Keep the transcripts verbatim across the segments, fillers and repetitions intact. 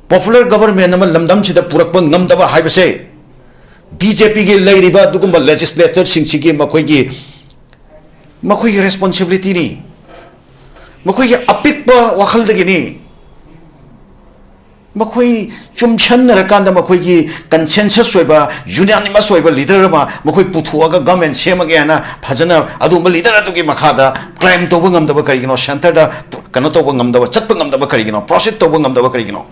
Popular government ꯑꯃ ꯂꯝꯗꯝꯁꯤꯗ ꯄꯨꯔꯛꯄ ꯉꯝꯗꯕ ꯍꯥꯏꯕꯁꯦ ꯕꯤ ꯖꯦ ꯄꯤꯒꯤ ꯂꯩꯔꯤꯕ ꯑꯗꯨꯒꯨꯝꯕ ꯂꯦꯖꯤꯁꯂꯦꯆꯔꯁꯤꯡꯁꯤꯒꯤ ꯃꯈꯣꯏꯒꯤ, ꯃꯈꯣꯏꯒꯤ ꯔꯦꯁꯄꯣꯟꯁꯤꯕꯤꯂꯤꯇꯤꯅꯤ, ꯃꯈꯣꯏꯒꯤ ꯑꯄꯤꯛꯄ ꯋꯥꯈꯜꯗꯒꯤꯅꯤ꯫ ꯃꯈꯣꯏ ꯆꯨꯝꯁꯟꯅꯔꯀꯥꯟꯗ ꯃꯈꯣꯏꯒꯤ ꯀꯟꯁꯦꯟꯁꯁ ꯑꯣꯏꯕ, ꯌꯨꯅꯥꯅꯤꯃꯁ ꯑꯣꯏꯕ ꯂꯤꯗꯔ ꯑꯃ ꯃꯈꯣꯏ ꯄꯨꯊꯣꯛꯑꯒ ꯒꯚꯔꯟꯃꯦꯟ ꯁꯦꯝꯃꯒꯦ ꯍꯥꯏꯅ ꯐꯖꯅ ꯑꯗꯨꯒꯨꯝꯕ ꯂꯤꯗꯔ ꯑꯗꯨꯒꯤ ꯃꯈꯥꯗ ꯀ꯭ꯂꯥꯏꯝ ꯇꯧꯕ ꯉꯝꯗꯕ ꯀꯔꯤꯒꯤꯅꯣ? ꯁꯦꯟꯇꯔꯗ ꯀꯩꯅꯣ ꯇꯧꯕ ꯉꯝꯗꯕ, ꯆꯠꯄ ꯉꯝꯗꯕ ꯀꯔꯤꯒꯤꯅꯣ? ꯄ꯭ꯔꯣꯁꯤꯠ ꯇꯧꯕ ꯉꯝꯗꯕ ꯀꯔꯤꯒꯤꯅꯣ?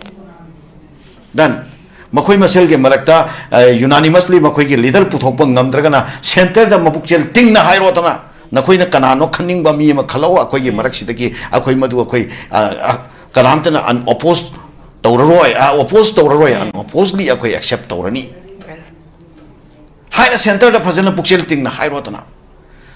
ꯗꯟ ꯃꯈꯣꯏ ꯃꯁꯦꯜꯒꯤ ꯃꯔꯛꯇ ꯌꯨꯅꯥꯅꯤꯃꯁꯂꯤ ꯃꯈꯣꯏꯒꯤ ꯂꯤꯗꯔ ꯄꯨꯊꯣꯛꯄ ꯉꯝꯗ꯭ꯔꯒꯅ ꯁꯦꯟꯇꯔꯗ ꯃꯕꯨꯛꯆꯦꯜ ꯇꯤꯡꯅ ꯍꯥꯏꯔꯣꯗꯅ, ꯅꯈꯣꯏꯅ ꯀꯅꯥꯅꯣ ꯈꯟꯅꯤꯡꯕ ꯃꯤ ꯑꯃ ꯈꯜꯂꯛꯑꯣ, ꯑꯩꯈꯣꯏꯒꯤ ꯃꯔꯛꯁꯤꯗꯒꯤ ꯑꯩꯈꯣꯏ ꯃꯗꯨ ꯑꯩꯈꯣꯏ, ꯑ, ꯑ, ꯀꯅꯥꯝꯇꯅ ꯑꯟꯑꯣꯄꯣꯁ ꯇꯧꯔꯔꯣꯏ, ꯑ, ꯑꯣꯄꯣꯁ ꯇꯧꯔꯔꯣꯏ, ꯑꯟꯑꯣꯄꯣꯁꯂꯤ ꯑꯩꯈꯣꯏ ꯑꯦꯛꯁꯦꯞ ꯇꯧꯔꯅꯤ ꯍꯥꯏꯅ ꯁꯦꯟꯇꯔꯗ ꯐꯖꯅ ꯄꯨꯛꯆꯦꯜ ꯇꯤꯡꯅ ꯍꯥꯏꯔꯣꯗꯅ꯫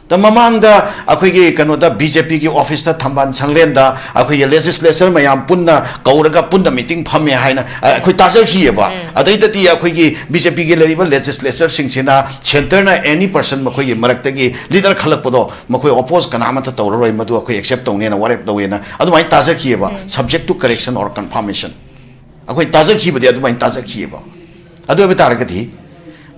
ꯗ ꯃꯃꯥꯡꯗ ꯑꯩꯈꯣꯏꯒꯤ ꯀꯩꯅꯣꯗ ꯕꯤ ꯖꯦ ꯄꯤꯒꯤ ꯑꯣꯐꯤꯁꯇ ꯊꯝꯕꯥꯜ ꯁꯪꯂꯦꯟꯗ ꯑꯩꯈꯣꯏꯒꯤ ꯂꯦꯖꯤꯁꯂꯦꯆꯔ ꯃꯌꯥꯝ ꯄꯨꯟꯅ ꯀꯧꯔꯒ ꯄꯨꯟꯅ ꯃꯤꯇꯤꯡ ꯐꯝꯃꯦ ꯍꯥꯏꯅ, ꯑ, ꯑꯩꯈꯣꯏ ꯇꯥꯖꯈꯤꯑꯕ꯫ ꯑꯗꯩꯗꯗꯤ ꯑꯩꯈꯣꯏꯒꯤ ꯕꯤ ꯖꯦ ꯄꯤꯒꯤ ꯂꯩꯔꯤꯕ ꯂꯦꯖꯤꯁꯂꯦꯆꯔꯁꯤꯡꯁꯤꯅ ꯁꯦꯟꯇꯔꯅ ꯑꯦꯅꯤ ꯄꯔꯁꯟ ꯃꯈꯣꯏꯒꯤ ꯃꯔꯛꯇꯒꯤ ꯂꯤꯗꯔ ꯈꯜꯂꯛꯄꯗꯣ ꯃꯈꯣꯏ ꯑꯣꯄꯣꯖ ꯀꯅꯥꯃꯠꯇ ꯇꯧꯔꯔꯣꯏ, ꯃꯗꯨ ꯑꯩꯈꯣꯏ ꯑꯦꯛꯁꯦꯞ ꯇꯧꯅꯦꯅ ꯋꯥꯔꯦꯞ ꯂꯧꯋꯦꯅ ꯑꯗꯨꯃꯥꯏꯅ ꯇꯥꯖꯈꯤꯑꯕ꯫ Subject to correction or confirmation ꯑꯩꯈꯣꯏ ꯇꯥꯖꯈꯤꯕꯗꯤ ꯑꯗꯨꯃꯥꯏꯅ ꯇꯥꯖꯈꯤꯑꯕ꯫ ꯑꯗꯨ ꯑꯣꯏꯕ ꯇꯥꯔꯒꯗꯤ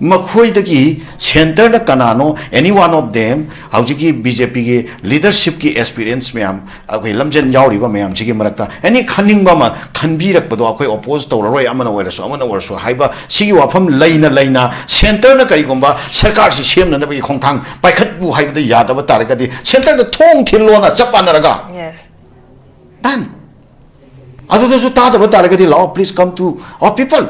ꯃꯈꯣꯏꯗꯒꯤ ꯁꯦꯟꯇꯔꯗ ꯀꯅꯥꯅꯣ, any one of them, ꯍꯧꯖꯤꯛꯀꯤ ꯕꯤ ꯖꯦ ꯄꯤꯒꯤ ꯂꯤꯗꯔꯁꯤꯞꯀꯤ ꯑꯦꯛꯁꯄꯤꯔꯤꯌꯦꯟꯁ ꯃꯌꯥꯝ, ꯑꯩꯈꯣꯏ ꯂꯝꯖꯦꯜ ꯌꯥꯎꯔꯤꯕ ꯃꯌꯥꯝꯁꯤꯒꯤ ꯃꯔꯛꯇ ꯑꯦꯅꯤ ꯈꯟꯅꯤꯡꯕ ꯑꯃ ꯈꯟꯕꯤꯔꯛꯄꯗꯣ ꯑꯩꯈꯣꯏ ꯑꯣꯄꯣꯖ ꯇꯧꯔꯔꯣꯏ, ꯑꯃꯅ ꯑꯣꯏꯔꯁꯨ ꯑꯃꯅ ꯑꯣꯏꯔꯁꯨ ꯍꯥꯏꯕ ꯁꯤꯒꯤ ꯋꯥꯐꯝ ꯂꯩꯅ ꯂꯩꯅ ꯁꯦꯟꯇꯔꯅ ꯀꯔꯤꯒꯨꯝꯕ ꯁꯔꯀꯥꯔꯁꯤ ꯁꯦꯝꯅꯅꯕꯒꯤ ꯈꯣꯡꯊꯥꯡ ꯄꯥꯏꯈꯠꯄꯨ ꯍꯥꯏꯕꯗ ꯌꯥꯗꯕ ꯇꯥꯔꯒꯗꯤ ꯁꯦꯟꯇꯔꯗ ꯊꯣꯡ ꯊꯤꯜꯂꯣꯅ ꯆꯞ ꯃꯥꯟꯅꯔꯒ Done. ꯑꯗꯨꯗꯁꯨ ꯇꯥꯗꯕ ꯇꯥꯔꯒꯗꯤ ꯂꯥꯛꯑꯣ, please come to our people.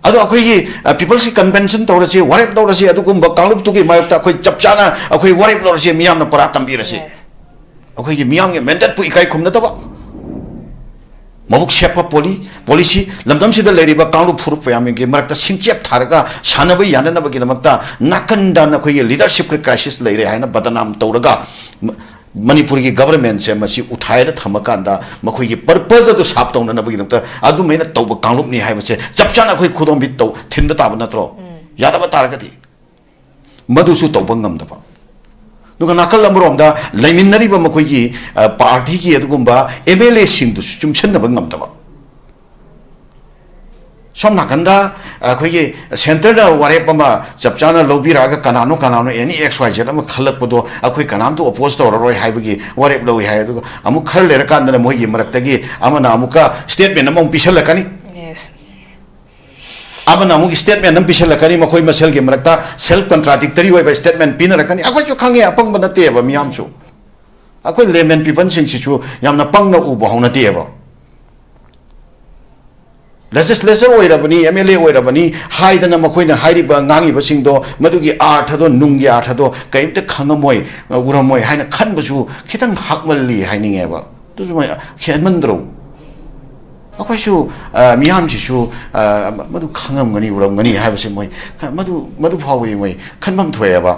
ꯑꯗꯣ ꯑꯩꯈꯣꯏꯒꯤ ꯄꯤꯄꯜꯁꯀꯤ ꯀꯟꯚꯦꯟꯁꯟ ꯇꯧꯔꯁꯤ, ꯋꯥꯔꯦꯞ ꯂꯧꯔꯁꯤ, ꯑꯗꯨꯒꯨꯝꯕ ꯀꯥꯡꯂꯨꯞꯇꯨꯒꯤ ꯃꯥꯌꯣꯛꯇ ꯑꯩꯈꯣꯏ ꯆꯞ ꯆꯥꯅ ꯑꯩꯈꯣꯏ ꯋꯥꯔꯦꯞ ꯂꯧꯔꯁꯤ, ꯃꯤꯌꯥꯝꯅ ꯄꯔꯥ ꯇꯝꯕꯤꯔꯁꯤ꯫ ꯑꯩꯈꯣꯏꯒꯤ ꯃꯤꯌꯥꯝꯒꯤ ꯃꯦꯟꯗꯦꯠꯄꯨ ꯏꯀꯥꯏ ꯈꯨꯝꯅꯗꯕ, ꯃꯕꯨꯛ ꯁꯦꯞꯄ ꯄꯣꯂꯤ ꯄꯣꯂꯤꯁꯤ, ꯂꯝꯗꯝꯁꯤꯗ ꯂꯩꯔꯤꯕ ꯀꯥꯡꯂꯨꯞ ꯐꯨꯔꯨꯞ ꯃꯌꯥꯝꯒꯤ ꯃꯔꯛꯇ ꯁꯤꯡꯆꯦꯞ ꯊꯥꯔꯒ ꯁꯥꯟꯅꯕ ꯌꯥꯅꯅꯕꯒꯤꯗꯃꯛꯇ ꯅꯥꯀꯟꯗ ꯅꯈꯣꯏꯒꯤ ꯂꯤꯗꯔꯁꯤꯞꯀꯤ ꯀ꯭ꯔꯥꯏꯁꯤꯁ ꯂꯩꯔꯦ ꯍꯥꯏꯅ ꯕꯗꯅꯥꯝ ꯇꯧꯔꯒ ꯃꯅꯤꯄꯨꯔꯒꯤ ꯒꯚꯔꯟꯃꯦꯟꯁꯦ ꯃꯁꯤ ꯎꯊꯥꯏꯔ ꯊꯝꯃꯀꯥꯟꯗ ꯃꯈꯣꯏꯒꯤ ꯄꯔꯄꯁ ꯑꯗꯨ ꯁꯥꯞ ꯇꯧꯅꯅꯕꯒꯤꯗꯃꯛꯇ ꯑꯗꯨꯃꯥꯏꯅ ꯇꯧꯕ ꯀꯥꯡꯂꯨꯞꯅꯤ ꯍꯥꯏꯕꯁꯦ ꯆꯞ ꯆꯥꯅ ꯑꯩꯈꯣꯏ ꯈꯨꯗꯣꯝꯕꯤ ꯇꯧ ꯊꯤꯟꯕ ꯇꯥꯕ ꯅꯠꯇ꯭ꯔꯣ? ꯌꯥꯗꯕ ꯇꯥꯔꯒꯗꯤ ꯃꯗꯨꯁꯨ ꯇꯧꯕ ꯉꯝꯗꯕ, ꯑꯗꯨꯒ ꯅꯥꯀꯜ ꯑꯃꯔꯣꯝꯗ ꯂꯩꯃꯤꯟꯅꯔꯤꯕ ꯃꯈꯣꯏꯒꯤ, ꯑ, ꯄꯥꯔꯇꯤꯒꯤ ꯑꯗꯨꯒꯨꯝꯕ ꯑꯦꯝ ꯑꯦꯜ ꯑꯦꯁꯤꯡꯗꯨꯁꯨ ꯆꯨꯝꯁꯤꯟꯅꯕ ꯉꯝꯗꯕ, ꯁꯣꯝ ꯅꯥꯀꯟꯗ ꯑꯩꯈꯣꯏꯒꯤ centreꯅ ꯋꯥꯔꯦꯞ ꯑꯃ ꯆꯞ ꯆꯥꯅ ꯂꯧꯕꯤꯔꯛꯑꯒ ꯀꯅꯥꯅꯣ ꯀꯅꯥꯅꯣ any X Y Z ꯑꯃ ꯈꯜꯂꯛꯄꯗꯣ ꯑꯩꯈꯣꯏ ꯀꯅꯥꯝꯇ oppose ꯇꯧꯔꯔꯣꯏ ꯍꯥꯏꯕꯒꯤ ꯋꯥꯔꯦꯞ ꯂꯧꯏ ꯍꯥꯏ꯫ ꯑꯗꯨꯒ ꯑꯃꯨꯛ ꯈꯔ ꯂꯩꯔꯀꯥꯟꯗꯅ ꯃꯣꯏꯒꯤ ꯃꯔꯛꯇꯒꯤ ꯑꯃꯅ ꯑꯃꯨꯛꯀ statement ꯑꯃꯃꯨꯛ ꯄꯤꯁꯜꯂꯛꯀꯅꯤ꯫ Yes. ꯑꯃꯅ ꯑꯃꯨꯛ statement ꯑꯃ ꯄꯤꯁꯜꯂꯛꯀꯅꯤ, ꯃꯈꯣꯏ ꯃꯁꯦꯜꯒꯤ ꯃꯔꯛꯇ self contradictory ꯑꯣꯏꯕ statement ꯄꯤꯅꯔꯛꯀꯅꯤ꯫ ꯑꯩꯈꯣꯏꯁꯨ ꯈꯪꯉꯦ, ꯑꯄꯪꯕ ꯅꯠꯇꯦꯕ ꯃꯤꯌꯥꯝꯁꯨ꯫ ꯑꯩꯈꯣꯏ layman peopleꯁꯤꯡꯁꯤꯁꯨ ꯌꯥꯝꯅ ꯄꯪꯅ ꯎꯕ ꯍꯧꯅꯗꯦꯕ꯫ Legislature ꯑꯣꯏꯔꯕꯅꯤ, M L A ꯑꯣꯏꯔꯕꯅꯤ ꯍꯥꯏꯗꯅ ꯃꯈꯣꯏꯅ ꯍꯥꯏꯔꯤꯕ ꯉꯥꯡꯉꯤꯕꯁꯤꯡꯗꯣ, ꯃꯗꯨꯒꯤ ꯑꯥꯔꯊꯗꯣ, ꯅꯨꯡꯒꯤ ꯑꯥꯔꯊꯗꯣ ꯀꯔꯤꯝꯇ ꯈꯪꯉꯝꯃꯣꯏ, ꯎꯔꯝꯃꯣꯏ ꯍꯥꯏꯅ ꯈꯟꯕꯁꯨ ꯈꯤꯇꯪ ꯍꯥꯛꯃꯜꯂꯤ ꯍꯥꯏꯅꯤꯡꯉꯦꯕ꯫ ꯑꯗꯨꯁꯨ ꯃꯣꯏ ꯍꯦꯟꯃꯟꯗ꯭ꯔꯣ? ꯑꯩꯈꯣꯏꯁꯨ, ꯑ, ꯃꯤꯌꯥꯝꯁꯤꯁꯨ, ꯑ, ꯃꯗꯨ ꯈꯪꯉꯝꯒꯅꯤ, ꯎꯔꯝꯒꯅꯤ ꯍꯥꯏꯕꯁꯦ ꯃꯣꯏ ꯈ-, ꯃꯗꯨ, ꯃꯗꯨ ꯐꯥꯎꯕ ꯃꯣꯏ ꯈꯟꯐꯝ ꯊꯣꯛꯑꯦꯕ꯫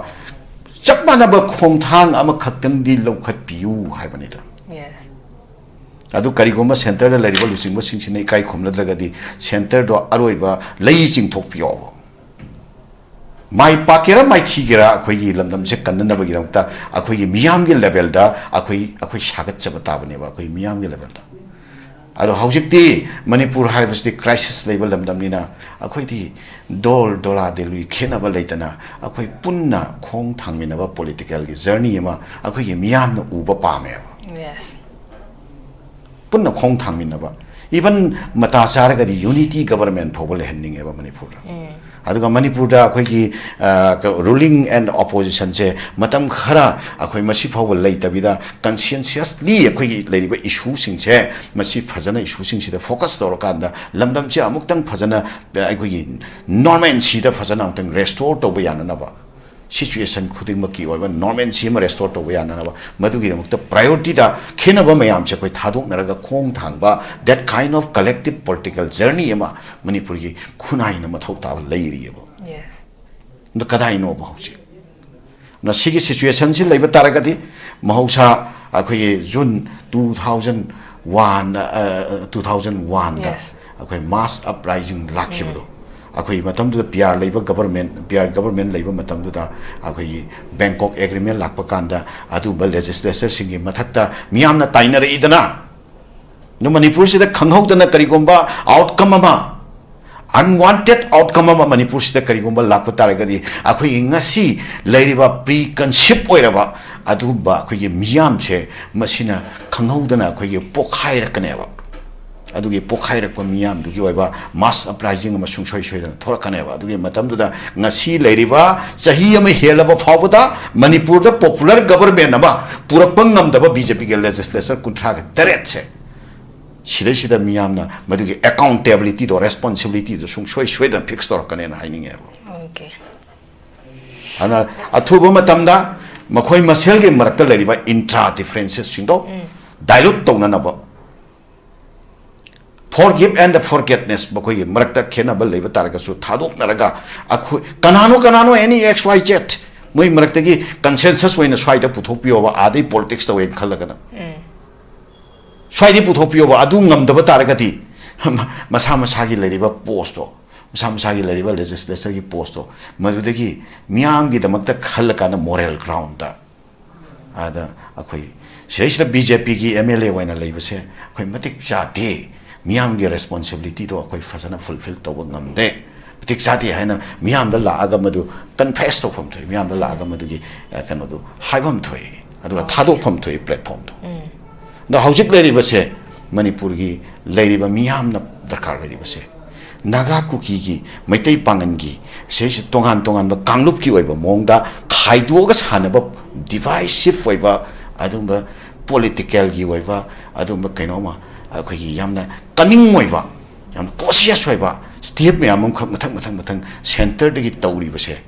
ꯆꯞ ꯃꯥꯟꯅꯕ ꯈꯣꯡꯊꯥꯡ ꯑꯃꯈꯛꯇꯪꯗꯤ ꯂꯧꯈꯠꯄꯤꯌꯨ ꯍꯥꯏꯕꯅꯤꯗ꯫ Yes. ꯑꯗꯨ ꯀꯔꯤꯒꯨꯝꯕ centreꯗ ꯂꯩꯔꯤꯕ ꯂꯨꯆꯤꯡꯕꯁꯤꯡꯁꯤꯅ ꯏꯀꯥꯏ ꯈꯨꯝꯅꯗ꯭ꯔꯒꯗꯤ centreꯗꯣ ꯑꯔꯣꯏꯕ ꯂꯩ ꯆꯤꯡꯊꯣꯛꯄꯤꯌꯣꯕ꯫ ꯃꯥꯏ ꯄꯥꯛꯀꯦꯔꯥ ꯃꯥꯏꯊꯤꯒꯦꯔꯥ ꯑꯩꯈꯣꯏꯒꯤ ꯂꯝꯗꯝꯁꯦ ꯀꯟꯅꯅꯕꯒꯤꯗꯃꯛꯇ ꯑꯩꯈꯣꯏꯒꯤ ꯃꯤꯌꯥꯝꯒꯤ levelꯗ ꯑꯩꯈꯣꯏ, ꯑꯩꯈꯣꯏ ꯁꯥꯒꯠꯆꯕ ꯇꯥꯕꯅꯦꯕ, ꯑꯩꯈꯣꯏ ꯃꯤꯌꯥꯝꯒꯤ levelꯗ꯫ ꯑꯗꯣ ꯍꯧꯖꯤꯛꯇꯤ ꯃꯅꯤꯄꯨꯔ ꯍꯥꯏꯕꯁꯤꯗꯤ crisis ꯂꯩꯕ ꯂꯝꯗꯝꯅꯤꯅ ꯑꯩꯈꯣꯏꯗꯤ ꯗꯣꯜ ꯗꯣꯂꯥ ꯗꯦꯂꯨꯏ ꯈꯦꯠꯅꯕ ꯂꯩꯇꯅ ꯑꯩꯈꯣꯏ ꯄꯨꯟꯅ ꯈꯣꯡ ꯊꯥꯡꯃꯤꯟꯅꯕ politicalꯒꯤ journey ꯑꯃ ꯑꯩꯈꯣꯏꯒꯤ ꯃꯤꯌꯥꯝꯅ ꯎꯕ ꯄꯥꯝꯃꯦꯕ꯫ Yes. ꯄꯨꯟꯅ ꯈꯣꯡ ꯊꯥꯡꯃꯤꯟꯅꯕ, even ꯃꯇꯥ ꯆꯥꯔꯒꯗꯤ unity government ꯐꯥꯎꯕ ꯂꯩꯍꯟꯅꯤꯡꯉꯦꯕ ꯃꯅꯤꯄꯨꯔꯗ꯫ ꯑꯗꯨꯒ ꯃꯅꯤꯄꯨꯔꯗ ꯑꯩꯈꯣꯏꯒꯤ, ꯑ, ꯀ-, ruling and oppositionꯁꯦ ꯃꯇꯝ ꯈꯔ ꯑꯩꯈꯣꯏ ꯃꯁꯤ ꯐꯥꯎꯕ ꯂꯩꯇꯕꯤꯗ conscientiously ꯑꯩꯈꯣꯏꯒꯤ ꯂꯩꯔꯤꯕ issueꯁꯤꯡꯁꯦ, ꯃꯁꯤ ꯐꯖꯅ issueꯁꯤꯡꯁꯤꯗ focus ꯇꯧꯔꯀꯥꯟꯗ ꯂꯝꯗꯝꯁꯦ ꯑꯃꯨꯛꯇꯪ ꯐꯖꯅ, ꯑ, ꯑꯩꯈꯣꯏꯒꯤ normalcyꯗ ꯐꯖꯅ ꯑꯃꯨꯛꯇꯪ restore ꯇꯧꯕ ꯌꯥꯅꯅꯕ, situation ꯈꯨꯗꯤꯡꯃꯛꯀꯤ ꯑꯣꯏꯕ normalcy ꯑꯃ restore ꯇꯧꯕ ꯌꯥꯅꯅꯕ, ꯃꯗꯨꯒꯤꯗꯃꯛꯇ priorityꯗ ꯈꯦꯠꯅꯕ ꯃꯌꯥꯝꯁꯦ ꯑꯩꯈꯣꯏ ꯊꯥꯗꯣꯛꯅꯔꯒ ꯈꯣꯡ ꯊꯥꯡꯕ, that kind of collective political journey ꯑꯃ ꯃꯅꯤꯄꯨꯔꯒꯤ ꯈꯨꯟꯅꯥꯏꯅ ꯃꯊꯧ ꯇꯥꯕ ꯂꯩꯔꯤꯑꯕ꯫ Yes. ꯑꯗꯣ ꯀꯗꯥꯏꯅꯣꯕ ꯍꯧꯖꯤꯛ? ꯑꯗꯨꯅ ꯁꯤꯒꯤ situationꯁꯤ ꯂꯩꯕ ꯇꯥꯔꯒꯗꯤ ꯃꯍꯧꯁꯥ ꯑꯩꯈꯣꯏꯒꯤ June two thousand one, two thousand oneꯗ Yes. ꯑꯩꯈꯣꯏ mass uprising ꯂꯥꯛꯈꯤꯕꯗꯣ, ꯑꯩꯈꯣꯏ ꯃꯇꯝꯗꯨꯗ P R ꯂꯩꯕ government, P R government ꯂꯩꯕ ꯃꯇꯝꯗꯨꯗ ꯑꯩꯈꯣꯏꯒꯤ Bangkok Agreement ꯂꯥꯛꯄ ꯀꯥꯟꯗ ꯑꯗꯨꯒꯨꯝꯕ legislatureꯁꯤꯡꯒꯤ ꯃꯊꯛꯇ ꯃꯤꯌꯥꯝꯅ ꯇꯥꯏꯅꯔꯛꯏꯗꯅ꯫ ꯑꯗꯨ ꯃꯅꯤꯄꯨꯔꯁꯤꯗ ꯈꯪꯍꯧꯗꯅ ꯀꯔꯤꯒꯨꯝꯕ outcome ꯑꯃ, ꯑꯟꯋꯥꯟꯇꯦꯠ ꯑꯥꯎꯠꯀꯝ ꯑꯃ ꯃꯅꯤꯄꯨꯔꯁꯤꯗ ꯀꯔꯤꯒꯨꯝꯕ ꯂꯥꯛꯄ ꯇꯥꯔꯒꯗꯤ, ꯑꯩꯈꯣꯏꯒꯤ ꯉꯁꯤ ꯂꯩꯔꯤꯕ ꯄ꯭ꯔꯤ ꯀꯟꯁꯤꯞ ꯑꯣꯏꯔꯕ ꯑꯗꯨꯒꯨꯝꯕ ꯑꯩꯈꯣꯏꯒꯤ ꯃꯤꯌꯥꯝꯁꯦ, ꯃꯁꯤꯅ ꯈꯪꯍꯧꯗꯅ ꯑꯩꯈꯣꯏꯒꯤ ꯄꯣꯛꯈꯥꯏꯔꯛꯀꯅꯦꯕ꯫ ꯑꯗꯨꯒꯤ ꯄꯣꯛꯈꯥꯏꯔꯛꯄ ꯃꯤꯌꯥꯝꯗꯨꯒꯤ ꯑꯣꯏꯕ ꯃꯥꯁ ꯑꯞꯔꯥꯏꯖꯤꯡ ꯑꯃ ꯁꯨꯡꯁꯣꯏ ꯁꯣꯏꯗꯅ ꯊꯣꯛꯂꯛꯀꯅꯦꯕ꯫ ꯑꯗꯨꯒꯤ ꯃꯇꯝꯗꯨꯗ ꯉꯁꯤ ꯂꯩꯔꯤꯕ ꯆꯍꯤ ꯑꯃ ꯍꯦꯜꯂꯕ ꯐꯥꯎꯕꯗ ꯃꯅꯤꯄꯨꯔꯗ ꯄꯣꯄꯨꯂꯔ ꯒꯕꯔꯃꯦꯟ ꯑꯃ ꯄꯨꯔꯛꯄ ꯉꯝꯗꯕ ꯕꯤ ꯖꯦ ꯄꯤꯒꯤ ꯂꯦꯖꯤꯁꯂꯦꯆꯔ ꯀꯨꯟꯊ꯭ꯔꯥꯒ ꯇꯔꯦꯠꯁꯦ, ꯁꯤꯗꯩꯁꯤꯗ ꯃꯤꯌꯥꯝꯅ ꯃꯗꯨꯒꯤ ꯑꯦꯀꯥꯎꯟꯇꯦꯕꯤꯂꯤꯇꯤꯗꯣ, ꯔꯦꯁꯄꯣꯟꯁꯤꯕꯤꯂꯤꯇꯤꯗꯣ ꯁꯨꯡꯁꯣꯏ ꯁꯣꯏꯗꯅ ꯐꯤꯛꯁ ꯇꯧꯔꯛꯀꯅꯦꯅ ꯍꯥꯏꯅꯤꯡꯉꯦꯕ꯫ ꯑꯣꯀꯦ꯫ ꯑꯗꯨꯅ ꯑꯊꯨꯕ ꯃꯇꯝꯗ ꯃꯈꯣꯏ ꯃꯁꯦꯜꯒꯤ ꯃꯔꯛꯇ ꯂꯩꯔꯤꯕ ꯏꯟꯇ꯭ꯔꯥ ꯗꯤꯐꯔꯦꯟꯁꯦꯁꯁꯤꯡꯗꯣ ꯗꯥꯏꯂꯨꯠ ꯇꯧꯅꯅꯕ, ꯐꯣꯔꯒꯤꯞ ꯑꯦꯟ ꯗ ꯐꯣꯔꯒꯦꯠꯅꯦꯁ, ꯃꯈꯣꯏꯒꯤ ꯃꯔꯛꯇ ꯈꯦꯠꯅꯕ ꯂꯩꯕ ꯇꯥꯔꯒꯁꯨ ꯊꯥꯗꯣꯛꯅꯔꯒ, ꯑꯩꯈꯣꯏ ꯀꯅꯥꯅꯣ ꯀꯅꯥꯅꯣ ꯑꯦꯅꯤ ꯑꯦꯛꯁ ꯋꯥꯏ ꯖꯦꯠ ꯃꯣꯏ ꯃꯔꯛꯇꯒꯤ ꯀꯟꯁꯦꯟꯁꯁ ꯑꯣꯏꯅ ꯁ꯭ꯋꯥꯏꯗ ꯄꯨꯊꯣꯛꯄꯤꯌꯣꯕ, ꯑꯥꯗꯩ ꯄꯣꯂꯤꯇꯤꯛꯁ ꯇꯧꯋꯦꯅ ꯈꯜꯂꯒꯅ꯫ ꯁ꯭ꯋꯥꯏꯗꯩ ꯄꯨꯊꯣꯛꯄꯤꯌꯣꯕ꯫ ꯑꯗꯨ ꯉꯝꯗꯕ ꯇꯥꯔꯒꯗꯤ ꯃꯁꯥ ꯃꯁꯥꯒꯤ ꯂꯩꯔꯤꯕ ꯄꯣꯁꯇꯣ, ꯃꯁꯥ ꯃꯁꯥꯒꯤ ꯂꯩꯔꯤꯕ ꯂꯦꯖꯤꯁꯂꯦꯆꯔꯒꯤ ꯄꯣꯁꯇꯣ, ꯃꯗꯨꯗꯒꯤ ꯃꯤꯌꯥꯝꯒꯤꯗꯃꯛꯇ ꯈꯜꯂꯀꯥꯟꯗ ꯃꯣꯔꯦꯜ ꯒ꯭ꯔꯥꯎꯟꯗ, ꯑꯗ ꯑꯩꯈꯣꯏ ꯁꯤꯗꯩꯁꯤꯗ ꯕꯤ ꯖꯦ ꯄꯤꯒꯤ ꯑꯦꯝ ꯑꯦꯜ ꯑꯦ ꯑꯣꯏꯅ ꯂꯩꯕꯁꯦ ꯑꯩꯈꯣꯏ ꯃꯇꯤꯛ ꯆꯥꯗꯦ, ꯃꯤꯌꯥꯝꯒꯤ ꯔꯦꯁꯄꯣꯟꯁꯤꯕꯤꯂꯤꯇꯤꯗꯣ ꯑꯩꯈꯣꯏ ꯐꯖꯅ ꯐꯨꯜꯐꯤꯜ ꯇꯧꯕ ꯉꯝꯗꯦ, ꯃꯇꯤꯛ ꯆꯥꯗꯦ ꯍꯥꯏꯅ ꯃꯤꯌꯥꯝꯗ ꯂꯥꯛꯑꯒ ꯃꯗꯨ ꯀꯟꯐꯦꯁ ꯇꯧꯐꯝ ꯊꯣꯛꯏ, ꯃꯤꯌꯥꯝꯗ ꯂꯥꯛꯑꯒ ꯃꯗꯨꯒꯤ ꯑ, ꯀꯩꯅꯣꯗꯨ ꯍꯥꯏꯐꯝ ꯊꯣꯛꯏ, ꯑꯗꯨꯒ ꯊꯥꯗꯣꯛꯐꯝ ꯊꯣꯛꯏ ꯄ꯭ꯂꯦꯠꯐꯣꯝꯗꯣ꯫ ꯑꯗꯣ ꯍꯧꯖꯤꯛ ꯂꯩꯔꯤꯕꯁꯦ, ꯃꯅꯤꯄꯨꯔꯒꯤ ꯂꯩꯔꯤꯕ ꯃꯤꯌꯥꯝꯅ ꯗꯔꯀꯥꯔ ꯑꯣꯏꯔꯤꯕꯁꯦ, ꯅꯥꯒꯥ ꯀꯨꯀꯤꯒꯤ, ꯃꯩꯇꯩ ꯄꯥꯉꯟꯒꯤ, ꯁꯤꯁꯦ ꯇꯣꯉꯥꯟ ꯇꯣꯉꯥꯟꯕ ꯀꯥꯡꯂꯨꯞꯀꯤ ꯑꯣꯏꯕ ꯃꯑꯣꯡꯗ ꯈꯥꯏꯗꯣꯛꯑꯒ ꯁꯥꯟꯅꯕ, ꯗꯤꯚꯥꯏꯁꯤꯞ ꯑꯣꯏꯕ, ꯑꯗꯨꯒꯨꯝꯕ ꯄꯣꯂꯤꯇꯤꯀꯦꯜꯒꯤ ꯑꯣꯏꯕ ꯑꯗꯨꯒꯨꯝꯕ ꯀꯩꯅꯣꯝꯃ, ꯑꯩꯈꯣꯏꯒꯤ ꯌꯥꯝꯅ ꯀꯅꯤꯡ ꯑꯣꯏꯕ, ꯌꯥꯝꯅ ꯀꯣꯁꯤꯌꯁ ꯑꯣꯏꯕ ꯁ꯭ꯇꯦꯞ ꯃꯌꯥꯝ ꯑꯃꯈꯛ ꯃꯊꯪ ꯃꯊꯪ ꯃꯊꯪ ꯁꯦꯟꯇꯔꯗꯒꯤ ꯇꯧꯔꯤꯕꯁꯦ,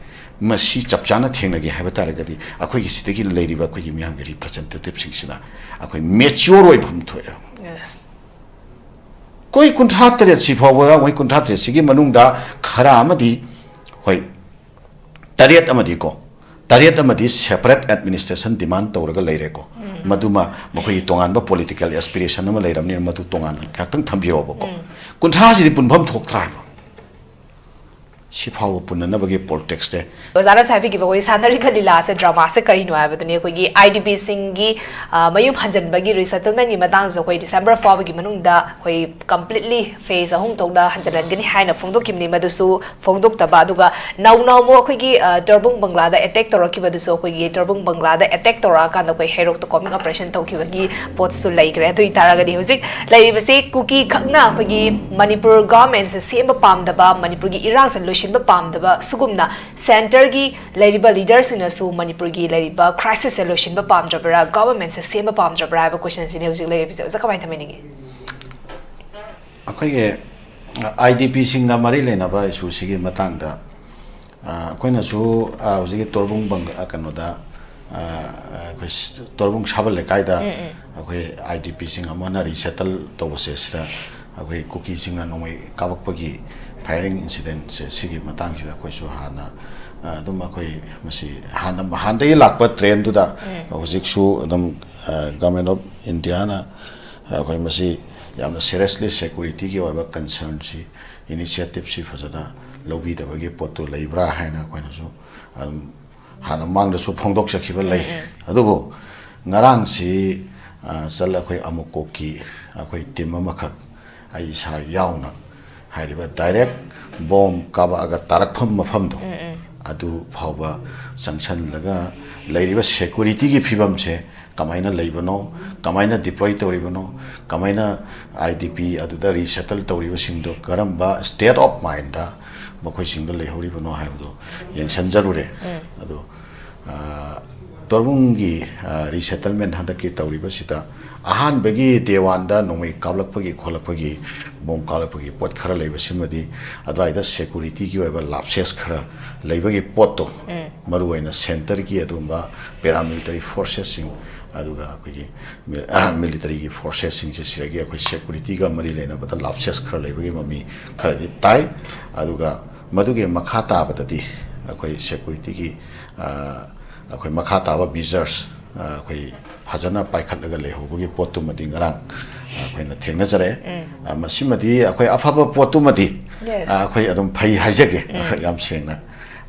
ꯃꯁꯤ ꯆꯞ ꯆꯥꯅ ꯊꯦꯡꯅꯒꯦ ꯍꯥꯏꯕ ꯇꯥꯔꯒꯗꯤ, ꯑꯩꯈꯣꯏꯒꯤ ꯁꯤꯗꯒꯤ ꯂꯩꯔꯤꯕ ꯑꯩꯈꯣꯏꯒꯤ ꯃꯤꯌꯥꯝꯒꯤ ꯔꯤꯄ꯭ꯔꯖꯦꯟꯇꯦꯇꯤꯞꯁꯤꯡꯁꯤꯅ ꯑꯩꯈꯣꯏ ꯃꯦꯆꯤꯌꯣꯔ ꯑꯣꯏꯐꯝ ꯊꯣꯛꯑꯦ꯫ ꯌꯦꯁ꯫ ꯑꯩꯈꯣꯏ ꯀꯨꯟꯊ꯭ꯔꯥ ꯇꯔꯦꯠꯁꯤ ꯐꯥꯎꯕꯗ, ꯃꯣꯏ ꯀꯨꯟꯊ꯭ꯔꯥ ꯇꯔꯦꯠꯁꯤꯒꯤ ꯃꯅꯨꯡꯗ ꯈꯔ ꯑꯃꯗꯤ, ꯍꯣꯏ, ꯇꯔꯦꯠ ꯑꯃꯗꯤꯀꯣ, ꯇꯔꯦꯠ ꯑꯃꯗꯤ ꯁꯦꯄꯔꯦꯠ ꯑꯦꯗꯃꯤꯅꯤꯁꯇ꯭ꯔꯦꯁꯟ ꯗꯤꯃꯥꯟ ꯇꯧꯔꯒ ꯂꯩꯔꯦꯀꯣ꯫ ꯃꯗꯨꯃ ꯃꯈꯣꯏꯒꯤ ꯇꯣꯉꯥꯟꯕ ꯄꯣꯂꯤꯇꯤꯀꯦꯜ ꯑꯦꯁꯄꯤꯔꯦꯁꯟ ꯑꯃ ꯂꯩꯔꯕꯅꯤꯅ ꯃꯗꯨ ꯇꯣꯉꯥꯟꯅ ꯉꯥꯛꯇꯪ ꯊꯝꯕꯤꯔꯣꯕꯀꯣ꯫ ꯀꯨꯟꯊ꯭ꯔꯥꯁꯤꯗꯤ ꯄꯨꯟꯐꯝ ꯊꯣꯛꯇ꯭ꯔꯥ ꯍꯥꯏꯕ? ꯁꯤ ꯐꯥꯎꯕ ꯄꯨꯟꯅꯅꯕꯒꯤ ꯄꯣꯂꯤꯇꯤꯛꯁꯇꯦ꯫ ꯑꯣꯖꯥꯅ ꯁ꯭ꯋꯥꯏ ꯍꯥꯏꯕꯤꯈꯤꯕ ꯑꯩꯈꯣꯏ ꯁꯥꯟꯅꯔꯤꯕ ꯂꯤꯂꯥꯁꯦ, ꯗ꯭ꯔꯃꯥꯁꯦ ꯀꯔꯤꯅꯣ ꯍꯥꯏꯕꯗꯨꯅꯤ꯫ ꯑꯩꯈꯣꯏꯒꯤ ꯑꯥꯏ ꯗꯤ ꯄꯤꯁꯤꯡꯒꯤ ꯃꯌꯨꯝ ꯍꯟꯖꯤꯟꯕꯒꯤ ꯔꯤꯁꯦꯇꯜꯃꯦꯟꯒꯤ ꯃꯇꯥꯡꯁꯨ ꯑꯩꯈꯣꯏ ꯗꯤꯁꯦꯝꯕꯔ ꯐꯥꯎꯕꯒꯤ ꯃꯅꯨꯡꯗ ꯑꯩꯈꯣꯏ ꯀꯝꯄ꯭ꯂꯤꯠꯂꯤ ꯐꯦꯖ ꯑꯍꯨꯝ ꯊꯣꯛꯅ ꯍꯟꯖꯤꯜꯍꯟꯒꯅꯤ ꯍꯥꯏꯅ ꯐꯣꯡꯗꯣꯛꯈꯤꯕꯅꯤ꯫ ꯃꯗꯨꯁꯨ ꯐꯣꯡꯗꯣꯛꯇꯕ, ꯑꯗꯨꯒ ꯅꯧꯅ ꯑꯃꯨꯛ ꯑꯩꯈꯣꯏꯒꯤ ꯇꯣꯔꯕꯨꯡ ꯕꯪꯒ꯭ꯂꯥꯗ ꯑꯦꯇꯦꯛ ꯇꯧꯔꯛꯈꯤꯕꯗꯨꯁꯨ, ꯑꯩꯈꯣꯏꯒꯤ ꯇꯣꯔꯕꯨꯡ ꯕꯪꯒ꯭ꯂꯥꯗ ꯑꯦꯇꯦꯛ ꯇꯧꯔꯛꯑꯀꯥꯟꯗ ꯑꯩꯈꯣꯏ ꯍꯦꯔꯣꯛꯇ ꯀꯣꯃꯤꯡ ꯑꯣꯄꯔꯦꯁꯟ ꯇꯧꯈꯤꯕꯒꯤ ꯄꯣꯠꯁꯨ ꯂꯩꯈ꯭ꯔꯦ꯫ ꯑꯗꯨ ꯑꯣꯏꯇꯥꯔꯒꯗꯤ ꯍꯧꯖꯤꯛ ꯂꯩꯔꯤꯕꯁꯤ ꯀꯨꯀꯤ ꯈꯛꯅ ꯑꯩꯈꯣꯏꯒꯤ ꯃꯅꯤꯄꯨꯔ ꯒꯚꯔꯟꯃꯦꯟꯁꯦ ꯁꯦꯝꯕ ꯄꯥꯝꯗꯕ, ꯃꯅꯤꯄꯨꯔꯒꯤ ꯏꯔꯥꯡꯁꯦ ꯂꯣꯏꯁꯤꯟꯕ ꯄꯥꯝꯗꯕ, ꯁꯤꯒꯨꯝꯅ ꯁꯦꯟꯇꯔꯒꯤ ꯂꯩꯔꯤꯕ ꯂꯤꯗꯔꯁꯤꯡꯅꯁꯨ ꯃꯅꯤꯄꯨꯔꯒꯤ ꯂꯩꯔꯤꯕ ꯀ꯭ꯔꯥꯏꯁꯤꯁꯁꯦ ꯂꯣꯏꯁꯤꯟꯕ ꯄꯥꯝꯗ꯭ꯔꯕ꯭ꯔꯥ, ꯒꯚꯔꯟꯃꯦꯟꯁꯦ ꯁꯦꯝꯕ ꯄꯥꯝꯗ꯭ꯔꯕ꯭ꯔꯥ ꯍꯥꯏꯕ ꯀꯣꯏꯁꯟꯁꯤꯅꯤ ꯍꯧꯖꯤꯛ ꯂꯩꯔꯤꯕꯁꯦ꯫ ꯑꯣꯖꯥ, ꯀꯃꯥꯏꯅ ꯊꯝꯕꯤꯅꯤꯡꯉꯤ? ꯑꯩꯈꯣꯏꯒꯤ ꯑꯥꯏ ꯗꯤ ꯄꯤꯁꯤꯡꯒ ꯃꯔꯤ ꯂꯩꯅꯕ ꯏꯁꯨꯁꯤꯒꯤ ꯃꯇꯥꯡꯗ ꯑꯩꯈꯣꯏꯅꯁꯨ ꯍꯧꯖꯤꯛꯀꯤ ꯇꯣꯔꯕꯨꯡ ꯀꯩꯅꯣꯗ, ꯑꯩꯈꯣꯏ ꯇꯣꯔꯕꯨꯡ ꯁꯥꯕꯜ ꯂꯩꯀꯥꯏꯗ ꯑꯩꯈꯣꯏ ꯑꯥꯏ ꯗꯤ ꯄꯤꯁꯤꯡ ꯑꯃꯅ ꯔꯤꯁꯦꯇꯜ ꯇꯧꯕꯁꯦ, ꯁꯤꯗ ꯑꯩꯈꯣꯏ ꯀꯨꯀꯤꯁꯤꯡꯅ ꯅꯣꯡꯃꯩ ꯀꯥꯞꯄꯛꯄꯒꯤ ꯐꯥꯏꯌꯔꯤꯡ ꯏꯟꯁꯤꯗꯦꯟꯁꯦ, ꯁꯤꯒꯤ ꯃꯇꯥꯡꯁꯤꯗ ꯑꯩꯈꯣꯏꯁꯨ ꯍꯥꯟꯅ ꯑꯗꯨꯝ ꯑꯩꯈꯣꯏ ꯃꯁꯤ ꯍꯥꯟꯅ ꯍꯥꯟꯅꯗꯒꯤ ꯂꯥꯛꯄ ꯇ꯭ꯔꯦꯟꯗꯨꯗ ꯍꯧꯖꯤꯛꯁꯨ ꯑꯗꯨꯝ ꯒꯚꯔꯟꯃꯦꯟ ꯑꯣꯐ ꯏꯟꯗꯤꯌꯥꯅ ꯑꯩꯈꯣꯏ ꯃꯁꯤ ꯌꯥꯝꯅ ꯁꯦꯔꯤꯌꯁꯂꯤ ꯁꯦꯀꯨꯔꯤꯇꯤꯒꯤ ꯑꯣꯏꯕ ꯀꯟꯁꯔꯟꯁꯤ, ꯏꯅꯤꯁꯤꯌꯦꯇꯤꯞꯁꯤ ꯐꯖꯅ ꯂꯧꯕꯤꯗꯕꯒꯤ ꯄꯣꯠꯇꯨ ꯂꯩꯕ꯭ꯔꯥ ꯍꯥꯏꯅ ꯑꯩꯈꯣꯏꯅꯁꯨ ꯑꯗꯨꯝ ꯍꯥꯟꯅ ꯃꯃꯥꯡꯗꯁꯨ ꯐꯣꯡꯗꯣꯛꯆꯈꯤꯕ ꯂꯩ꯫ ꯑꯗꯨꯕꯨ ꯉꯔꯥꯡꯁꯤ ꯆꯠꯂ ꯑꯩꯈꯣꯏ ꯑꯃꯨꯛꯀꯣꯛꯀꯤ ꯑꯩꯈꯣꯏ ꯇꯤꯝ ꯑꯃꯈꯛ, ꯑꯩ ꯏꯁꯥ ꯌꯥꯎꯅ, ꯍꯥꯏꯔꯤꯕ ꯗꯥꯏꯔꯦꯛ ꯕꯣꯝ ꯀꯥꯞꯄꯛꯑꯒ ꯇꯥꯔꯛꯐꯝ ꯃꯐꯝꯗꯣ, ꯑꯗꯨ ꯐꯥꯎꯕ ꯆꯪꯁꯜꯂꯒ ꯂꯩꯔꯤꯕ ꯁꯦꯀꯨꯔꯤꯇꯤꯒꯤ ꯐꯤꯕꯝꯁꯦ ꯀꯃꯥꯏꯅ ꯂꯩꯕꯅꯣ, ꯀꯃꯥꯏꯅ ꯗꯤꯄ꯭ꯂꯣꯏ ꯇꯧꯔꯤꯕꯅꯣ, ꯀꯃꯥꯏꯅ ꯑꯥꯏ ꯗꯤ ꯄꯤ ꯑꯗꯨꯗ ꯔꯤꯁꯦꯇꯜ ꯇꯧꯔꯤꯕꯁꯤꯡꯗꯣ ꯀꯔꯝꯕ ꯁ꯭ꯇꯦꯠ ꯑꯣꯐ ꯃꯥꯏꯟꯗ ꯃꯈꯣꯏꯁꯤꯡꯗꯣ ꯂꯩꯍꯧꯔꯤꯕꯅꯣ ꯍꯥꯏꯕꯗꯣ ꯌꯦꯡꯁꯤꯟꯖꯔꯨꯔꯦ꯫ ꯑꯗꯣ ꯇꯣꯔꯕꯨꯡꯒꯤ ꯔꯤꯁꯦꯇꯜꯃꯦꯟ ꯍꯟꯗꯛꯀꯤ ꯇꯧꯔꯤꯕꯁꯤꯗ ꯑꯍꯥꯟꯕꯒꯤ ꯗꯦ ꯋꯥꯟꯗ ꯅꯣꯡꯃꯩ ꯀꯥꯞꯂꯛꯄꯒꯤ ꯈꯣꯠꯂꯛꯄꯒꯤ, ꯕꯣꯝ ꯀꯥꯞꯂꯛꯄꯒꯤ ꯄꯣꯠ ꯈꯔ ꯂꯩꯕꯁꯤꯃꯗꯤ ꯑꯗꯨꯋꯥꯏꯗ ꯁꯦꯀꯨꯔꯤꯇꯤꯒꯤ ꯑꯣꯏꯕ ꯂꯥꯞꯁꯦꯁ ꯈꯔ ꯂꯩꯕꯒꯤ ꯄꯣꯠꯇꯣ, ꯃꯔꯨꯑꯣꯏꯅ ꯁꯦꯟꯇꯔꯒꯤ ꯑꯗꯨꯒꯨꯝꯕ ꯄꯦꯔꯥꯃꯤꯂꯤꯇꯔꯤ ꯐꯣꯔꯁꯦꯁꯁꯤꯡ, ꯑꯗꯨꯒ ꯑꯩꯈꯣꯏꯒꯤ ꯃꯤꯂꯤꯇꯔꯤꯒꯤ ꯐꯣꯔꯁꯦꯁꯁꯤꯡꯁꯦ, ꯁꯤꯗꯒꯤ ꯑꯩꯈꯣꯏ ꯁꯦꯀꯨꯔꯤꯇꯤꯒ ꯃꯔꯤ ꯂꯩꯅꯕꯗ ꯂꯥꯞꯁꯦꯁ ꯈꯔ ꯂꯩꯕꯒꯤ ꯃꯃꯤ ꯈꯔꯗꯤ ꯇꯥꯏ꯫ ꯑꯗꯨꯒ ꯃꯗꯨꯒꯤ ꯃꯈꯥ ꯇꯥꯕꯗꯗꯤ ꯑꯩꯈꯣꯏ ꯁꯦꯀꯨꯔꯤꯇꯤꯒꯤ ꯑꯩꯈꯣꯏ ꯃꯈꯥ ꯇꯥꯕ ꯃꯤꯖꯔꯁ ꯑꯩꯈꯣꯏ ꯐꯖꯅ ꯄꯥꯏꯈꯠꯂꯒ ꯂꯩꯍꯧꯕꯒꯤ ꯄꯣꯠꯇꯨꯃꯗꯤ ꯉꯔꯥꯡ ꯑꯩꯈꯣꯏꯅ ꯊꯦꯡꯅꯖꯔꯛꯑꯦ꯫ ꯎꯝ꯫ ꯑ, ꯃꯁꯤꯃꯗꯤ ꯑꯩꯈꯣꯏ ꯑꯐꯕ ꯄꯣꯠꯇꯨꯃꯗꯤ, Yes. ꯑ, ꯑꯩꯈꯣꯏ ꯑꯗꯨꯝ ꯐꯩ ꯍꯥꯏꯖꯒꯦ꯫ ꯎꯝ꯫ ꯌꯥꯝ ꯁꯦꯡꯅ꯫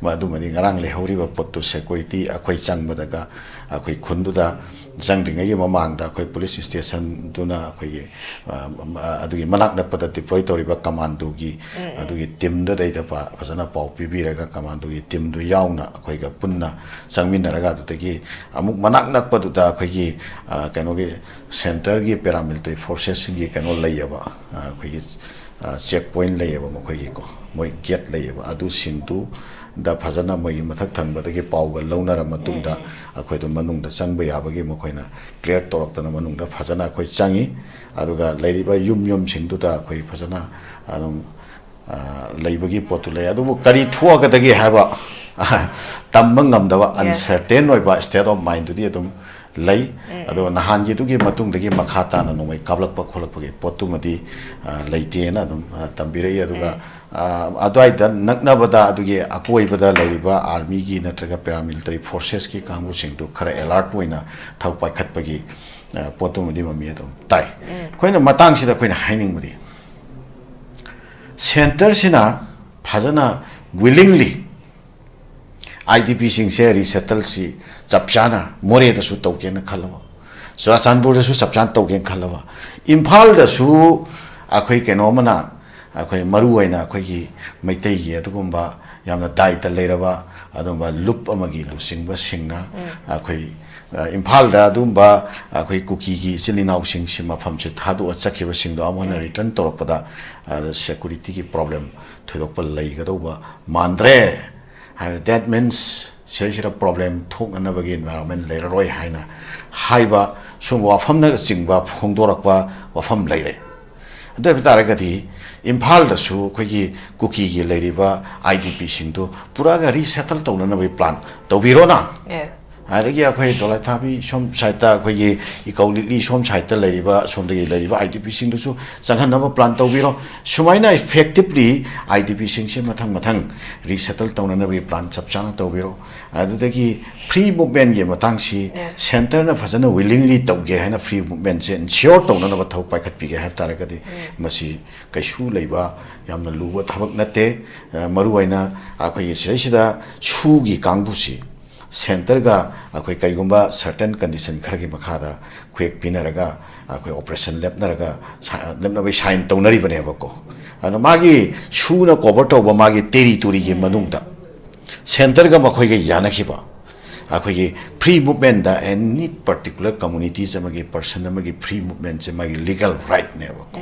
ꯃ-, ꯑꯗꯨꯃꯗꯤ ꯉꯔꯥꯡ ꯂꯩꯍꯧꯔꯤꯕ ꯄꯣꯠꯇꯨ security ꯑꯩꯈꯣꯏ ꯆꯪꯕꯗꯒ ꯑꯩꯈꯣꯏ ꯈꯨꯟꯗꯨꯗ ꯆꯪꯗ꯭ꯔꯤꯉꯩꯒꯤ ꯃꯃꯥꯡꯗ ꯑꯩꯈꯣꯏ police stationꯗꯨꯅ ꯑꯩꯈꯣꯏꯒꯤ, ꯑ, ꯑ, ꯑꯗꯨꯒꯤ ꯃꯅꯥꯛ ꯅꯛꯄꯗ deploy ꯇꯧꯔꯤꯕ commandꯣꯒꯤ ꯎꯝ, ꯎꯝ꯫ ꯑꯗꯨꯒꯤ teamꯗꯨꯗꯩꯗ ꯐ-, ꯐꯖꯅ ꯄꯥꯎ ꯄꯤꯕꯤꯔꯒ commandꯣꯒꯤ teamꯗꯨ ꯌꯥꯎꯅ ꯑꯩꯈꯣꯏꯒ ꯄꯨꯟꯅ ꯆꯪꯃꯤꯟꯅꯔꯒ ꯑꯗꯨꯗꯒꯤ ꯑꯃꯨꯛ ꯃꯅꯥꯛ ꯅꯛꯄꯗꯨꯗ ꯑꯩꯈꯣꯏꯒꯤ, ꯑ, ꯀꯩꯅꯣꯒꯤ centreꯒꯤ paramilitary forcesꯁꯤꯡꯒꯤ ꯀꯩꯅꯣ ꯂꯩꯌꯦꯕ, ꯑ, ꯑꯩꯈꯣꯏꯒꯤ, ꯑ, check point ꯂꯩꯌꯦꯕ ꯃꯈꯣꯏꯒꯤꯀꯣ, ꯃꯣꯏ gate ꯂꯩꯌꯦꯕ, ꯑꯗꯨꯁꯤꯡꯗꯨꯗ ꯐꯖꯅ ꯃꯣꯏꯒꯤ ꯃꯊꯛ ꯊꯪꯕꯗꯒꯤ ꯄꯥꯎꯒ ꯂꯧꯅꯔ ꯃꯇꯨꯡꯗ ꯎꯝ, ꯎꯝ꯫ ꯑꯩꯈꯣꯏꯗꯣ ꯃꯅꯨꯡꯗ ꯆꯪꯕ ꯌꯥꯕꯒꯤ ꯃꯈꯣꯏꯅ clear ꯇꯧꯔꯛꯇꯅ ꯃꯅꯨꯡꯗ ꯐꯖꯅ ꯑꯩꯈꯣꯏ ꯆꯪꯉꯤ꯫ ꯑꯗꯨꯒ ꯂꯩꯔꯤꯕ ꯌꯨꯝ ꯌꯨꯝꯁꯤꯡꯗꯨꯗ ꯑꯩꯈꯣꯏ ꯐꯖꯅ ꯑꯗꯨꯝ, ꯑ, ꯂꯩꯕꯒꯤ ꯄꯣꯠꯇꯨ ꯂꯩ꯫ ꯑꯗꯨꯕꯨ ꯀꯔꯤ ꯊꯣꯛꯑꯒꯗꯒꯦ ꯍꯥꯏꯕ ꯇꯝꯕ ꯉꯝꯗꯕ, Yes. uncertain ꯑꯣꯏꯕ state of mindꯗꯨꯗꯤ ꯑꯗꯨꯝ ꯂꯩ꯫ ꯎꯝ, ꯑꯗꯣ ꯎꯝ꯫ ꯅꯍꯥꯟꯒꯤꯗꯨꯒꯤ ꯃꯇꯨꯡꯗꯒꯤ ꯃꯈꯥ ꯇꯥꯅ ꯅꯣꯡꯃꯩ ꯀꯥꯞꯂꯛꯄ ꯈꯣꯠꯂꯛꯄꯒꯤ ꯄꯣꯠꯇꯨꯃꯗꯤ, ꯑ, ꯂꯩꯇꯦꯅ ꯑꯗꯨꯝ, ꯑ, ꯇꯝꯕꯤꯔꯛꯏ꯫ ꯑꯗꯨꯒ, ꯎꯝ꯫ ꯑ, ꯑꯗꯨꯋꯥꯏꯗ ꯅꯛꯅꯕꯗ ꯑꯗꯨꯒꯤ ꯑꯀꯣꯏꯕꯗ ꯂꯩꯔꯤꯕ armyꯒꯤ ꯅꯠꯇ꯭ꯔꯒ paramilitary forcesꯀꯤ ꯀꯥꯡꯕꯨꯁꯤꯡꯗꯨ ꯈꯔ alert ꯑꯣꯏꯅ ꯊꯧ ꯄꯥꯏꯈꯠꯄꯒꯤ, ꯑ, ꯄꯣꯠꯇꯨꯃꯗꯤ ꯃꯃꯤ ꯑꯗꯨꯝ ꯇꯥꯏ꯫ ꯎꯝ꯫ ꯑꯩꯈꯣꯏꯅ ꯃꯇꯥꯡꯁꯤꯗ ꯑꯩꯈꯣꯏꯅ ꯍꯥꯏꯅꯤꯡꯕꯗꯤ, centreꯁꯤꯅ ꯐꯖꯅ willingly IDPꯁꯤꯡꯁꯦ resettleꯁꯤ ꯆꯞ ꯆꯥꯅ ꯃꯣꯔꯦꯗꯁꯨ ꯇꯧꯒꯦꯅ ꯈꯜꯂꯕ, ꯆꯨꯔꯥꯆꯥꯟꯄꯨꯔꯗꯁꯨ ꯆꯞ ꯆꯥꯅ ꯇꯧꯒꯦꯅ ꯈꯜꯂꯕ, ꯏꯝꯐꯥꯜꯗꯁꯨ ꯑꯩꯈꯣꯏ ꯀꯩꯅꯣ ꯑꯃꯅ, ꯑꯩꯈꯣꯏ ꯃꯔꯨ ꯑꯣꯏꯅ ꯑꯩꯈꯣꯏꯒꯤ ꯃꯩꯇꯩꯒꯤ ꯑꯗꯨꯒꯨꯝꯕ ꯌꯥꯝꯅ ꯗꯥꯏꯇ ꯂꯩꯔꯕ ꯑꯗꯨꯒꯨꯝꯕ ꯂꯨꯞ ꯑꯃꯒꯤ ꯂꯨꯆꯤꯡꯕꯁꯤꯡꯅ ꯎꯝ꯫ ꯑꯩꯈꯣꯏ, ꯑ, ꯏꯝꯐꯥꯜꯗ ꯑꯗꯨꯒꯨꯝꯕ ꯑꯩꯈꯣꯏ ꯀꯨꯀꯤꯒꯤ ꯏꯆꯤꯜ ꯏꯅꯥꯎꯁꯤꯡꯁꯤ ꯃꯐꯝꯁꯤ ꯊꯥꯗꯣꯛꯑ ꯆꯠꯈꯤꯕꯁꯤꯡꯗꯣ ꯑꯃꯨꯛ ꯍꯟꯅ ꯎꯝ꯫ Return ꯇꯧꯔꯛꯄꯗ, ꯑ, securityꯒꯤ problem ꯊꯣꯏꯗꯣꯛꯄ ꯂꯩꯒꯗꯧꯕ ꯃꯥꯟꯗ꯭ꯔꯦ꯫ ꯍꯥꯏ-, that means ꯁꯤꯗꯩꯁꯤꯗ problem ꯊꯣꯛꯅꯅꯕꯒꯤ environment ꯂꯩꯔꯔꯣꯏ ꯍꯥꯏꯅ ꯍꯥꯏꯕ ꯁꯨꯝꯕ ꯋꯥꯐꯝꯅꯆꯤꯡꯕ ꯐꯣꯡꯗꯣꯔꯛꯄ ꯋꯥꯐꯝ ꯂꯩꯔꯦ꯫ ꯑꯗꯨ ꯑꯣꯏꯕ ꯇꯥꯔꯒꯗꯤ ꯏꯝꯐꯥꯜꯗꯁꯨ ꯑꯩꯈꯣꯏꯒꯤ ꯀꯨꯀꯤꯒꯤ ꯂꯩꯔꯤꯕ IDPꯁꯤꯡꯗꯨ ꯄꯨꯔꯛꯑꯒ resettle ꯇꯧꯅꯅꯕꯒꯤ plan ꯇꯧꯕꯤꯔꯣꯅ꯫ ꯑꯦ꯫ ꯑꯗꯒꯤ ꯑꯩꯈꯣꯏ ꯗꯣꯂꯥꯏꯊꯥꯕꯤ ꯁꯣꯝ ꯁꯥꯏꯠꯇ, ꯑꯩꯈꯣꯏꯒꯤ ꯏꯀꯧ ꯂꯤꯛꯂꯤ ꯁꯣꯝ ꯁꯥꯏꯠꯇ ꯂꯩꯔꯤꯕ, ꯁꯣꯝꯗꯒꯤ ꯂꯩꯔꯤꯕ IDPꯁꯤꯡꯗꯨꯁꯨ ꯆꯪꯍꯟꯅꯕ plan ꯇꯧꯕꯤꯔꯣ꯫ ꯁꯨꯃꯥꯏꯅ effectively IDPꯁꯤꯡꯁꯦ ꯃꯊꯪ ꯃꯊꯪ resettle ꯇꯧꯅꯅꯕꯒꯤ plan ꯆꯞ ꯆꯥꯅ ꯇꯧꯕꯤꯔꯣ꯫ ꯑꯗꯨꯗꯒꯤ free movementꯀꯤ ꯃꯇꯥꯡꯁꯤ centreꯅ ꯐꯖꯅ willingly ꯇꯧꯒꯦ ꯍꯥꯏꯅ free movementꯁꯦ ensure ꯇꯧꯅꯅꯕ ꯊꯕꯛ ꯄꯥꯏꯈꯠꯄꯤꯒꯦ ꯍꯥꯏꯕ ꯇꯥꯔꯒꯗꯤ, ꯃꯁꯤ ꯀꯩꯁꯨ ꯂꯩꯕ ꯌꯥꯝꯅ ꯂꯨꯕ ꯊꯕꯛ ꯅꯠꯇꯦ꯫ ꯑ, ꯃꯔꯨꯑꯣꯏꯅ ꯑꯩꯈꯣꯏꯒꯤ ꯁꯤꯗꯩꯁꯤꯗ ꯁꯨꯒꯤ ꯀꯥꯡꯕꯨꯁꯤ centreꯒ ꯑꯩꯈꯣꯏ ꯀꯔꯤꯒꯨꯝꯕ certain condition ꯈꯔꯒꯤ ꯃꯈꯥꯗ ꯈꯨꯌꯦꯛ ꯄꯤꯅꯔꯒ ꯑꯩꯈꯣꯏ operation ꯂꯦꯞꯅꯔꯒ ꯁꯥ-, ꯂꯦꯞꯅꯕꯒꯤ sign ꯇꯧꯅꯔꯤꯕꯅꯦꯕꯀꯣ꯫ ꯑꯗꯣ ꯃꯥꯒꯤ ꯁꯨꯅ cover ꯇꯧꯕ ꯃꯥꯒꯤ territoryꯒꯤ ꯃꯅꯨꯡꯗ centreꯒ ꯃꯈꯣꯏꯒ ꯌꯥꯅꯈꯤꯕ ꯑꯩꯈꯣꯏꯒꯤ free movementꯗ any particular communities ꯑꯃꯒꯤ person ꯑꯃꯒꯤ free movementꯁꯦ ꯃꯥꯒꯤ legal rightꯅꯦꯕꯀꯣ,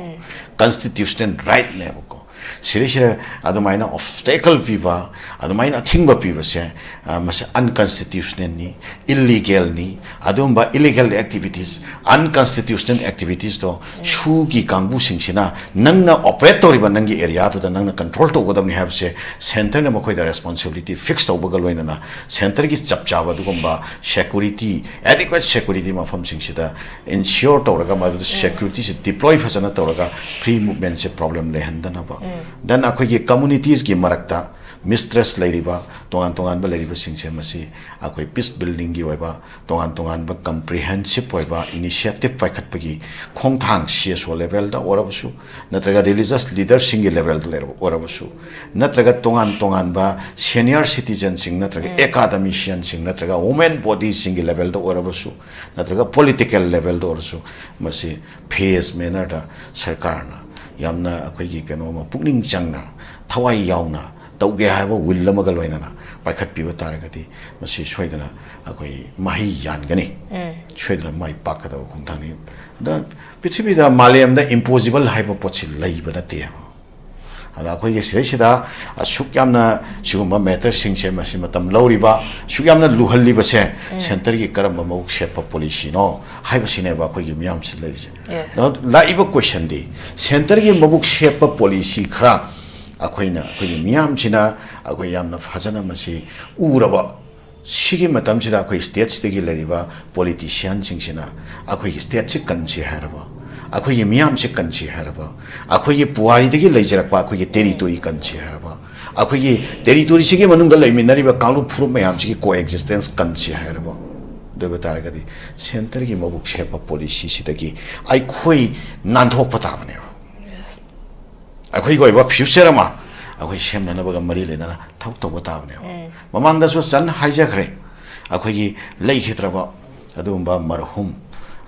constitutional rightꯅꯦꯕꯀꯣ꯫ ꯁꯤꯗꯩꯁꯤꯗ ꯑꯗꯨꯃꯥꯏꯅ obstacle ꯄꯤꯕ, ꯑꯗꯨꯃꯥꯏꯅ ꯑꯊꯤꯡꯕ ꯄꯤꯕꯁꯦ, ꯑ, ꯃꯁꯤ unconstitutionalꯅꯤ, illegalꯅꯤ꯫ ꯑꯗꯨꯒꯨꯝꯕ illegal activities, unconstitutional activitiesꯗꯣ ꯁꯨꯒꯤ ꯀꯥꯡꯕꯨꯁꯤꯡꯁꯤꯅ ꯅꯪꯅ operate ꯇꯧꯔꯤꯕ ꯅꯪꯒꯤ areaꯗꯨꯗ ꯅꯪꯅ control ꯇꯧꯒꯗꯕꯅꯤ ꯍꯥꯏꯕꯁꯦ centreꯅ ꯃꯈꯣꯏꯗ responsibility fix ꯇꯧꯕꯒ ꯂꯣꯏꯅꯅ centreꯒꯤ ꯆꯞ ꯆꯥꯕ ꯑꯗꯨꯒꯨꯝꯕ security, adequate security ꯃꯐꯝꯁꯤꯡꯁꯤꯗ ensure ꯇꯧꯔꯒ ꯃꯗꯨꯗ securityꯁꯦ deploy ꯐꯖꯅ ꯇꯧꯔꯒ free movementꯁꯦ problem ꯂꯩꯍꯟꯗꯅꯕ꯫ Then ꯑꯩꯈꯣꯏꯒꯤ communitiesꯀꯤ ꯃꯔꯛꯇ mistrust ꯂꯩꯔꯤꯕ, ꯇꯣꯉꯥꯟ ꯇꯣꯉꯥꯟꯕ ꯂꯩꯔꯤꯕꯁꯤꯡꯁꯦ ꯃꯁꯤ ꯑꯩꯈꯣꯏ peace buildingꯒꯤ ꯑꯣꯏꯕ ꯇꯣꯉꯥꯟ ꯇꯣꯉꯥꯟꯕ comprehensive ꯑꯣꯏꯕ initiative ꯄꯥꯏꯈꯠꯄꯒꯤ ꯈꯣꯡꯊꯥꯡ CSO levelꯗ ꯑꯣꯏꯔꯕꯁꯨ, ꯅꯠꯇ꯭ꯔꯒ religious leaderꯁꯤꯡꯒꯤ levelꯗ ꯂꯩꯔꯕ ꯑꯣꯏꯔꯕꯁꯨ, ꯅꯠꯇ꯭ꯔꯒ ꯇꯣꯉꯥꯟ ꯇꯣꯉꯥꯟꯕ senior citizenꯁꯤꯡ ꯅꯠꯇ꯭ꯔꯒ academicianꯁꯤꯡ ꯅꯠꯇ꯭ꯔꯒ women bodyꯁꯤꯡꯒꯤ levelꯗ ꯑꯣꯏꯔꯕꯁꯨ, ꯅꯠꯇ꯭ꯔꯒ political levelꯗ ꯑꯣꯏꯔꯁꯨ, ꯃꯁꯤ phase mannerꯗ ꯁꯔꯀꯥꯔꯅ ꯌꯥꯝꯅ ꯑꯩꯈꯣꯏꯒꯤ ꯀꯩꯅꯣ ꯑꯃ ꯄꯨꯛꯅꯤꯡ ꯆꯪꯅ, ꯊꯋꯥꯏ ꯌꯥꯎꯅ ꯇꯧꯒꯦ ꯍꯥꯏꯕ will ꯑꯃꯒ ꯂꯣꯏꯅꯅ ꯄꯥꯏꯈꯠꯄꯤꯕ ꯇꯥꯔꯒꯗꯤ, ꯃꯁꯤ ꯁꯣꯏꯗꯅ ꯑꯩꯈꯣꯏ ꯃꯍꯩ ꯌꯥꯟꯒꯅꯤ, ꯁꯣꯏꯗꯅ ꯃꯥꯏ ꯄꯥꯛꯀꯗꯕ ꯈꯣꯡꯊꯥꯡꯅꯤ꯫ ꯑꯗ ꯄ꯭ꯔꯤꯊꯤꯕꯤꯗ, ꯃꯥꯂꯦꯝꯗ impossible ꯍꯥꯏꯕ ꯄꯣꯠꯁꯤ ꯂꯩꯕ ꯅꯠꯇꯦ ꯍꯥꯏꯕ꯫ ꯑꯗ ꯑꯩꯈꯣꯏꯒꯤ ꯁꯤꯗꯩꯁꯤꯗ ꯑꯁꯨꯛ ꯌꯥꯝꯅ ꯁꯤꯒꯨꯝꯕ matterꯁꯤꯡꯁꯦ, ꯃꯁꯤ ꯃꯇꯝ ꯂꯧꯔꯤꯕ, ꯑꯁꯨꯛ ꯌꯥꯝꯅ ꯂꯨꯍꯜꯂꯤꯕꯁꯦ centreꯒꯤ ꯀꯔꯝꯕ ꯃꯕꯨꯛ ꯁꯦꯞꯄ policyꯅꯣ ꯍꯥꯏꯕꯁꯤꯅꯦꯕ ꯑꯩꯈꯣꯏꯒꯤ ꯃꯤꯌꯥꯝꯁꯤ ꯂꯩꯔꯤꯁꯦ꯫ ꯑꯗꯣ ꯂꯥꯛꯏꯕ questionꯗꯤ, centreꯒꯤ ꯃꯕꯨꯛ ꯁꯦꯞꯄ policy ꯈꯔ ꯑꯩꯈꯣꯏꯅ, ꯑꯩꯈꯣꯏꯒꯤ ꯃꯤꯌꯥꯝꯁꯤꯅ ꯑꯩꯈꯣꯏ ꯌꯥꯝꯅ ꯐꯖꯅ ꯃꯁꯤ ꯎꯔꯕ, ꯁꯤꯒꯤ ꯃꯇꯝꯁꯤꯗ ꯑꯩꯈꯣꯏ ꯁ꯭ꯇꯦꯠꯁꯤꯗꯒꯤ ꯂꯩꯔꯤꯕ ꯄꯣꯂꯤꯇꯤꯁꯤꯌꯥꯟꯁꯤꯡꯁꯤꯅ ꯑꯩꯈꯣꯏꯒꯤ ꯁ꯭ꯇꯦꯠꯁꯤ ꯀꯟꯁꯤ ꯍꯥꯏꯔꯕ, ꯑꯩꯈꯣꯏꯒꯤ ꯃꯤꯌꯥꯝꯁꯤ ꯀꯟꯁꯤ ꯍꯥꯏꯔꯕ, ꯑꯩꯈꯣꯏꯒꯤ ꯄꯨꯋꯥꯔꯤꯗꯒꯤ ꯂꯩꯖꯔꯛꯄ ꯑꯩꯈꯣꯏꯒꯤ ꯇꯦꯔꯤꯇꯣꯔꯤ ꯀꯟꯁꯤ ꯍꯥꯏꯔꯕ, ꯑꯩꯈꯣꯏꯒꯤ ꯇꯦꯔꯤꯇꯣꯔꯤꯁꯤꯒꯤ ꯃꯅꯨꯡꯗ ꯂꯩꯃꯤꯟꯅꯔꯤꯕ ꯀꯥꯡꯂꯨꯞ ꯐꯨꯔꯨꯞ ꯃꯌꯥꯝꯁꯤꯒꯤ ꯀꯣ ꯑꯦꯛꯖꯤꯁꯇꯦꯟꯁ ꯀꯟꯁꯤ ꯍꯥꯏꯔꯕ, ꯑꯗꯨ ꯑꯣꯏꯕ ꯇꯥꯔꯒꯗꯤ ꯁꯦꯟꯇꯔꯒꯤ ꯃꯕꯨꯛ ꯁꯦꯞꯄ ꯄꯣꯂꯤꯁꯤꯁꯤꯗꯒꯤ ꯑꯩꯈꯣꯏ ꯅꯥꯟꯊꯣꯛꯄ ꯇꯥꯕꯅꯦꯕ꯫ ꯑꯩꯈꯣꯏꯒꯤ ꯑꯣꯏꯕ ꯐ꯭ꯌꯨꯆꯔ ꯑꯃ ꯑꯩꯈꯣꯏ ꯁꯦꯝꯅꯅꯕꯒ ꯃꯔꯤ ꯂꯩꯅꯅ ꯊꯕꯛ ꯇꯧꯕ ꯇꯥꯕꯅꯦꯕ꯫ ꯃꯃꯥꯡꯗꯁꯨ ꯆꯟ ꯍꯥꯏꯖꯈ꯭ꯔꯦ, ꯑꯩꯈꯣꯏꯒꯤ ꯂꯩꯈꯤꯗ꯭ꯔꯕ ꯑꯗꯨꯒꯨꯝꯕ ꯃꯔꯍꯨꯝ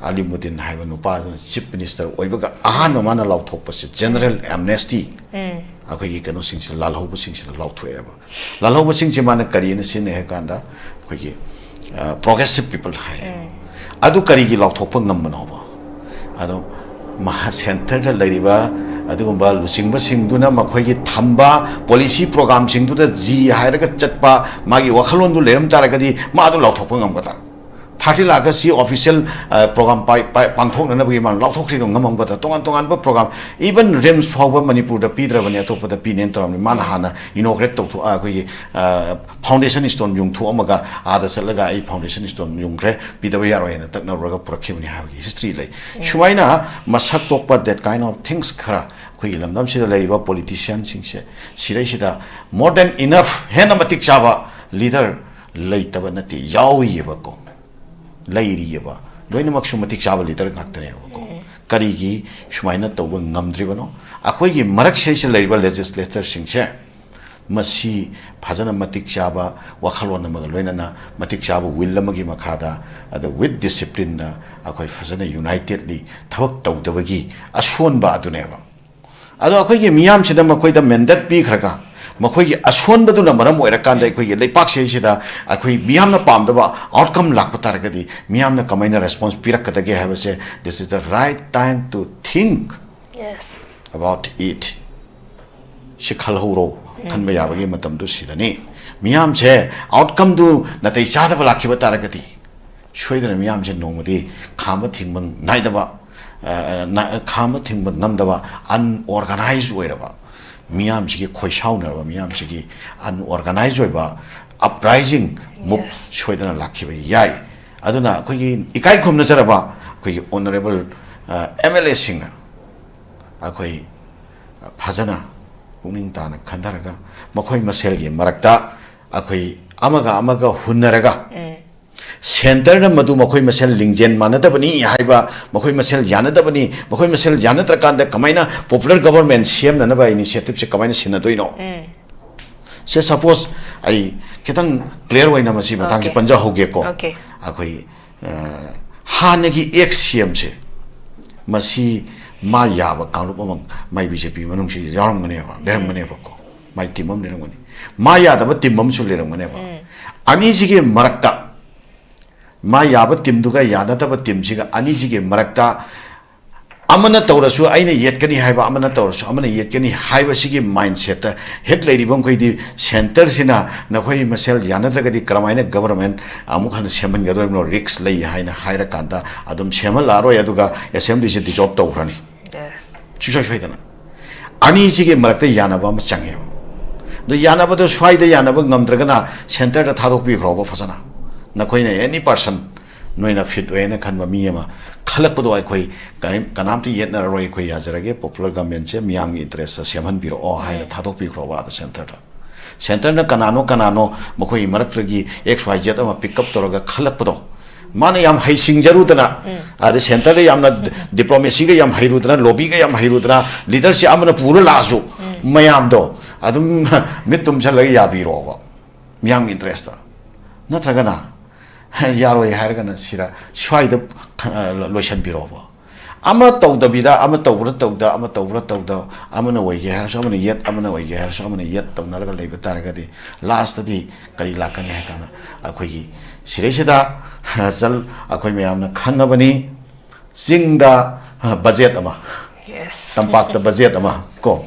ꯑꯂꯤꯃꯨꯗꯤꯟ ꯍꯥꯏꯕ ꯅꯨꯄꯥꯗꯨꯅ ꯆꯤꯐ ꯃꯤꯅꯤꯁꯇꯔ ꯑꯣꯏꯕꯒ ꯑꯍꯥꯟꯕ ꯃꯥꯅ ꯂꯥꯎꯊꯣꯛꯄꯁꯦ ꯖꯦꯅꯔꯦꯜ ꯑꯦꯝꯅꯦꯁꯇꯤ ꯑꯩꯈꯣꯏꯒꯤ ꯀꯩꯅꯣꯁꯤꯡꯁꯤꯗ, ꯂꯥꯜꯍꯧꯕꯁꯤꯡꯁꯤꯗ ꯂꯥꯎꯊꯣꯛꯑꯦꯕ꯫ ꯂꯥꯜꯍꯧꯕꯁꯤꯡꯁꯦ ꯃꯥꯅ ꯀꯔꯤꯅ ꯁꯤꯖꯤꯟꯅꯩ ꯍꯥꯏ ꯀꯥꯟꯗ ꯑꯩꯈꯣꯏꯒꯤ ꯄ꯭ꯔꯣꯒ꯭ꯔꯦꯁꯤꯞ ꯄꯤꯄꯜ ꯍꯥꯏ꯫ ꯑꯗꯨ ꯀꯔꯤꯒꯤ ꯂꯥꯎꯊꯣꯛꯄ ꯉꯝꯕꯅꯣꯕ? ꯑꯗꯣ ꯃꯍꯥ ꯁꯦꯟꯇꯔꯗ ꯂꯩꯔꯤꯕ ꯑꯗꯨꯒꯨꯝꯕ ꯂꯨꯆꯤꯡꯕꯁꯤꯡꯗꯨꯅ ꯃꯈꯣꯏꯒꯤ ꯊꯝꯕ ꯄꯣꯂꯤꯁꯤ ꯄ꯭ꯔꯣꯒ꯭ꯔꯥꯝꯁꯤꯡꯗꯨꯗ ꯖꯤ ꯍꯥꯏꯔꯒ ꯆꯠꯄ ꯃꯥꯒꯤ ꯋꯥꯈꯜꯂꯣꯟꯗꯨ ꯂꯩꯔꯝ ꯇꯥꯔꯒꯗꯤ ꯃꯥ ꯑꯗꯨ ꯂꯥꯎꯊꯣꯛꯄ ꯉꯝꯒꯗ꯭ꯔꯥ? ꯊꯥꯔꯇꯤ ꯂꯥꯛꯀ ꯁꯤ ꯑꯣꯐꯤꯁꯤꯌꯦꯜ ꯄ꯭ꯔꯣꯒ꯭ꯔꯥꯝ ꯄꯥꯡꯊꯣꯛꯅꯅꯕꯒꯤ ꯃꯥꯅ ꯂꯥꯎꯊꯣꯛꯈ꯭ꯔꯤꯗꯣ ꯉꯝꯃꯝꯒꯗ꯭ꯔꯥ? ꯇꯣꯉꯥꯟ ꯇꯣꯉꯥꯟꯕ ꯄ꯭ꯔꯣꯒ꯭ꯔꯥꯝ, ꯏꯚꯟ ꯔꯤꯝꯁ ꯐꯥꯎꯕ ꯃꯅꯤꯄꯨꯔꯗ ꯄꯤꯗ꯭ꯔꯕꯅꯤ, ꯑꯇꯣꯞꯄꯗ ꯄꯤꯅꯦꯅ ꯇꯧꯔꯝꯃꯤ꯫ ꯃꯥꯅ ꯍꯥꯟꯅ ꯏꯅꯣꯒ꯭ꯔꯦꯠ ꯇꯧꯊꯣꯛ ꯑꯩꯈꯣꯏꯒꯤ ꯐꯥꯎꯟꯗꯦꯁꯟ ꯁ꯭ꯇꯣꯟ ꯌꯨꯡꯊꯣꯛꯑꯝꯃꯒ ꯑꯥꯗ ꯆꯠꯂꯒ ꯑꯩ ꯐꯥꯎꯟꯗꯦꯁꯟ ꯁ꯭ꯇꯣꯟ ꯌꯨꯡꯈ꯭ꯔꯦ, ꯄꯤꯗꯕ ꯌꯥꯔꯣꯏ ꯍꯥꯏꯅ ꯇꯛꯅꯔꯨꯔꯒ ꯄꯨꯔꯛꯈꯤꯕꯅꯤ ꯍꯥꯏꯕꯒꯤ ꯍꯤꯁꯇ꯭ꯔꯤ ꯂꯩ꯫ ꯁꯨꯃꯥꯏꯅ ꯃꯁꯛ ꯊꯣꯛꯄ that kind of things ꯈꯔ ꯑꯩꯈꯣꯏꯒꯤ ꯂꯝꯗꯝꯁꯤꯗ ꯂꯩꯔꯤꯕ ꯄꯣꯂꯤꯇꯤꯁꯤꯌꯥꯟꯁꯤꯡꯁꯦ ꯁꯤꯗꯩꯁꯤꯗ more than enough, ꯍꯦꯟꯅ ꯃꯇꯤꯛ ꯆꯥꯕ ꯂꯤꯗꯔ ꯂꯩꯇꯕ ꯅꯠꯇꯦ, ꯌꯥꯎꯔꯤꯑꯕꯀꯣ, ꯂꯩꯔꯤꯑꯕ꯫ ꯂꯣꯏꯅꯃꯛꯁꯨ ꯃꯇꯤꯛ ꯆꯥꯕ ꯂꯤꯗꯔ ꯉꯥꯛꯇꯅꯦꯕꯀꯣ꯫ ꯀꯔꯤꯒꯤ ꯁꯨꯃꯥꯏꯅ ꯇꯧꯕ ꯉꯝꯗ꯭ꯔꯤꯕꯅꯣ? ꯑꯩꯈꯣꯏꯒꯤ ꯃꯔꯛꯁꯤꯗꯩꯁꯤꯗ ꯂꯩꯔꯤꯕ ꯂꯦꯖꯤꯁꯂꯦꯇꯔꯁꯤꯡꯁꯦ ꯃꯁꯤ ꯐꯖꯅ ꯃꯇꯤꯛ ꯆꯥꯕ ꯋꯥꯈꯜꯂꯣꯟ ꯑꯃꯒ ꯂꯣꯏꯅꯅ ꯃꯇꯤꯛ ꯆꯥꯕ ꯋꯤꯜ ꯑꯃꯒꯤ ꯃꯈꯥꯗ, ꯑꯗ with discipline ꯗ ꯑꯩꯈꯣꯏ ꯐꯖꯅ ꯌꯨꯅꯥꯏꯇꯦꯠꯂꯤ ꯊꯕꯛ ꯇꯧꯗꯕꯒꯤ ꯑꯁꯣꯟꯕ ꯑꯗꯨꯅꯦꯕ꯫ ꯑꯗꯣ ꯑꯩꯈꯣꯏꯒꯤ ꯃꯤꯌꯥꯝꯁꯤꯗ ꯃꯈꯣꯏꯗ ꯃꯦꯟꯗꯦꯠ ꯄꯤꯈ꯭ꯔꯒ ꯃꯈꯣꯏꯒꯤ ꯑꯁꯣꯟꯕꯗꯨꯅ ꯃꯔꯝ ꯑꯣꯏꯔꯀꯥꯟꯗ ꯑꯩꯈꯣꯏꯒꯤ ꯂꯩꯄꯥꯛꯁꯤꯗꯩꯁꯤꯗ ꯑꯩꯈꯣꯏ ꯃꯤꯌꯥꯝꯅ ꯄꯥꯝꯗꯕ ꯑꯥꯎꯠꯀꯝ ꯂꯥꯛꯄ ꯇꯥꯔꯒꯗꯤ ꯃꯤꯌꯥꯝꯅ ꯀꯃꯥꯏꯅ ꯔꯦꯁꯄꯣꯟꯁ ꯄꯤꯔꯛꯀꯗꯒꯦ ꯍꯥꯏꯕꯁꯦ, this is the right time to think Yes. about it. ꯁꯤ ꯈꯜꯍꯧꯔꯣ, ꯈꯟꯕ ꯌꯥꯕꯒꯤ ꯃꯇꯝꯗꯨ ꯁꯤꯗꯅꯤ꯫ ꯃꯤꯌꯥꯝꯁꯦ ꯑꯥꯎꯠꯀꯝꯗꯨ ꯅꯥꯇꯩ ꯆꯥꯗꯕ ꯂꯥꯛꯈꯤꯕ ꯇꯥꯔꯒꯗꯤ ꯁꯣꯏꯗꯅ ꯃꯤꯌꯥꯝꯁꯦ ꯅꯣꯡꯃꯗꯤ ꯈꯥꯝꯕ ꯊꯤꯡꯕ ꯅꯥꯏꯗꯕ, ꯑ, ꯅ-, ꯈꯥꯝꯕ ꯊꯤꯡꯕ ꯉꯝꯗꯕ, ꯑꯟꯑꯣꯔꯒꯅꯥꯏꯖ ꯑꯣꯏꯔꯕ ꯃꯤꯌꯥꯝꯁꯤꯒꯤ, ꯈꯣꯏꯁꯥꯎꯅꯔꯕ ꯃꯤꯌꯥꯝꯁꯤꯒꯤ ꯑꯟꯑꯣꯔꯒꯅꯥꯏꯖ ꯑꯣꯏꯕ ꯑꯞꯔꯥꯏꯖꯤꯡ ꯃꯨꯚ ꯁꯣꯏꯗꯅ ꯂꯥꯛꯈꯤꯕ ꯌꯥꯏ꯫ ꯑꯗꯨꯅ ꯑꯩꯈꯣꯏꯒꯤ ꯏꯀꯥꯏ ꯈꯨꯝꯅꯖꯔꯕ ꯑꯩꯈꯣꯏꯒꯤ ꯑꯣꯅꯔꯦꯕꯜ ꯑꯦꯝ ꯑꯦꯜ ꯑꯦꯁꯤꯡꯅ ꯑꯩꯈꯣꯏ ꯐꯖꯅ ꯄꯨꯛꯅꯤꯡ ꯇꯥꯅ ꯈꯟꯊꯔꯒ ꯃꯈꯣꯏ ꯃꯁꯦꯜꯒꯤ ꯃꯔꯛꯇ ꯑꯩꯈꯣꯏ ꯑꯃꯒ ꯑꯃꯒ ꯍꯨꯟꯅꯔꯒ ꯁꯦꯟꯇꯔꯅ ꯃꯗꯨ ꯃꯈꯣꯏ ꯃꯁꯦꯜ ꯂꯤꯡꯖꯦꯜ ꯃꯥꯟꯅꯗꯕꯅꯤ ꯍꯥꯏꯕ, ꯃꯈꯣꯏ ꯃꯁꯦꯜ ꯌꯥꯅꯗꯕꯅꯤ, ꯃꯈꯣꯏ ꯃꯁꯦꯜ ꯌꯥꯅꯗ꯭ꯔꯀꯥꯟꯗ ꯀꯃꯥꯏꯅ ꯄꯣꯄꯨꯂꯔ ꯒꯕꯔꯃꯦꯟ ꯁꯦꯝꯅꯅꯕ ꯏꯅꯤꯁꯤꯌꯦꯇꯤꯞꯁꯦ ꯀꯃꯥꯏꯅ ꯁꯤꯟꯅꯗꯣꯏꯅꯣ? ꯁꯦ, ꯁꯄꯣꯁ ꯑꯩ ꯈꯤꯇꯪ ꯀ꯭ꯂꯤꯌꯥꯔ ꯑꯣꯏꯅ ꯃꯁꯤ ꯃꯇꯥꯡꯁꯤ Okay. ꯄꯟꯖꯍꯧꯒꯦꯀꯣ꯫ Okay. ꯑꯩꯈꯣꯏ ꯑ, ꯍꯥꯟꯅꯒꯤ ꯑꯦꯛꯁ ꯁꯤ ꯑꯦꯝꯁꯦ ꯃꯁꯤ ꯃꯥ ꯌꯥꯕ ꯀꯥꯡꯂꯨꯞ ꯑꯃ ꯃꯥꯏ ꯕꯤ ꯖꯦ ꯄꯤ ꯃꯅꯨꯡꯁꯤ ꯌꯥꯎꯔꯝꯒꯅꯦꯕ, ꯂꯩꯔꯝꯒꯅꯦꯕꯀꯣ꯫ ꯃꯥꯏ ꯇꯤꯝ ꯑꯃ ꯂꯩꯔꯝꯒꯅꯤ꯫ ꯃꯥ ꯌꯥꯗꯕ ꯇꯤꯝ ꯑꯃꯁꯨ ꯂꯩꯔꯝꯒꯅꯦꯕ꯫ ꯑꯅꯤꯁꯤꯒꯤ ꯃꯔꯛꯇ ꯃꯥ ꯌꯥꯕ ꯇꯤꯝꯗꯨꯒ ꯌꯥꯅꯗꯕ ꯇꯤꯝꯁꯤꯒ, ꯑꯅꯤꯁꯤꯒꯤ ꯃꯔꯛꯇ ꯑꯃꯅ ꯇꯧꯔꯁꯨ ꯑꯩꯅ ꯌꯦꯠꯀꯅꯤ ꯍꯥꯏꯕ, ꯑꯃꯅ ꯇꯧꯔꯁꯨ ꯑꯃꯅ ꯌꯦꯠꯀꯅꯤ ꯍꯥꯏꯕꯁꯤꯒꯤ ꯃꯥꯏꯟꯁꯦꯠꯇ ꯍꯦꯛ ꯂꯩꯔꯤꯕ ꯃꯈꯩꯗꯤ ꯁꯦꯟꯇꯔꯁꯤꯅ ꯅꯈꯣꯏ ꯃꯁꯦꯜ ꯌꯥꯅꯗ꯭ꯔꯒꯗꯤ ꯀꯔꯝꯍꯥꯏꯅ ꯒꯕꯔꯃꯦꯟ ꯑꯃꯨꯛ ꯍꯟꯅ ꯁꯦꯝꯍꯟꯒꯗꯧꯔꯤꯕꯅꯣ, ꯔꯤꯛꯁ ꯂꯩ ꯍꯥꯏꯅ ꯍꯥꯏꯔꯀꯥꯟꯗ ꯑꯗꯨꯝ ꯁꯦꯝꯍꯜꯂꯛꯑꯔꯣꯏ, ꯑꯗꯨꯒ ꯑꯦꯁꯦꯝꯕ꯭ꯂꯤꯁꯦ ꯗꯤꯖꯣꯜꯕ ꯇꯧꯈ꯭ꯔꯅꯤ꯫ ꯁꯨꯡꯁꯣꯏ ꯁꯣꯏꯗꯅ꯫ ꯑꯅꯤꯁꯤꯒꯤ ꯃꯔꯛꯇ ꯌꯥꯅꯕ ꯑꯃ ꯆꯪꯉꯦꯕ꯫ ꯑꯗꯣ ꯌꯥꯅꯕꯗꯣ ꯁ꯭ꯋꯥꯏꯗ ꯌꯥꯅꯕ ꯉꯝꯗ꯭ꯔꯒꯅ ꯁꯦꯟꯇꯔꯗ ꯊꯥꯗꯣꯛꯄꯤꯈ꯭ꯔꯣꯕ ꯐꯖꯅ꯫ ꯅꯈꯣꯏꯅ ꯑꯦꯅꯤ ꯄꯥꯔꯁꯟ ꯅꯣꯏꯅ ꯐꯤꯠ ꯑꯣꯏꯅ ꯈꯟꯕ ꯃꯤ ꯑꯃ ꯈꯜꯂꯛꯄꯗꯣ ꯑꯩꯈꯣꯏ ꯀꯔꯤꯝ-, ꯀꯅꯥꯝꯇ ꯌꯦꯠꯅꯔꯔꯣꯏ, ꯑꯩꯈꯣꯏ ꯌꯥꯖꯔꯒꯦ, ꯄꯣꯄꯨꯂꯔ ꯒꯕꯔꯃꯦꯟꯁꯦ ꯃꯤꯌꯥꯝꯒꯤ ꯏꯟꯇꯔꯦꯁꯇ ꯁꯦꯝꯍꯟꯕꯤꯔꯛꯑꯣ ꯍꯥꯏꯅ ꯊꯥꯗꯣꯛꯄꯤꯈ꯭ꯔꯣꯕ ꯑꯥꯗ ꯁꯦꯟꯇꯔꯗ꯫ ꯁꯦꯟꯇꯔꯅ ꯀꯅꯥꯅꯣ ꯀꯅꯥꯅꯣ ꯃꯈꯣꯏꯒꯤ ꯃꯔꯛꯇꯒꯤ ꯑꯦꯛꯁ ꯋꯥꯏ ꯖꯦꯠ ꯑꯃ ꯄꯤꯛ ꯑꯞ ꯇꯧꯔꯒ ꯈꯜꯂꯛꯄꯗꯣ, ꯃꯥꯅ ꯌꯥꯝ ꯍꯩꯁꯤꯡꯖꯔꯨꯗꯅ, ꯑꯗꯩ ꯁꯦꯟꯇꯔꯗ ꯌꯥꯝꯅ ꯗꯤꯄ꯭ꯂꯣꯃꯦꯁꯤꯒ ꯌꯥꯝ ꯍꯩꯔꯨꯗꯅ, ꯂꯣꯕꯤꯒ ꯌꯥꯝ ꯍꯩꯔꯨꯗꯅ, ꯂꯤꯗꯔꯁꯤꯞ ꯑꯃꯅ ꯄꯨꯔ ꯂꯥꯛꯑꯁꯨ, ꯃꯌꯥꯝꯗꯣ ꯑꯗꯨꯝ ꯃꯤꯠ ꯇꯨꯝꯁꯜꯂꯒ ꯌꯥꯕꯤꯔꯣꯕ, ꯃꯤꯌꯥꯝꯒꯤ ꯏꯟꯇꯔꯦꯁꯇ꯫ ꯅꯠꯇ꯭ꯔꯒꯅ ꯌꯥꯔꯣꯏ ꯍꯥꯏꯔꯒꯅ ꯁꯤꯗ ꯁ꯭ꯋꯥꯏꯗ, ꯑ, ꯂꯣꯏꯁꯤꯟꯕꯤꯔꯣꯕ꯫ ꯑꯃ ꯇꯧꯗꯕꯤꯗ ꯑꯃ ꯇꯧꯕ꯭ꯔꯥ ꯇꯧꯗ, ꯑꯃ ꯇꯧꯕ꯭ꯔꯥ ꯇꯧꯗ, ꯑꯃꯅ ꯑꯣꯏꯒꯦ ꯍꯥꯏꯔꯁꯨ ꯑꯃꯅ ꯌꯦꯠ, ꯑꯃꯅ ꯑꯣꯏꯒꯦ ꯍꯥꯏꯔꯁꯨ ꯑꯃꯅ ꯌꯦꯠ ꯇꯧꯅꯔꯒ ꯂꯩꯕ ꯇꯥꯔꯒꯗꯤ ꯂꯥꯁꯇꯗꯤ ꯀꯔꯤ ꯂꯥꯛꯀꯅꯤ ꯍꯥꯏ ꯀꯥꯟꯗ ꯑꯩꯈꯣꯏꯒꯤ ꯁꯤꯗꯩꯁꯤꯗ, ꯑ, ꯆꯜ-, ꯑꯩꯈꯣꯏ ꯃꯌꯥꯝꯅ ꯈꯪꯉꯕꯅꯤ, ꯆꯤꯡꯗ, ꯑ, ꯕꯖꯦꯠ ꯑꯃ, ꯇꯝꯄꯥꯛꯇ ꯕꯖꯦꯠ ꯑꯃ ꯀꯣ,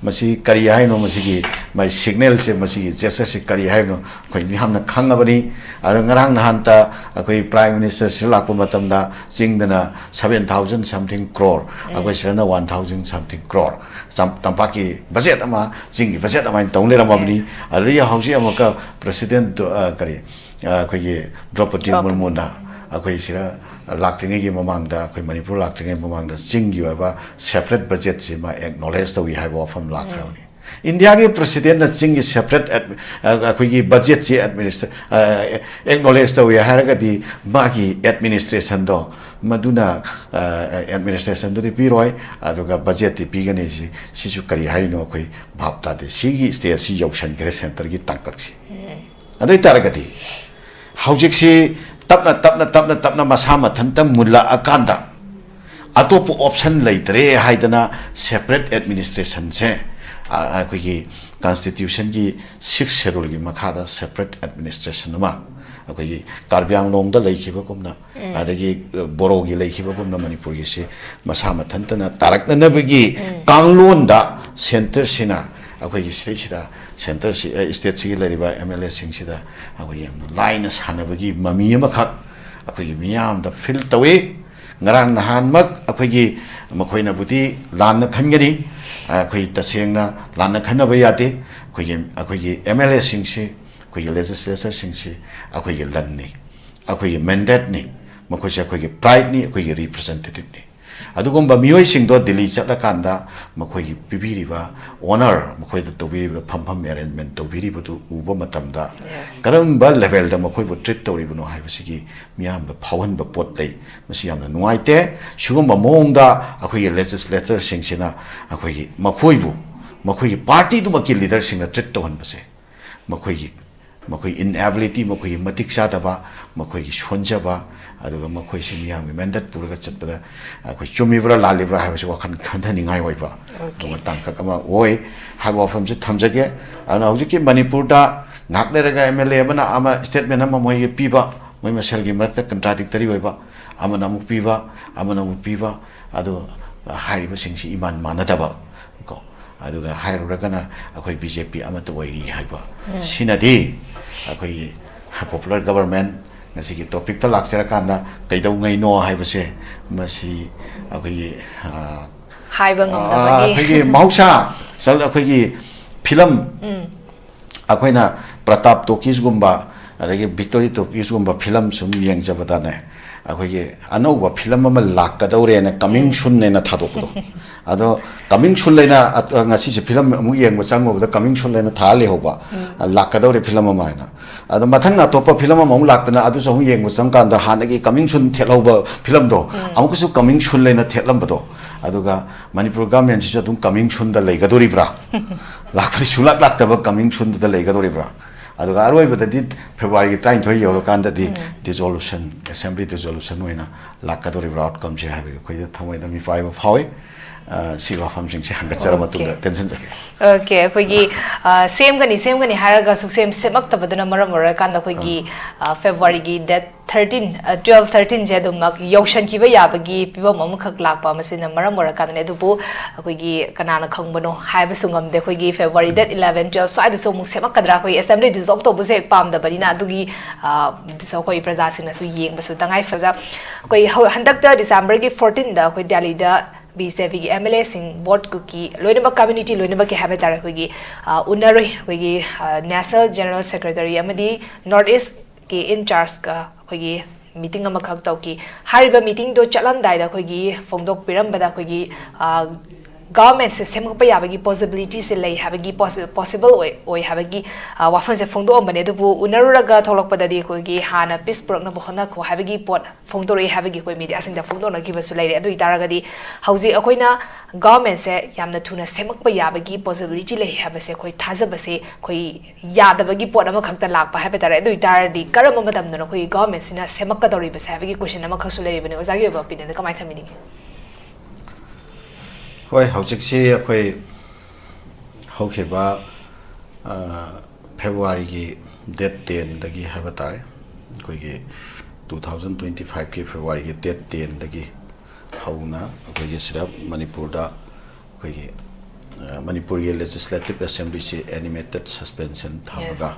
ꯃꯁꯤ ꯀꯔꯤ ꯍꯥꯏꯅꯣ? ꯃꯁꯤꯒꯤ ꯃꯥꯏ ꯁꯤꯒꯅꯦꯜꯁꯦ, ꯃꯁꯤꯒꯤ ꯖꯦꯁꯆꯔꯁꯦ ꯀꯔꯤ ꯍꯥꯏꯕꯅꯣ? ꯑꯩꯈꯣꯏ ꯃꯤꯌꯥꯝꯅ ꯈꯪꯉꯕꯅꯤ꯫ ꯑꯗꯣ ꯉꯔꯥꯡ ꯅꯍꯥꯟꯇ ꯑꯩꯈꯣꯏ ꯄ꯭ꯔꯥꯏꯝ ꯃꯤꯅꯤꯁꯇꯔ ꯁꯤꯗ ꯂꯥꯛꯄ ꯃꯇꯝꯗ ꯆꯤꯡꯗꯅ seven thousand something crore, ꯑꯩꯈꯣꯏ ꯁꯤꯗꯅ one thousand something crore꯫ ꯆꯝ-, ꯇꯝꯄꯥꯛꯀꯤ ꯕꯖꯦꯠ ꯑꯃ, ꯆꯤꯡꯒꯤ ꯕꯖꯦꯠ ꯑꯃ ꯍꯥꯏꯅ ꯇꯧ ꯂꯩꯔꯝꯃꯕꯅꯤ꯫ ꯑꯗꯨꯗꯒꯤ ꯍꯧꯖꯤꯛ ꯑꯃꯨꯛꯀ ꯄ꯭ꯔꯁꯤꯗꯦꯟ ꯗꯣ-, ꯑ, ꯀꯔꯤ, ꯑ, ꯑꯩꯈꯣꯏꯒꯤ ꯗ꯭ꯔꯧꯄꯗꯤ ꯗ꯭ꯔꯧꯄꯗꯤ꯫ ꯃꯨꯔꯃꯨꯅ ꯑꯩꯈꯣꯏ ꯁꯤꯗ ꯂꯥꯛꯇ꯭ꯔꯤꯉꯩꯒꯤ ꯃꯃꯥꯡꯗ, ꯑꯩꯈꯣꯏ ꯃꯅꯤꯄꯨꯔ ꯂꯥꯛꯇ꯭ꯔꯤꯉꯩ ꯃꯃꯥꯡꯗ ꯆꯤꯡꯒꯤ ꯑꯣꯏꯕ ꯁꯦꯄꯔꯦꯠ ꯕꯖꯦꯠꯁꯤ ꯃꯥ ꯑꯦꯛꯅꯣꯂꯦꯖ ꯇꯧꯏ ꯍꯥꯏꯕ ꯋꯥꯐꯝ ꯂꯥꯛꯈ꯭ꯔꯕꯅꯤ꯫ ꯏꯟꯗꯤꯌꯥꯒꯤ ꯄ꯭ꯔꯁꯤꯗꯦꯟꯅ ꯆꯤꯡꯒꯤ ꯁꯦꯄꯔꯦꯠ ꯑꯦꯗ-, ꯑ, ꯑꯩꯈꯣꯏꯒꯤ ꯕꯖꯦꯠꯁꯤ ꯑꯦꯗꯃꯤꯅꯤꯁꯇ꯭ꯔ-, ꯑ, ꯑꯦꯛꯅꯣꯂꯦꯖ ꯇꯧꯏ ꯍꯥꯏꯔꯒꯗꯤ ꯃꯥꯒꯤ ꯑꯦꯗꯃꯤꯅꯤꯁꯇ꯭ꯔꯦꯁꯟꯗꯣ ꯃꯗꯨꯅ, ꯑ, ꯑꯦꯗꯃꯤꯅꯤꯁꯇ꯭ꯔꯦꯁꯟꯗꯨꯗꯤ ꯄꯤꯔꯣꯏ, ꯑꯗꯨꯒ ꯕꯖꯦꯠꯇꯤ ꯄꯤꯒꯅꯤ꯫ ꯁꯤ, ꯁꯤꯁꯨ ꯀꯔꯤ ꯍꯥꯏꯔꯤꯅꯣ ꯑꯩꯈꯣꯏ ꯚꯥꯞ ꯇꯥꯗꯦ꯫ ꯁꯤꯒꯤ ꯁ꯭ꯇꯦꯖꯁꯤ ꯌꯧꯁꯟꯈ꯭ꯔꯦ ꯁꯦꯟꯇꯔꯒꯤ ꯇꯥꯡꯀꯛꯁꯤ꯫ ꯑꯗꯨ ꯑꯣꯏ ꯇꯥꯔꯒꯗꯤ ꯍꯧꯖꯤꯛꯁꯤ ꯇꯞꯅ, ꯇꯞꯅ, ꯇꯞꯅ, ꯇꯞꯅ ꯃꯁꯥ ꯃꯊꯟꯇ ꯃꯨꯜꯂꯛꯑꯀꯥꯟꯗ ꯑꯇꯣꯞꯄ ꯑꯣꯞꯁꯟ ꯂꯩꯇ꯭ꯔꯦ ꯍꯥꯏꯗꯅ ꯁꯦꯄꯔꯦꯠ ꯑꯦꯗꯃꯤꯅꯤꯁꯇ꯭ꯔꯦꯁꯟꯁꯦ, ꯑ, ꯑꯩꯈꯣꯏꯒꯤ ꯀꯟꯁꯇꯤꯇ꯭ꯌꯨꯁꯟꯒꯤ ꯁꯤꯛꯁ ꯁꯦꯗꯨꯜꯒꯤ ꯃꯈꯥꯗ ꯁꯦꯄꯔꯦꯠ ꯑꯦꯗꯃꯤꯅꯤꯁꯇ꯭ꯔꯦꯁꯟ ꯑꯃ, ꯑꯩꯈꯣꯏꯒꯤ ꯀꯥꯔꯕꯤ ꯑꯥꯡꯂꯣꯡꯗ ꯂꯩꯈꯤꯕꯒꯨꯝꯅ, ꯑꯗꯒꯤ, ꯑ, ꯕꯣꯔꯣꯒꯤ ꯂꯩꯈꯤꯕꯒꯨꯝꯅ ꯃꯅꯤꯄꯨꯔꯒꯤꯁꯤ ꯃꯁꯥ ꯃꯊꯟꯇꯅ ꯇꯥꯔꯛꯅꯅꯕꯒꯤ ꯀꯥꯡꯂꯣꯟꯗ ꯁꯦꯟꯇꯔꯁꯤꯅ ꯑꯩꯈꯣꯏꯒꯤ ꯁꯤꯗꯩꯁꯤꯗ ꯁꯦꯟꯇꯔꯁꯤ, ꯑ, ꯁ꯭ꯇꯦꯠꯁꯤꯒꯤ ꯂꯩꯔꯤꯕ ꯑꯦꯝ ꯑꯦꯜ ꯑꯦꯁꯤꯡꯁꯤꯗ ꯑꯩꯈꯣꯏ ꯌꯥꯝꯅ ꯂꯥꯏꯅ ꯁꯥꯟꯅꯕꯒꯤ ꯃꯃꯤ ꯑꯃꯈꯛ ꯑꯩꯈꯣꯏꯒꯤ ꯃꯤꯌꯥꯝꯗ ꯐꯤꯜ ꯇꯧꯏ꯫ ꯉꯔꯥꯡ ꯅꯍꯥꯟꯃꯛ ꯑꯩꯈꯣꯏꯒꯤ ꯃꯈꯣꯏꯅꯕꯨꯗꯤ ꯂꯥꯟꯅ ꯈꯟꯒꯅꯤ, ꯑꯩꯈꯣꯏ ꯇꯁꯦꯡꯅ ꯂꯥꯟꯅ ꯈꯟꯅꯕ ꯌꯥꯗꯦ꯫ ꯑꯩꯈꯣꯏꯒꯤ, ꯑꯩꯈꯣꯏꯒꯤ ꯑꯦꯝ ꯑꯦꯜ ꯑꯦꯁꯤꯡꯁꯤ, ꯑꯩꯈꯣꯏꯒꯤ ꯂꯦꯖꯤꯁꯂꯦꯆꯔꯁꯤꯡꯁꯤ ꯑꯩꯈꯣꯏꯒꯤ ꯂꯟꯅꯤ, ꯑꯩꯈꯣꯏꯒꯤ ꯃꯦꯟꯗꯦꯠꯅꯤ, ꯃꯈꯣꯏꯁꯦ ꯑꯩꯈꯣꯏꯒꯤ ꯄ꯭ꯔꯥꯏꯗꯅꯤ, ꯑꯩꯈꯣꯏꯒꯤ ꯔꯤꯄ꯭ꯔꯖꯦꯟꯇꯦꯇꯤꯞꯅꯤ꯫ ꯑꯗꯨꯒꯨꯝꯕ ꯃꯤꯑꯣꯏꯁꯤꯡꯗꯣ ꯗꯤꯜꯂꯤ ꯆꯠꯂꯀꯥꯟꯗ ꯃꯈꯣꯏꯒꯤ ꯄꯤꯕꯤꯔꯤꯕ ꯑꯣꯅꯔ, ꯃꯈꯣꯏꯗ ꯇꯧꯕꯤꯔꯤꯕ ꯐꯝꯐꯝ ꯑꯦꯔꯦꯟꯖꯃꯦꯟ ꯇꯧꯕꯤꯔꯤꯕꯗꯨ ꯎꯕ ꯃꯇꯝꯗ ꯀꯔꯝꯕ ꯂꯦꯚꯦꯜꯗ ꯃꯈꯣꯏꯕꯨ ꯇ꯭ꯔꯤꯠ ꯇꯧꯔꯤꯕꯅꯣ ꯍꯥꯏꯕꯁꯤꯒꯤ ꯃꯤꯌꯥꯝꯗ ꯐꯥꯎꯍꯟꯕ ꯄꯣꯠ ꯂꯩ꯫ ꯃꯁꯤ ꯌꯥꯝꯅ ꯅꯨꯡꯉꯥꯏꯇꯦ꯫ ꯁꯤꯒꯨꯝꯕ ꯃꯑꯣꯡꯗ ꯑꯩꯈꯣꯏꯒꯤ ꯂꯦꯖꯤꯁꯂꯦꯆꯔꯁꯤꯡꯁꯤꯅ ꯑꯩꯈꯣꯏꯒꯤ ꯃꯈꯣꯏꯕꯨ, ꯃꯈꯣꯏꯒꯤ ꯄꯥꯔꯇꯤꯗꯨꯃꯛꯀꯤ ꯂꯤꯗꯔꯁꯤꯡꯅ ꯇ꯭ꯔꯤꯠ ꯇꯧꯍꯟꯕꯁꯦ ꯃꯈꯣꯏꯒꯤ, ꯃꯈꯣꯏ ꯏꯟꯑꯦꯕꯤꯂꯤꯇꯤ, ꯃꯈꯣꯏꯒꯤ ꯃꯇꯤꯛ ꯆꯥꯗꯕ, ꯃꯈꯣꯏꯒꯤ ꯁꯣꯟꯖꯕ, ꯑꯗꯨꯒ ꯃꯈꯣꯏꯁꯤ ꯃꯤꯌꯥꯝꯒꯤ ꯃꯦꯟꯗꯦꯠ ꯄꯨꯔꯒ ꯆꯠꯄꯗ ꯑꯩꯈꯣꯏ ꯆꯨꯝꯃꯤꯕ꯭ꯔꯥ ꯂꯥꯜꯂꯤꯕ꯭ꯔꯥ ꯍꯥꯏꯕꯁꯤ ꯋꯥꯈꯜ ꯈꯟꯊꯅꯤꯡꯉꯥꯏ ꯑꯣꯏꯕ ꯑꯗꯨꯒꯨꯝꯕ ꯇꯥꯡꯀꯛ ꯑꯃ ꯑꯣꯏ ꯍꯥꯏꯕ ꯋꯥꯐꯝꯁꯤ ꯊꯝꯖꯒꯦ꯫ ꯑꯗꯨꯅ ꯍꯧꯖꯤꯛꯀꯤ ꯃꯅꯤꯄꯨꯔꯗ ꯉꯥꯏꯍꯥꯛ ꯂꯩꯔꯒ ꯑꯦꯝ ꯑꯦꯜ ꯑꯦ ꯑꯃꯅ ꯑꯃ ꯁ꯭ꯇꯦꯠꯃꯦꯟ ꯑꯃ ꯃꯣꯏꯒꯤ ꯄꯤꯕ, ꯃꯣꯏ ꯃꯁꯦꯜꯒꯤ ꯃꯔꯛꯇ ꯀꯟꯇ꯭ꯔꯥꯗꯤꯛꯇꯔꯤ ꯑꯣꯏꯕ, ꯑꯃꯅ ꯑꯃꯨꯛ ꯄꯤꯕ, ꯑꯃꯅ ꯑꯃꯨꯛ ꯄꯤꯕ, ꯑꯗꯨ ꯍꯥꯏꯔꯤꯕꯁꯤꯡꯁꯤ ꯏꯃꯥꯟ ꯃꯥꯟꯅꯗꯕ ꯀꯣ, ꯑꯗꯨꯒ ꯍꯥꯏꯔꯨꯔꯒꯅ ꯑꯩꯈꯣꯏ ꯕꯤ ꯖꯦ ꯄꯤ ꯑꯃꯠꯇ ꯑꯣꯏꯔꯤ ꯍꯥꯏꯕ ꯁꯤꯅꯗꯤ ꯑꯩꯈꯣꯏꯒꯤ popular government, ꯉꯁꯤꯒꯤ ꯇꯣꯄꯤꯛꯇ ꯂꯥꯛꯆꯔꯀꯥꯟꯗ ꯀꯩꯗꯧꯉꯩꯅꯣ ꯍꯥꯏꯕꯁꯦ, ꯃꯁꯤ ꯑꯩꯈꯣꯏꯒꯤ, ꯑ, ꯍꯥꯏꯕ ꯑ, ꯉꯝꯗꯕꯒꯤ ꯑꯩꯈꯣꯏꯒꯤ ꯃꯍꯧꯁꯥ ꯆꯜ-, ꯑꯩꯈꯣꯏꯒꯤ ꯐꯤꯂꯝ, ꯑꯩꯈꯣꯏꯅ ꯄ꯭ꯔꯇꯥꯞ ꯇꯣꯀꯤꯁꯒꯨꯝꯕ, ꯑꯗꯒꯤ ꯚꯤꯛꯇꯣꯔꯤ ꯇꯣꯀꯤꯁꯒꯨꯝꯕ ꯐꯤꯂꯝ ꯁꯨꯝ ꯌꯦꯡꯖꯕꯗꯅꯦ, ꯑꯩꯈꯣꯏꯒꯤ ꯑꯅꯧꯕ ꯐꯤꯂꯝ ꯑꯃ ꯂꯥꯛꯀꯗꯧꯔꯦꯅ coming soon ꯍꯥꯏꯅ ꯊꯥꯗꯣꯛꯄꯗꯣ, ꯑꯗꯣ coming soon ꯍꯥꯏꯅ ꯑ-, ꯉꯁꯤꯁꯦ ꯐꯤꯂꯝ ꯑꯃꯨꯛ ꯌꯦꯡꯕ ꯆꯪꯉꯨꯕꯗ coming soon ꯍꯥꯏꯅ ꯊꯥ ꯂꯩꯍꯧꯕ, ꯂꯥꯛꯀꯗꯧꯔꯦ ꯐꯤꯂꯝ ꯑꯃ ꯍꯥꯏꯅ꯫ ꯑꯗꯣ ꯃꯊꯪ ꯑꯇꯣꯞꯄ ꯐꯤꯂꯝ ꯑꯃꯃꯨꯛ ꯂꯥꯛꯇꯅ ꯑꯗꯨꯁꯨ ꯑꯃꯨꯛ ꯌꯦꯡꯕ ꯆꯪꯀꯥꯟꯗ ꯍꯥꯟꯅꯒꯤ coming soon ꯊꯦꯠꯍꯧꯕ ꯐꯤꯂꯝꯗꯣ ꯑꯃꯨꯛꯀꯁꯨ coming soon ꯍꯥꯏꯅ ꯊꯦꯠꯂꯝꯕꯗꯣ, ꯑꯗꯨꯒ ꯃꯅꯤꯄꯨꯔ government ꯁꯤꯁꯨ ꯑꯗꯨꯝ coming soon ꯗ ꯂꯩꯒꯗꯧꯔꯤꯕ꯭ꯔꯥ? ꯂꯥꯛꯄꯗꯤ ꯁꯨꯡꯂꯥꯛ ꯂꯥꯛꯇꯕ coming soon ꯗꯨꯗ ꯂꯩꯒꯗꯧꯔꯤꯕ꯭ꯔꯥ? ꯑꯗꯨꯒ ꯑꯔꯣꯏꯕꯗꯗꯤ ꯐꯦꯕ꯭ꯔꯨꯋꯥꯔꯤꯒꯤ ꯇꯔꯥꯅꯤꯊꯣꯏ ꯌꯧꯔꯀꯥꯟꯗꯗꯤ dissolution, assembly dissolution ꯑꯣꯏꯅ ꯂꯥꯛꯀꯗꯧꯔꯤꯕ꯭ꯔꯥ outcome ꯁꯦ ꯍꯥꯏꯕꯒꯤ ꯑꯩꯈꯣꯏꯗ ꯊꯃꯣꯏꯗ ꯃꯤꯄꯥꯏꯕ ꯐꯥꯎꯏ꯫ ꯑ, ꯁꯤ ꯋꯥꯐꯝꯁꯤꯡꯁꯦ ꯍꯪꯒꯠꯆꯔ ꯃꯇꯨꯡꯗ Okay. ꯇꯦꯟꯁꯤꯟꯖꯒꯦ꯫ Okay, ꯑꯩꯈꯣꯏꯒꯤ, ꯑ, ꯁꯦꯝꯒꯅꯤ ꯁꯦꯝꯒꯅꯤ ꯍꯥꯏꯔꯒ ꯁꯨꯛꯁꯦꯝ ꯁꯦꯝꯃꯛꯇꯕꯗꯨꯅ ꯃꯔꯝ ꯑꯣꯏꯔꯀꯥꯟꯗ ꯑꯩꯈꯣꯏꯒꯤ, ꯑ, ꯐꯦꯕ꯭ꯔꯨꯋꯥꯔꯤꯒꯤ date thirteen, ꯑ, twelve thirteen ꯁꯦ ꯑꯗꯨꯃꯛ ꯌꯧꯁꯟꯈꯤꯕ ꯌꯥꯕꯒꯤ ꯐꯤꯕꯝ ꯑꯃꯈꯛ ꯂꯥꯛꯄ ꯃꯁꯤꯅ ꯃꯔꯝ ꯑꯣꯏꯔꯀꯥꯟꯗꯅꯦ꯫ ꯑꯗꯨꯕꯨ ꯑꯩꯈꯣꯏꯒꯤ ꯀꯅꯥꯅ ꯈꯪꯕꯅꯣ ꯍꯥꯏꯕꯁꯨ ꯉꯝꯗꯦ꯫ ꯑꯩꯈꯣꯏꯒꯤ ꯐꯦꯕ꯭ꯔꯨꯋꯥꯔꯤ date eleven, twelve ꯁ꯭ꯋꯥꯏꯗꯁꯨ ꯑꯃꯨꯛ ꯁꯦꯝꯃꯛꯀꯗ꯭ꯔꯥ? ꯑꯩꯈꯣꯏ assembly dissolve ꯇꯧꯕꯁꯦ ꯍꯦꯛ ꯄꯥꯝꯗꯕꯅꯤꯅ ꯑꯗꯨꯒꯤ, ꯑ, ꯗꯨꯁꯨ ꯑꯩꯈꯣꯏ ꯄ꯭ꯔꯖꯥꯁꯤꯡꯅꯁꯨ ꯌꯦꯡꯕꯁꯨ ꯇꯉꯥꯏ ꯐꯖ-, ꯑꯩꯈꯣꯏ ꯍꯧ-, ꯍꯟꯗꯛꯇ ꯗꯤꯁꯦꯝꯕꯔꯒꯤ fourteen ꯗ ꯑꯩꯈꯣꯏ ꯗꯦꯜꯂꯤꯗ ꯕꯤ ꯖꯦ ꯄꯤꯒꯤ ꯑꯦꯝ ꯑꯦꯜ ꯑꯦꯁꯤꯡ, ꯕꯣꯠ ꯀꯨꯀꯤ ꯂꯣꯏꯅꯃꯛ, community ꯂꯣꯏꯅꯃꯛꯀꯤ ꯍꯥꯏꯕ ꯇꯥꯔꯦ, ꯑꯩꯈꯣꯏꯒꯤ, ꯑ, ꯎꯅꯔꯨꯏ꯫ ꯑꯩꯈꯣꯏꯒꯤ, ꯑ, national general secretary ꯑꯃꯗꯤ North East ꯀꯤ in charge ꯀ ꯑꯩꯈꯣꯏꯒꯤ meeting ꯑꯃꯈꯛ ꯇꯧꯈꯤ꯫ ꯍꯥꯏꯔꯤꯕ meeting ꯗꯣ ꯆꯠꯂꯝꯗꯥꯏꯗ ꯑꯩꯈꯣꯏꯒꯤ ꯐꯣꯡꯗꯣꯛꯄꯤꯔꯝꯕꯗ ꯑꯩꯈꯣꯏꯒꯤ, ꯑ, government ꯁꯦ ꯁꯦꯝꯒꯠꯄ ꯌꯥꯕꯒꯤ possibility ꯁꯦ ꯂꯩ ꯍꯥꯏꯕꯒꯤ, possi-, possible ꯑꯣꯏ, ꯑꯣꯏ ꯍꯥꯏꯕꯒꯤ, ꯑ, ꯋꯥꯐꯝꯁꯦ ꯐꯣꯡꯗꯣꯛꯑꯝꯕꯅꯦ꯫ ꯑꯗꯨꯕꯨ ꯎꯅꯔꯨꯔꯒ ꯊꯣꯛꯂꯛꯄꯗꯗꯤ ꯑꯩꯈꯣꯏꯒꯤ ꯍꯥꯟꯅ peace ꯄꯨꯔꯛꯅꯕ ꯍꯣꯠꯅꯈꯣ ꯍꯥꯏꯕꯒꯤ ꯄꯣꯠ ꯐꯣꯡꯗꯣꯔꯛꯏ ꯍꯥꯏꯕꯒꯤ ꯑꯩꯈꯣꯏ media ꯁꯤꯡꯗ ꯐꯣꯡꯗꯣꯛꯅꯈꯤꯕꯁꯨ ꯂꯩꯔꯦ꯫ ꯑꯗꯨ ꯑꯣꯏꯇꯥꯔꯒꯗꯤ ꯍꯧꯖꯤꯛ ꯑꯩꯈꯣꯏꯅ government ꯁꯦ ꯌꯥꯝꯅ ꯊꯨꯅ ꯁꯦꯝꯃꯛꯄ ꯌꯥꯕꯒꯤ possibility ꯂꯩ ꯍꯥꯏꯕꯁꯦ ꯑꯩꯈꯣꯏ ꯊꯥꯖꯕꯁꯦ ꯑꯩꯈꯣꯏ ꯌꯥꯗꯕꯒꯤ ꯄꯣꯠ ꯑꯃꯈꯛꯇ ꯂꯥꯛꯄ ꯍꯥꯏꯕ ꯇꯥꯔꯦ꯫ ꯑꯗꯨ ꯑꯣꯏꯇꯥꯔꯗꯤ ꯀꯔꯝꯕ ꯃꯇꯝꯗꯅꯣ ꯑꯩꯈꯣꯏꯒꯤ government ꯁꯤꯅ ꯁꯦꯝꯃꯛꯀꯗꯧꯔꯤꯕꯁꯦ ꯍꯥꯏꯕꯒꯤ question ꯑꯃꯈꯛꯁꯨ ꯂꯩꯔꯤꯕꯅꯦ꯫ ꯑꯣꯖꯥꯒꯤ ꯑꯣꯏꯕ opinion ꯗ ꯀꯃꯥꯏꯅ ꯊꯝꯕꯤꯅꯤꯡꯉꯤ? ꯍꯣꯏ, ꯍꯧꯖꯤꯛꯁꯤ ꯑꯩꯈꯣꯏ ꯍꯧꯈꯤꯕ, ꯑ, ꯐꯦꯕ꯭ꯔꯨꯋꯥꯔꯤꯒꯤ date ten ꯗꯒꯤ ꯍꯥꯏꯕ ꯇꯥꯔꯦ, ꯑꯩꯈꯣꯏꯒꯤ two thousand twenty five ꯀꯤ ꯐꯦꯕ꯭ꯔꯨꯋꯥꯔꯤꯒꯤ date ten ꯗꯒꯤ ꯍꯧꯅ ꯑꯩꯈꯣꯏꯒꯤ ꯁꯤꯗ ꯃꯅꯤꯄꯨꯔꯗ ꯑꯩꯈꯣꯏꯒꯤ ꯃꯅꯤꯄꯨꯔꯒꯤ ꯂꯦꯖꯤꯁꯂꯦꯇꯤꯞ ꯑꯦꯁꯦꯝꯕ꯭ꯂꯤꯁꯤ ꯑꯦꯅꯤꯃꯦꯇꯦꯠ ꯁꯁꯄꯦꯟꯁꯟ ꯊꯝꯃꯒ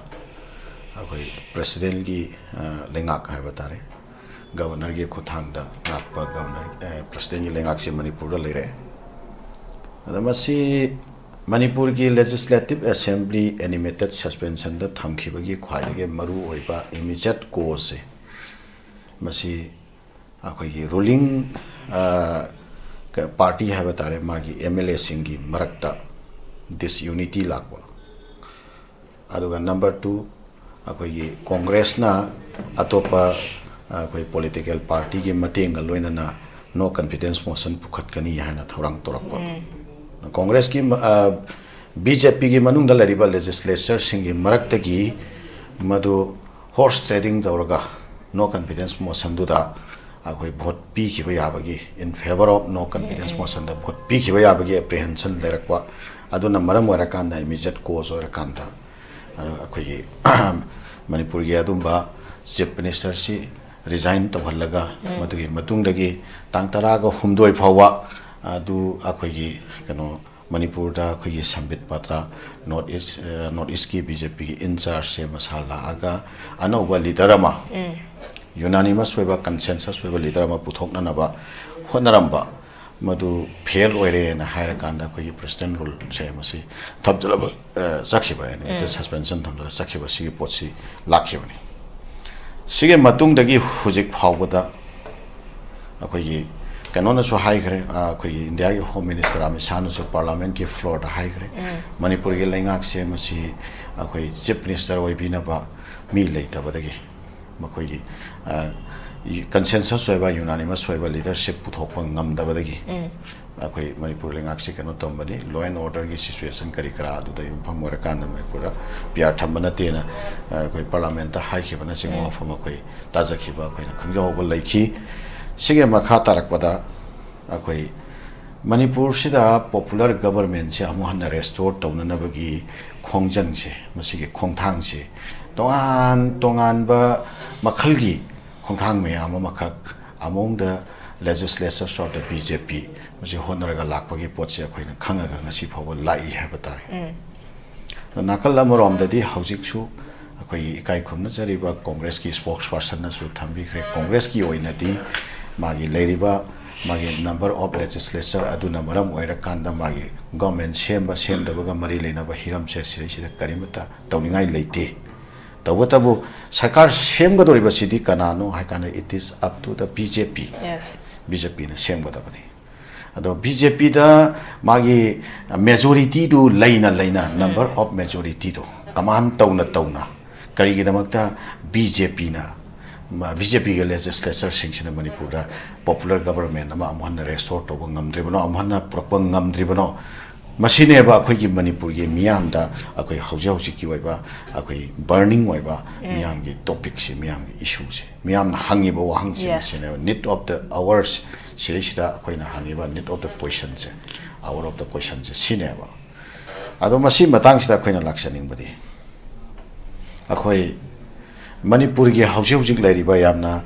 ꯑꯩꯈꯣꯏ ꯄ꯭ꯔꯦꯁꯤꯗꯦꯟꯒꯤ ꯂꯩꯉꯥꯛ ꯍꯥꯏꯕ ꯇꯥꯔꯦ, ꯒꯕꯔꯅꯔꯒꯤ ꯈꯨꯠꯊꯥꯡꯗ ꯉꯥꯛꯄ ꯒꯕꯔꯅꯔ ꯄ꯭ꯔꯦꯁꯤꯗꯦꯟꯒꯤ ꯂꯩꯉꯥꯛꯁꯤ ꯃꯅꯤꯄꯨꯔꯗ ꯂꯩꯔꯦ꯫ ꯑꯗ ꯃꯁꯤ ꯃꯅꯤꯄꯨꯔꯒꯤ ꯂꯦꯖꯤꯁꯂꯦꯇꯤꯞ ꯑꯦꯁꯦꯝꯕ꯭ꯂꯤ ꯑꯦꯅꯤꯃꯦꯇꯦꯠ ꯁꯁꯄꯦꯟꯁꯟꯗ ꯊꯝꯈꯤꯕꯒꯤ ꯈ꯭ꯋꯥꯏꯗꯒꯤ ꯃꯔꯨ ꯑꯣꯏꯕ ꯏꯃꯤꯖꯦꯠ ꯀꯣꯖꯁꯦ ꯃꯁꯤ ꯑꯩꯈꯣꯏꯒꯤ ꯔꯨꯂꯤꯡ ꯄꯥꯔꯇꯤ ꯍꯥꯏꯕ ꯇꯥꯔꯦ, ꯃꯥꯒꯤ ꯑꯦꯝ ꯑꯦꯜ ꯑꯦꯁꯤꯡꯒꯤ ꯃꯔꯛꯇ ꯗꯤꯁꯌꯨꯅꯤꯇꯤ ꯂꯥꯛꯄ, ꯑꯗꯨꯒ ꯅꯝꯕꯔ ꯇꯨ, ꯑꯩꯈꯣꯏꯒꯤ ꯀꯣꯡꯒ꯭ꯔꯦꯁꯅ ꯑꯇꯣꯞꯄ ꯑꯩꯈꯣꯏ ꯄꯣꯂꯤꯇꯤꯀꯦꯜ ꯄꯥꯔꯇꯤꯒꯤ ꯃꯇꯦꯡꯒ ꯂꯣꯏꯅꯅ ꯅꯣ ꯀꯟꯐꯤꯗꯦꯟꯁ ꯃꯣꯁꯟ ꯄꯨꯈꯠꯀꯅꯤ ꯍꯥꯏꯅ ꯊꯧꯔꯥꯡ ꯇꯧꯔꯛꯄ꯫ ꯀꯣꯡꯒ꯭ꯔꯦꯁꯀꯤ ꯕꯤ ꯖꯦ ꯄꯤꯒꯤ ꯃꯅꯨꯡꯗ ꯂꯩꯔꯤꯕ ꯂꯦꯖꯤꯁꯂꯦꯆꯔꯁꯤꯡꯒꯤ ꯃꯔꯛꯇꯒꯤ ꯃꯗꯨ ꯍꯣꯔꯁ ꯇ꯭ꯔꯦꯗꯤꯡ ꯇꯧꯔꯒ ꯅꯣ ꯀꯟꯐꯤꯗꯦꯟꯁ ꯃꯣꯁꯟꯗꯨꯗ ꯑꯩꯈꯣꯏ ꯚꯣꯠ ꯄꯤꯈꯤꯕ ꯌꯥꯕꯒꯤ, in favour of no confidence motionꯗ ꯚꯣꯠ ꯄꯤꯈꯤꯕ ꯌꯥꯕꯒꯤ ꯑꯦꯄ꯭ꯔꯤꯍꯦꯟꯁꯟ ꯂꯩꯔꯛꯄ꯫ ꯑꯗꯨꯅ ꯃꯔꯝ ꯑꯣꯏꯔꯀꯥꯟꯗ ꯏꯃꯤꯖꯦꯠ ꯀꯣꯖ ꯑꯣꯏꯔꯀꯥꯟꯗ ꯑꯗꯨ ꯑꯩꯈꯣꯏꯒꯤ ꯃꯅꯤꯄꯨꯔꯒꯤ ꯑꯗꯨꯝꯕ ꯆꯤꯐ ꯃꯤꯅꯤꯁꯇꯔꯁꯤ ꯔꯤꯖꯥꯏꯟ ꯇꯧꯍꯜꯂꯒ ꯃꯗꯨꯒꯤ ꯃꯇꯨꯡꯗꯒꯤ ꯇꯥꯡ ꯇꯔꯥꯒ ꯍꯨꯝꯗꯣꯏ ꯐꯥꯎꯕ ꯑꯗꯨ ꯑꯩꯈꯣꯏꯒꯤ ꯀꯩꯅꯣ ꯃꯅꯤꯄꯨꯔꯗ ꯑꯩꯈꯣꯏꯒꯤ ꯁꯝꯕꯤꯠ ꯄꯥꯇ꯭ꯔ, ꯅꯣꯔꯠ ꯏꯁ, ꯅꯣꯔꯠ ꯏꯁꯀꯤ ꯕꯤ ꯖꯦ ꯄꯤꯒꯤ ꯏꯟꯆꯥꯔꯖꯁꯦ ꯃꯁꯥ ꯂꯥꯛꯑꯒ ꯑꯅꯧꯕ ꯂꯤꯗꯔ ꯑꯃ, ꯌꯨꯅꯥꯅꯤꯃꯁ ꯑꯣꯏꯕ, ꯀꯟꯁꯦꯟꯁꯁ ꯑꯣꯏꯕ ꯂꯤꯗꯔ ꯑꯃ ꯄꯨꯊꯣꯛꯅꯅꯕ ꯍꯣꯠꯅꯔꯝꯕ, ꯃꯗꯨ ꯐꯦꯜ ꯑꯣꯏꯔꯦꯅ ꯍꯥꯏꯔꯀꯥꯟꯗ ꯑꯩꯈꯣꯏꯒꯤ ꯄ꯭ꯔꯦꯁꯤꯗꯦꯟ ꯔꯨꯜꯁꯦ ꯃꯁꯤ ꯊꯝꯖꯤꯜꯂꯕ, ꯆꯠꯈꯤꯕ, ꯑꯦꯅꯤꯃꯦꯇꯦꯠ ꯁꯁꯄꯦꯟꯁꯟ ꯊꯝꯖꯤꯜꯂꯒ ꯆꯠꯈꯤꯕ ꯁꯤꯒꯤ ꯄꯣꯠꯁꯤ ꯂꯥꯛꯈꯤꯕꯅꯤ꯫ ꯁꯤꯒꯤ ꯃꯇꯨꯡꯗꯒꯤ ꯍꯧꯖꯤꯛ ꯐꯥꯎꯕꯗ ꯑꯩꯈꯣꯏꯒꯤ ꯀꯩꯅꯣꯅꯁꯨ ꯍꯥꯏꯈ꯭ꯔꯦ, ꯑꯩꯈꯣꯏꯒꯤ ꯏꯟꯗꯤꯌꯥꯒꯤ ꯍꯣꯝ ꯃꯤꯅꯤꯁꯇꯔ ꯑꯃꯤꯠ ꯁꯥꯍꯅꯁꯨ ꯄꯥꯔꯂꯥꯃꯦꯟꯀꯤ ꯐ꯭ꯂꯣꯔꯗ ꯍꯥꯏꯈ꯭ꯔꯦ, ꯃꯅꯤꯄꯨꯔꯒꯤ ꯂꯩꯉꯥꯛꯁꯦ ꯃꯁꯤ ꯑꯩꯈꯣꯏ ꯆꯤꯐ ꯃꯤꯅꯤꯁꯇꯔ ꯑꯣꯏꯕꯤꯅꯕ ꯃꯤ ꯂꯩꯇꯕꯗꯒꯤ, ꯃꯈꯣꯏꯒꯤ ꯀꯟꯁꯦꯟꯁꯁ ꯑꯣꯏꯕ, ꯌꯨꯅꯥꯅꯤꯃꯁ ꯑꯣꯏꯕ ꯂꯤꯗꯔꯁꯤꯞ ꯄꯨꯊꯣꯛꯄ ꯉꯝꯗꯕꯗꯒꯤ ꯑꯩꯈꯣꯏ ꯃꯅꯤꯄꯨꯔ ꯂꯩꯉꯥꯛꯁꯤ ꯀꯩꯅꯣ ꯇꯧꯔꯝꯕꯅꯤ, ꯂꯣ ꯑꯦꯟ ꯑꯣꯔꯗꯔꯒꯤ ꯁꯤꯆꯨꯋꯦꯁꯟ ꯀꯔꯤ ꯀꯔꯥ ꯑꯗꯨꯗ ꯌꯨꯝꯐꯝ ꯑꯣꯏꯔꯀꯥꯟꯗ ꯃꯅꯤꯄꯨꯔꯗ ꯄꯤ ꯑꯥꯔ ꯊꯝꯕ ꯅꯠꯇꯦꯅ ꯑꯩꯈꯣꯏ ꯄꯥꯔꯂꯥꯃꯦꯟꯇ ꯍꯥꯏꯈꯤꯕꯅꯆꯤꯡꯕ ꯋꯥꯐꯝ ꯑꯩꯈꯣꯏ ꯇꯥꯖꯈꯤꯕ, ꯑꯩꯈꯣꯏꯅ ꯈꯪꯖꯍꯧꯕ ꯂꯩꯈꯤ꯫ ꯁꯤꯒꯤ ꯃꯈꯥ ꯇꯥꯔꯛꯄꯗ ꯑꯩꯈꯣꯏ ꯃꯅꯤꯄꯨꯔꯁꯤꯗ ꯄꯣꯄꯨꯂꯔ ꯒꯕꯔꯃꯦꯟꯁꯦ ꯑꯃꯨꯛ ꯍꯟꯅ ꯔꯦꯁꯇꯣꯔ ꯇꯧꯅꯅꯕꯒꯤ ꯈꯣꯡꯖꯪꯁꯦ, ꯃꯁꯤꯒꯤ ꯈꯣꯡꯊꯥꯡꯁꯦ ꯇꯣꯉꯥꯟ ꯇꯣꯉꯥꯟꯕ ꯃꯈꯜꯒꯤ ꯈꯣꯡꯊꯥꯡ ꯃꯌꯥꯝ ꯑꯃꯈꯛ ꯑꯃꯨꯛꯗ Legislatures of the B J P, ꯃꯁꯤ ꯍꯣꯠꯅꯔꯒ ꯂꯥꯛꯄꯒꯤ ꯄꯣꯠꯁꯦ ꯑꯩꯈꯣꯏꯅ ꯈꯪꯉꯒ ꯉꯁꯤ ꯐꯥꯎꯕ ꯂꯥꯛꯏ ꯍꯥꯏꯕ ꯇꯥꯔꯦ꯫ ꯑꯗꯣ ꯅꯥꯀꯜ ꯑꯃꯔꯣꯝꯗꯗꯤ ꯍꯧꯖꯤꯛꯁꯨ ꯑꯩꯈꯣꯏꯒꯤ ꯏꯀꯥꯏ ꯈꯨꯝꯅꯖꯔꯤꯕ ꯀꯣꯡꯒ꯭ꯔꯦꯁꯀꯤ spokespersonꯅꯁꯨ ꯊꯝꯕꯤꯈ꯭ꯔꯦ, ꯀꯣꯡꯒ꯭ꯔꯦꯁꯀꯤ ꯑꯣꯏꯅꯗꯤ ꯃꯥꯒꯤ ꯂꯩꯔꯤꯕ ꯃꯥꯒꯤ number of legislature ꯑꯗꯨꯅ ꯃꯔꯝ ꯑꯣꯏꯔꯀꯥꯟꯗ ꯃꯥꯒꯤ government ꯁꯦꯝꯕ ꯁꯦꯝꯗꯕꯒ ꯃꯔꯤ ꯂꯩꯅꯕ ꯍꯤꯔꯝꯁꯦ ꯁꯤꯗꯩꯁꯤꯗ ꯀꯔꯤꯃꯠꯇ ꯇꯧꯅꯤꯡꯉꯥꯏ ꯂꯩꯇꯦ꯫ ꯇꯧꯕꯇꯕꯨ ꯁꯔꯀꯥꯔ ꯁꯦꯝꯒꯗꯧꯔꯤꯕꯁꯤꯗꯤ ꯀꯅꯥꯅꯣ ꯍꯥꯏ ꯀꯥꯟꯗ, it is up to the B J P, Yes. B JPꯅ ꯁꯦꯝꯒꯗꯕꯅꯤ꯫ ꯑꯗꯣ B J Pꯗ ꯃꯥꯒꯤ majorityꯗꯨ ꯂꯩꯅ ꯂꯩꯅ, number of majorityꯗꯨ command ꯇꯧꯅ ꯇꯧꯅ, ꯀꯔꯤꯒꯤꯗꯃꯛꯇ B J Pꯅ, ꯃ-, B J Pꯒꯤ legislatureꯁꯤꯡꯁꯤꯅ ꯃꯅꯤꯄꯨꯔꯗ popular government ꯑꯃ ꯑꯃꯨꯛ ꯍꯟꯅ restore ꯇꯧꯕ ꯉꯝꯗ꯭ꯔꯤꯕꯅꯣ, ꯑꯃꯨꯛ ꯍꯟꯅ ꯄꯨꯔꯛꯄ ꯉꯝꯗ꯭ꯔꯤꯕꯅꯣ? ꯃꯁꯤꯅꯦꯕ ꯑꯩꯈꯣꯏꯒꯤ ꯃꯅꯤꯄꯨꯔꯒꯤ ꯃꯤꯌꯥꯝꯗ ꯑꯩꯈꯣꯏ ꯍꯧꯖꯤꯛ ꯍꯧꯖꯤꯛꯀꯤ ꯑꯣꯏꯕ ꯑꯩꯈꯣꯏ burning ꯑꯣꯏꯕ ꯃꯤꯌꯥꯝꯒꯤ topicꯁꯦ, ꯃꯤꯌꯥꯝꯒꯤ issueꯁꯦ, ꯃꯤꯌꯥꯝꯅ ꯍꯪꯉꯤꯕ ꯋꯥꯍꯪꯁꯦ, Yes. ꯃꯁꯤꯅꯦꯕ need of the hours꯫ ꯁꯤꯗꯩꯁꯤꯗ ꯑꯩꯈꯣꯏꯅ ꯍꯪꯉꯤꯕ need of the questionꯁꯦ, hour of the questionꯁꯦ ꯁꯤꯅꯦꯕ꯫ ꯑꯗꯣ ꯃꯁꯤ ꯃꯇꯥꯡꯁꯤꯗ ꯑꯩꯈꯣꯏꯅ ꯂꯥꯛꯆꯅꯤꯡꯕꯗꯤ, ꯑꯩꯈꯣꯏ ꯃꯅꯤꯄꯨꯔꯒꯤ ꯍꯧꯖꯤꯛ ꯍꯧꯖꯤꯛ ꯂꯩꯔꯤꯕ ꯌꯥꯝꯅ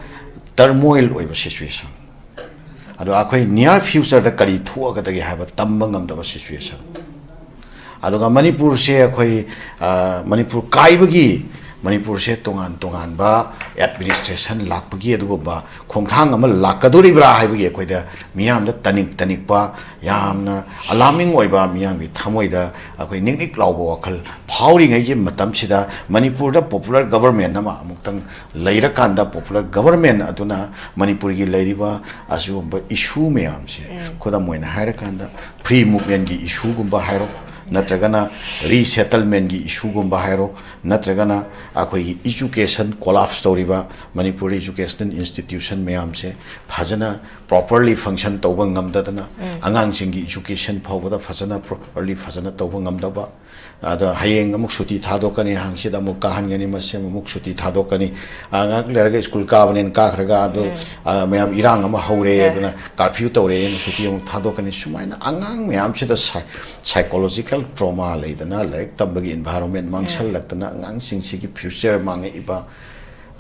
turmoil ꯑꯣꯏꯕ situation, ꯑꯗꯣ ꯑꯩꯈꯣꯏ near futureꯗ ꯀꯔꯤ ꯊꯣꯛꯑꯒꯗꯒꯦ ꯍꯥꯏꯕ ꯇꯝꯕ ꯉꯝꯗꯕ situation, ꯑꯗꯨꯒ ꯃꯅꯤꯄꯨꯔꯁꯦ ꯑꯩꯈꯣꯏ, ꯑ, ꯃꯅꯤꯄꯨꯔ ꯀꯥꯏꯕꯒꯤ, ꯃꯅꯤꯄꯨꯔꯁꯦ ꯇꯣꯉꯥꯟ ꯇꯣꯉꯥꯟꯕ administration ꯂꯥꯛꯄꯒꯤ ꯑꯗꯨꯒꯨꯝꯕ ꯈꯣꯡꯊꯥꯡ ꯑꯃ ꯂꯥꯛꯀꯗꯧꯔꯤꯕ꯭ꯔꯥ ꯍꯥꯏꯕꯒꯤ ꯑꯩꯈꯣꯏꯗ ꯃꯤꯌꯥꯝꯗ ꯇꯅꯤꯛ ꯇꯅꯤꯛꯄ, ꯌꯥꯝꯅ alarming ꯑꯣꯏꯕ, ꯃꯤꯌꯥꯝꯒꯤ ꯊꯃꯣꯏꯗ ꯑꯩꯈꯣꯏ ꯅꯤꯛ ꯅꯤꯛ ꯂꯥꯎꯕ ꯋꯥꯈꯜ ꯐꯥꯎꯔꯤꯉꯩꯒꯤ ꯃꯇꯝꯁꯤꯗ, ꯃꯅꯤꯄꯨꯔꯗ popular government ꯑꯃ ꯑꯃꯨꯛꯇꯪ ꯂꯩꯔꯀꯥꯟꯗ, popular government ꯑꯗꯨꯅ ꯃꯅꯤꯄꯨꯔꯒꯤ ꯂꯩꯔꯤꯕ ꯑꯁꯤꯒꯨꯝꯕ issue ꯃꯌꯥꯝꯁꯦ, ꯈꯨꯗꯝ ꯑꯣꯏꯅ ꯍꯥꯏꯔꯀꯥꯟꯗ, free movementꯀꯤ issueꯒꯨꯝꯕ ꯍꯥꯏꯔꯣ, ꯅꯠꯇ꯭ꯔꯒꯅ resettlementꯀꯤ issueꯒꯨꯝꯕ ꯍꯥꯏꯔꯣ, ꯅꯠꯇ꯭ꯔꯒꯅ ꯑꯩꯈꯣꯏꯒꯤ education collapse ꯇꯧꯔꯤꯕ ꯃꯅꯤꯄꯨꯔ educational institution ꯃꯌꯥꯝꯁꯦ ꯐꯖꯅ properly function ꯇꯧꯕ ꯉꯝꯗꯗꯅ, ꯑꯉꯥꯡꯁꯤꯡꯒꯤ education ꯐꯥꯎꯕꯗ ꯐꯖꯅ properly ꯐꯖꯅ ꯇꯧꯕ ꯉꯝꯗꯕ, ꯑꯗꯣ ꯍꯌꯦꯡ ꯑꯃꯨꯛ ꯁꯨꯇꯤ ꯊꯥꯗꯣꯛꯀꯅꯤ, ꯍꯪꯆꯤꯠ ꯑꯃꯨꯛ ꯀꯥꯍꯟꯒꯅꯤ, ꯃꯁꯦꯝ ꯑꯃꯨꯛ ꯁꯨꯇꯤ ꯊꯥꯗꯣꯛꯀꯅꯤ, ꯑ, ꯉꯥꯏꯍꯥꯛ ꯂꯩꯔꯒ ꯁ꯭ꯀꯨꯜ ꯀꯥꯕꯅꯦꯅ ꯀꯥꯈ꯭ꯔꯒ, ꯑꯗꯨ, ꯑ, ꯃꯌꯥꯝ ꯏꯔꯥꯡ ꯑꯃ ꯍꯧꯔꯦ, Yes. ꯑꯗꯨꯅ curfew ꯇꯧꯔꯦꯅ ꯁꯨꯇꯤ ꯑꯃꯨꯛ ꯊꯥꯗꯣꯛꯀꯅꯤ꯫ ꯁꯨꯃꯥꯏꯅ ꯑꯉꯥꯡ ꯃꯌꯥꯝꯁꯤꯗ psy-, psychological trauma ꯂꯩꯗꯅ, ꯂꯥꯏꯔꯤꯛ ꯇꯝꯕꯒꯤ environment ꯃꯥꯡꯁꯜꯂꯛꯇꯅ, ꯑꯉꯥꯡꯁꯤꯡꯁꯤꯒꯤ future ꯃꯥꯡꯉꯛꯏꯕ,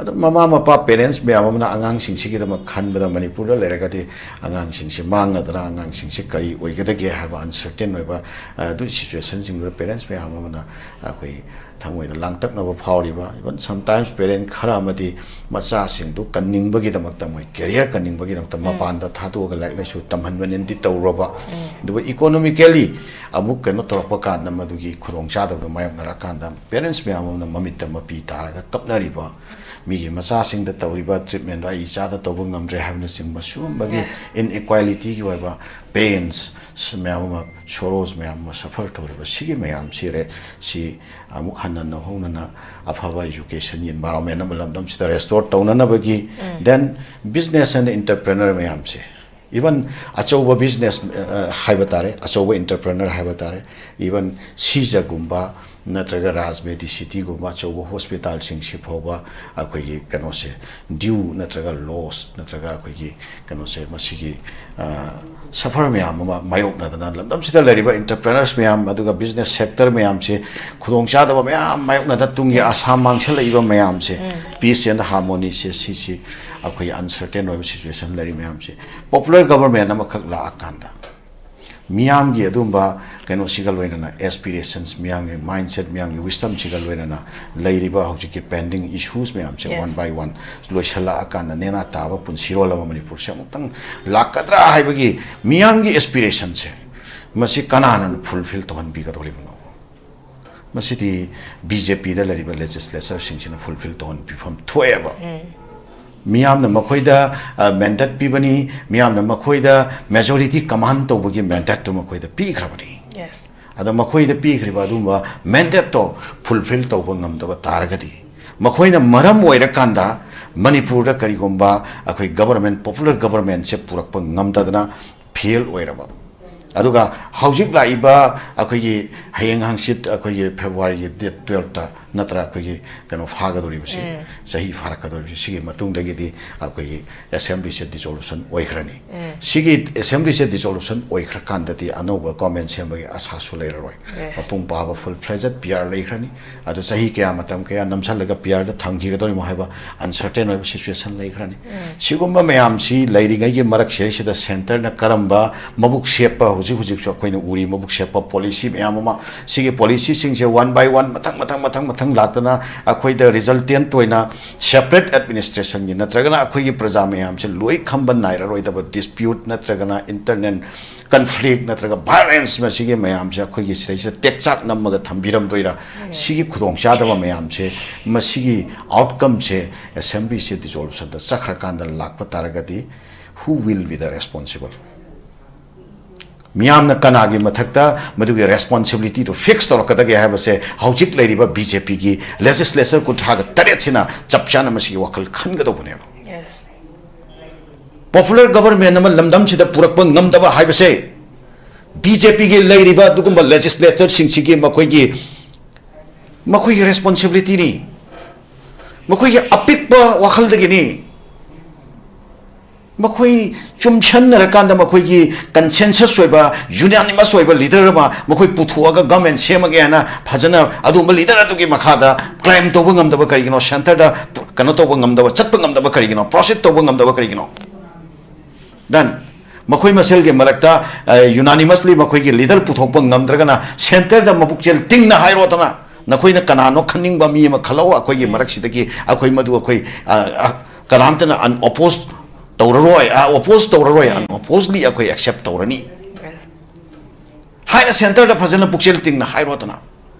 ꯑꯗꯣ ꯃꯃꯥ ꯃꯄꯥ, ꯄꯦꯔꯦꯟꯁ ꯃꯌꯥꯝ ꯑꯃꯅ ꯑꯉꯥꯡꯁꯤꯡꯁꯤꯒꯤꯗꯃꯛ ꯈꯟꯕꯗ, ꯃꯅꯤꯄꯨꯔꯗ ꯂꯩꯔꯒꯗꯤ ꯑꯉꯥꯡꯁꯤꯡꯁꯤ ꯃꯥꯡꯒꯗ꯭ꯔꯥ, ꯑꯉꯥꯡꯁꯤꯡꯁꯤ ꯀꯔꯤ ꯑꯣꯏꯒꯗꯒꯦ ꯍꯥꯏꯕ ꯑꯟꯁꯔꯇꯦꯟ ꯑꯣꯏꯕ, ꯑ, ꯑꯗꯨ ꯁꯤꯆꯨꯋꯦꯁꯟꯁꯤꯡꯗꯨꯗ ꯄꯦꯔꯦꯟꯁ ꯃꯌꯥꯝ ꯑꯃꯅ ꯑꯩꯈꯣꯏ ꯊꯃꯣꯏꯗ ꯂꯥꯡꯇꯛꯅꯕ ꯐꯥꯎꯔꯤꯕ, even sometimes ꯄꯦꯔꯦꯟ ꯈꯔ ꯑꯃꯗꯤ ꯃꯆꯥꯁꯤꯡꯗꯨ ꯀꯟꯅꯤꯡꯕꯒꯤꯗꯃꯛꯇ, ꯃꯣꯏ ꯀꯦꯔꯤꯌꯔ ꯀꯟꯅꯤꯡꯕꯒꯤꯗꯃꯛꯇ ꯃꯄꯥꯟꯗ ꯊꯥꯗꯣꯛꯑꯒ ꯂꯥꯏꯔꯤꯛ ꯂꯥꯏꯁꯨ ꯇꯝꯍꯟꯕꯅꯦꯅꯗꯤ ꯇꯧꯔꯕ, ꯑꯗꯨꯕꯨ ꯏꯀꯣꯅꯣꯃꯤꯀꯦꯜꯂꯤ ꯑꯃꯨꯛ ꯀꯩꯅꯣ ꯇꯧꯔꯛꯄ ꯀꯥꯟꯗ, ꯃꯗꯨꯒꯤ ꯈꯨꯗꯣꯡꯆꯥꯗꯕꯗꯨ ꯃꯥꯌꯣꯛꯅꯔꯀꯥꯟꯗ ꯄꯦꯔꯦꯟꯁ ꯃꯌꯥꯝ ꯑꯃꯅ ꯃꯃꯤꯠꯇ ꯃꯄꯤ ꯇꯥꯔꯒ ꯀꯞꯅꯔꯤꯕ, ꯃꯤꯒꯤ ꯃꯆꯥꯁꯤꯡꯗ ꯇꯧꯔꯤꯕ ꯇ꯭ꯔꯤꯠꯃꯦꯟꯗꯣ ꯑꯩ ꯏꯆꯥꯗ ꯇꯧꯕ ꯉꯝꯗ꯭ꯔꯦ ꯍꯥꯏꯕꯅꯆꯤꯡꯕ, ꯁꯤꯒꯨꯝꯕꯒꯤ ꯏꯟꯏꯀ꯭ꯋꯥꯂꯤꯇꯤꯒꯤ ꯑꯣꯏꯕ ꯄꯦꯟꯁ ꯃꯌꯥꯝ ꯑꯃ, ꯁꯣꯔꯣꯁ ꯃꯌꯥꯝ ꯑꯃ ꯁꯐꯔ ꯇꯧꯔꯤꯕ, ꯁꯤꯒꯤ ꯃꯌꯥꯝꯁꯤ ꯔꯦ-, ꯁꯤ ꯑꯃꯨꯛ ꯍꯟꯅ ꯅꯧꯍꯧꯅꯅ ꯑꯐꯕ ꯏꯖꯨꯀꯦꯁꯟꯒꯤ ꯏꯟꯚꯥꯏꯔꯣꯟꯃꯦꯟ ꯑꯃ ꯂꯝꯗꯝꯁꯤꯗ ꯔꯦꯁꯇꯣꯔ ꯇꯧꯅꯅꯕꯒꯤ, ꯗꯦꯟ ꯕꯤꯖꯤꯅꯦꯁ ꯑꯦꯟ ꯏꯟꯇꯔꯄ꯭ꯔꯦꯅꯔ ꯃꯌꯥꯝꯁꯦ, ꯏꯚꯟ ꯑꯆꯧꯕ ꯕꯤꯖꯤꯅꯦꯁ ꯍꯥꯏꯕ ꯇꯥꯔꯦ, ꯑꯆꯧꯕ ꯏꯟꯇꯔꯄ꯭ꯔꯦꯅꯔ ꯍꯥꯏꯕ ꯇꯥꯔꯦ, ꯏꯚꯟ ꯁꯤꯖꯒꯨꯝꯕ ꯅꯠꯇ꯭ꯔꯒ ꯔꯥꯖ ꯃꯦꯗꯤꯁꯤꯇꯤꯒꯨꯝꯕ ꯑꯆꯧꯕ ꯍꯣꯁꯄꯤꯇꯥꯜꯁꯤꯡꯁꯤ ꯐꯥꯎꯕ ꯑꯩꯈꯣꯏꯒꯤ ꯀꯩꯅꯣꯁꯦ, ꯗ꯭ꯌꯨ ꯅꯠꯇ꯭ꯔꯒ ꯂꯣꯁ ꯅꯠꯇ꯭ꯔꯒ ꯑꯩꯈꯣꯏꯒꯤ ꯀꯩꯅꯣꯁꯦ, ꯃꯁꯤꯒꯤ, ꯑ, ꯁꯐꯔ ꯃꯌꯥꯝ ꯑꯃ ꯃꯥꯌꯣꯛꯅꯗꯅ, ꯂꯝꯗꯝꯁꯤꯗ ꯂꯩꯔꯤꯕ ꯏꯟꯇꯔꯄ꯭ꯔꯦꯅꯔꯁ ꯃꯌꯥꯝ, ꯑꯗꯨꯒ ꯕꯤꯖꯤꯅꯦꯁ ꯁꯦꯛꯇꯔ ꯃꯌꯥꯝꯁꯦ ꯈꯨꯗꯣꯡꯆꯥꯗꯕ ꯃꯌꯥꯝ ꯃꯥꯌꯣꯛꯅꯗ ꯇꯨꯡꯒꯤ ꯑꯁꯥ ꯃꯥꯡꯁꯤꯜꯂꯛꯏꯕ ꯃꯌꯥꯝꯁꯦ, ꯄꯤꯁ ꯑꯦꯟ ꯍꯥꯔꯃꯣꯅꯤꯁꯦ, ꯁꯤꯁꯤ ꯑꯩꯈꯣꯏ ꯑꯟꯁꯔꯇꯦꯟ ꯑꯣꯏꯕ ꯁꯤꯆꯨꯋꯦꯁꯟ ꯂꯩꯔꯤ ꯃꯌꯥꯝꯁꯦ, ꯄꯣꯄꯨꯂꯔ ꯒꯕꯔꯃꯦꯟ ꯑꯃꯈꯛ ꯂꯥꯛꯑꯀꯥꯟꯗ ꯃꯤꯌꯥꯝꯒꯤ ꯑꯗꯨꯝꯕ ꯀꯩꯅꯣꯁꯤꯒ ꯂꯣꯏꯅꯅ, ꯑꯦꯁꯄꯤꯔꯦꯁꯟꯁ, ꯃꯤꯌꯥꯝꯒꯤ ꯃꯥꯏꯟꯁꯦꯠ, ꯃꯤꯌꯥꯝꯒꯤ ꯋꯤꯁꯇꯝꯁꯤꯒ ꯂꯣꯏꯅꯅ ꯂꯩꯔꯤꯕ ꯍꯧꯖꯤꯛꯀꯤ ꯄꯦꯟꯗꯤꯡ ꯏꯁꯨꯁ ꯃꯌꯥꯝꯁꯦ ꯋꯥꯟ ꯕꯥꯏ ꯋꯥꯟ ꯂꯣꯏꯁꯤꯜꯂꯛꯑꯀꯥꯟꯗ ꯅꯦꯅꯥ ꯇꯥꯕ ꯄꯨꯟꯁꯤꯔꯣꯜ ꯑꯃ ꯃꯅꯤꯄꯨꯔꯁꯦ ꯑꯃꯨꯛꯇꯪ ꯂꯥꯛꯀꯗ꯭ꯔꯥ ꯍꯥꯏꯕꯒꯤ ꯃꯤꯌꯥꯝꯒꯤ ꯑꯦꯁꯄꯤꯔꯦꯁꯟꯁꯦ, ꯃꯁꯤ ꯀꯅꯥꯅ ꯐꯨꯜꯐꯤꯜ ꯇꯧꯍꯟꯕꯤꯒꯗꯧꯔꯤꯕꯅꯣ? ꯃꯁꯤꯗꯤ ꯕꯤ ꯖꯦ ꯄꯤꯗ ꯂꯩꯔꯤꯕ ꯂꯦꯖꯤꯁꯂꯦꯆꯔꯁꯤꯡꯁꯤꯅ ꯐꯨꯜꯐꯤꯜ ꯇꯧꯍꯟꯕꯤꯐꯝ ꯊꯣꯛꯑꯦꯕ꯫ ꯃꯤꯌꯥꯝꯅ ꯃꯈꯣꯏꯗ, ꯑ, ꯃꯦꯟꯗꯦꯠ ꯄꯤꯕꯅꯤ, ꯃꯤꯌꯥꯝꯅ ꯃꯈꯣꯏꯗ ꯃꯦꯖꯣꯔꯤꯇꯤ ꯀꯃꯥꯟ ꯇꯧꯕꯒꯤ ꯃꯦꯟꯗꯦꯠꯇꯨ ꯃꯈꯣꯏꯗ ꯄꯤꯈ꯭ꯔꯕꯅꯤ꯫ ꯑꯗ ꯃꯈꯣꯏꯗ ꯄꯤꯈ꯭ꯔꯤꯕ ꯑꯗꯨꯒꯨꯝꯕ ꯃꯦꯟꯗꯦꯠꯇꯣ ꯐꯨꯜꯐꯤꯜ ꯇꯧꯕ ꯉꯝꯗꯕ ꯇꯥꯔꯒꯗꯤ, ꯃꯈꯣꯏꯅ ꯃꯔꯝ ꯑꯣꯏꯔꯀꯥꯟꯗ ꯃꯅꯤꯄꯨꯔꯗ ꯀꯔꯤꯒꯨꯝꯕ ꯑꯩꯈꯣꯏ ꯒꯕꯔꯃꯦꯟ, ꯄꯣꯄꯨꯂꯔ ꯒꯕꯔꯃꯦꯟꯁꯦ ꯄꯨꯔꯛꯄ ꯉꯝꯗꯗꯅ ꯐꯦꯜ ꯑꯣꯏꯔꯕ, ꯑꯗꯨꯒ ꯍꯧꯖꯤꯛ ꯂꯥꯛꯏꯕ ꯑꯩꯈꯣꯏꯒꯤ ꯍꯌꯦꯡ ꯍꯪꯆꯤꯠ ꯑꯩꯈꯣꯏꯒꯤ ꯐꯦꯕ꯭ꯔꯨꯋꯥꯔꯤꯒꯤ ꯗꯦꯠ ꯇꯨꯌꯦꯜꯞꯇ ꯅꯠꯇ꯭ꯔ ꯑꯩꯈꯣꯏꯒꯤ ꯀꯩꯅꯣ ꯐꯥꯒꯗꯧꯔꯤꯕꯁꯤ, ꯆꯍꯤ ꯐꯥꯔꯛꯀꯗꯧꯔꯤꯕꯁꯤ, ꯁꯤꯒꯤ ꯃꯇꯨꯡꯗꯒꯤꯗꯤ ꯑꯩꯈꯣꯏꯒꯤ ꯑꯦꯁꯦꯝꯕ꯭ꯂꯤꯁꯦ ꯗꯤꯖꯣꯂꯨꯁꯟ ꯑꯣꯏꯈ꯭ꯔꯅꯤ꯫ ꯁꯤꯒꯤ ꯑꯦꯁꯦꯝꯕ꯭ꯂꯤꯁꯦ ꯗꯤꯖꯣꯂꯨꯁꯟ ꯑꯣꯏꯈ꯭ꯔꯀꯥꯟꯗꯗꯤ ꯑꯅꯧꯕ ꯒꯣꯔꯃꯦꯟ ꯁꯦꯝꯕꯒꯤ ꯑꯁꯥꯁꯨ ꯂꯩꯔꯔꯣꯏ꯫ ꯃꯄꯨꯡ ꯄꯥꯕ ꯐꯨꯜ ꯐ꯭ꯂꯦꯖꯦꯠ ꯄꯤ ꯑꯥꯔ ꯂꯩꯈ꯭ꯔꯅꯤ꯫ ꯑꯗꯨ ꯆꯍꯤ ꯀꯌꯥ, ꯃꯇꯝ ꯀꯌꯥ ꯅꯝꯁꯤꯜꯂꯒ ꯄꯤ ꯑꯥꯔꯗ ꯊꯝꯈꯤꯒꯗꯧꯔꯤꯃꯣ ꯍꯥꯏꯕ ꯑꯟꯁꯔꯇꯦꯟ ꯑꯣꯏꯕ ꯁꯤꯆꯨꯋꯦꯁꯟ ꯂꯩꯈ꯭ꯔꯅꯤ꯫ ꯁꯤꯒꯨꯝꯕ ꯃꯌꯥꯝꯁꯤ ꯂꯩꯔꯤꯉꯩꯒꯤ ꯃꯔꯛꯁꯤꯗꯩꯁꯤꯗ ꯁꯦꯟꯇꯔꯅ ꯀꯔꯝꯕ ꯃꯕꯨꯛ ꯁꯦꯞꯄ, ꯍꯧꯖꯤꯛ ꯍꯧꯖꯤꯛꯁꯨ ꯑꯩꯈꯣꯏꯅ ꯎꯔꯤ, ꯃꯕꯨꯛ ꯁꯦꯞꯄ ꯄꯣꯂꯤꯁꯤ ꯃꯌꯥꯝ ꯑꯃ, ꯁꯤꯒꯤ ꯄꯣꯂꯤꯁꯤꯁꯤꯡꯁꯦ ꯋꯥꯟ ꯕꯥꯏ ꯋꯥꯟ, ꯃꯊꯪ ꯃꯊꯪ ꯃꯊꯪ ꯃꯊꯪ ꯂꯥꯛꯇꯅ ꯑꯩꯈꯣꯏꯗ ꯔꯤꯖꯜꯇꯦꯟꯠ ꯑꯣꯏꯅ ꯁꯦꯄꯔꯦꯠ ꯑꯦꯗꯃꯤꯅꯤꯁꯇ꯭ꯔꯦꯁꯟꯒꯤ ꯅꯠꯇ꯭ꯔꯒꯅ ꯑꯩꯈꯣꯏꯒꯤ ꯄ꯭ꯔꯖꯥ ꯃꯌꯥꯝꯁꯦ ꯂꯣꯏ ꯈꯝꯕ ꯅꯥꯏꯔꯔꯣꯏꯗꯕ ꯗꯤꯁꯄ꯭ꯌꯨꯠ ꯅꯠꯇ꯭ꯔꯒꯅ ꯏꯟꯇꯔꯅꯦꯜ ꯀꯟꯐ꯭ꯂꯤꯛ ꯅꯠꯇ꯭ꯔꯒ ꯚꯥꯏꯑꯣꯂꯦꯟꯁ, ꯃꯁꯤꯒꯤ ꯃꯌꯥꯝꯁꯦ ꯑꯩꯈꯣꯏꯒꯤ ꯁꯤꯗꯩꯁꯤꯗ ꯇꯦꯛꯆꯥꯛ ꯅꯝꯃꯒ ꯊꯝꯕꯤꯔꯝꯗꯣꯏꯔꯥ? ꯁꯤꯒꯤ ꯈꯨꯗꯣꯡꯆꯥꯗꯕ ꯃꯌꯥꯝꯁꯦ, ꯃꯁꯤꯒꯤ ꯑꯥꯎꯠꯀꯝꯁꯦ ꯑꯦꯁꯦꯝꯕ꯭ꯂꯤꯁꯦ ꯗꯤꯖꯣꯂꯨꯁꯟꯗ ꯆꯠꯈ꯭ꯔꯀꯥꯟꯗ ꯂꯥꯛꯄ ꯇꯥꯔꯒꯗꯤ, who will be the responsible? ꯃꯤꯌꯥꯝꯅ ꯀꯅꯥꯒꯤ ꯃꯊꯛꯇ ꯃꯗꯨꯒꯤ ꯔꯦꯁꯄꯣꯟꯁꯤꯕꯤꯂꯤꯇꯤꯗꯨ ꯐꯤꯛꯁ ꯇꯧꯔꯛꯀꯗꯒꯦ ꯍꯥꯏꯕꯁꯦ ꯍꯧꯖꯤꯛ ꯂꯩꯔꯤꯕ ꯕꯤ ꯖꯦ ꯄꯤꯒꯤ ꯂꯦꯖꯤꯁꯂꯦꯆꯔ ꯀꯨꯟꯊ꯭ꯔꯥꯒ ꯇꯔꯦꯠꯁꯤꯅ ꯆꯞ ꯆꯥꯅ ꯃꯁꯤꯒꯤ ꯋꯥꯈꯜ ꯈꯟꯒꯗꯧꯕꯅꯦꯕ꯫ ꯄꯣꯄꯨꯂꯔ ꯒꯕꯔꯃꯦꯟ ꯑꯃ ꯂꯝꯗꯝꯁꯤꯗ ꯄꯨꯔꯛꯄ ꯉꯝꯗꯕ ꯍꯥꯏꯕꯁꯦ ꯕꯤ ꯖꯦ ꯄꯤꯒꯤ ꯂꯩꯔꯤꯕ ꯑꯗꯨꯒꯨꯝꯕ ꯂꯦꯖꯤꯁꯂꯦꯆꯔꯁꯤꯡꯁꯤꯒꯤ ꯃꯈꯣꯏꯒꯤ, ꯃꯈꯣꯏꯒꯤ ꯔꯦꯁꯄꯣꯟꯁꯤꯕꯤꯂꯤꯇꯤꯅꯤ꯫ ꯃꯈꯣꯏꯒꯤ ꯑꯄꯤꯛꯄ ꯋꯥꯈꯜꯗꯒꯤꯅꯤ꯫ ꯃꯈꯣꯏ ꯆꯨꯝꯁꯟꯅꯔꯀꯥꯟꯗ ꯃꯈꯣꯏꯒꯤ ꯀꯟꯁꯦꯟꯁꯁ ꯑꯣꯏꯕ, ꯌꯨꯅꯥꯅꯤꯃꯁ ꯑꯣꯏꯕ ꯂꯤꯗꯔ ꯑꯃ ꯃꯈꯣꯏ ꯄꯨꯊꯣꯛꯑꯒ ꯒꯚꯔꯟꯃꯦꯟ ꯁꯦꯝꯃꯒꯦ ꯍꯥꯏꯅ ꯐꯖꯅ ꯑꯗꯨꯒꯨꯝꯕ ꯂꯤꯗꯔ ꯑꯗꯨꯒꯤ ꯃꯈꯥꯗ ꯀ꯭ꯂꯥꯏꯝ ꯇꯧꯕ ꯉꯝꯗꯕ ꯀꯔꯤꯒꯤꯅꯣ? ꯁꯦꯟꯇꯔꯗ ꯀꯩꯅꯣ ꯇꯧꯕ ꯉꯝꯗꯕ, ꯆꯠꯄ ꯉꯝꯗꯕ ꯀꯔꯤꯒꯤꯅꯣ? ꯄ꯭ꯔꯣꯁꯤꯠ ꯇꯧꯕ ꯉꯝꯗꯕ ꯀꯔꯤꯒꯤꯅꯣ? ꯗꯟ ꯃꯈꯣꯏ ꯃꯁꯦꯜꯒꯤ ꯃꯔꯛꯇ ꯌꯨꯅꯥꯅꯤꯃꯁꯂꯤ ꯃꯈꯣꯏꯒꯤ ꯂꯤꯗꯔ ꯄꯨꯊꯣꯛꯄ ꯉꯝꯗ꯭ꯔꯒꯅ ꯁꯦꯟꯇꯔꯗ ꯃꯕꯨꯛꯆꯦꯜ ꯇꯤꯡꯅ ꯍꯥꯏꯔꯣꯗꯅ, ꯅꯈꯣꯏꯅ ꯀꯅꯥꯅꯣ ꯈꯟꯅꯤꯡꯕ ꯃꯤ ꯑꯃ ꯈꯜꯂꯛꯑꯣ ꯑꯩꯈꯣꯏꯒꯤ ꯃꯔꯛꯁꯤꯗꯒꯤ꯫ ꯑꯩꯈꯣꯏ ꯃꯗꯨ ꯑꯩꯈꯣꯏ, ꯑ, ꯑ, ꯀꯅꯥꯝꯇꯅ ꯑꯟꯑꯣꯄꯣꯖ ꯇꯧꯔꯔꯣꯏ, ꯑ, ꯑꯣꯄꯣꯖ ꯇꯧꯔꯔꯣꯏ, ꯑꯟꯑꯣꯄꯣꯖꯂꯤ ꯑꯩꯈꯣꯏ ꯑꯦꯛꯁꯦꯞ ꯇꯧꯔꯅꯤ ꯍꯥꯏꯅ ꯁꯦꯟꯇꯔꯗ ꯐꯖꯅ ꯄꯨꯛꯆꯦꯜ ꯇꯤꯡꯅ ꯍꯥꯏꯔꯣꯗꯅ꯫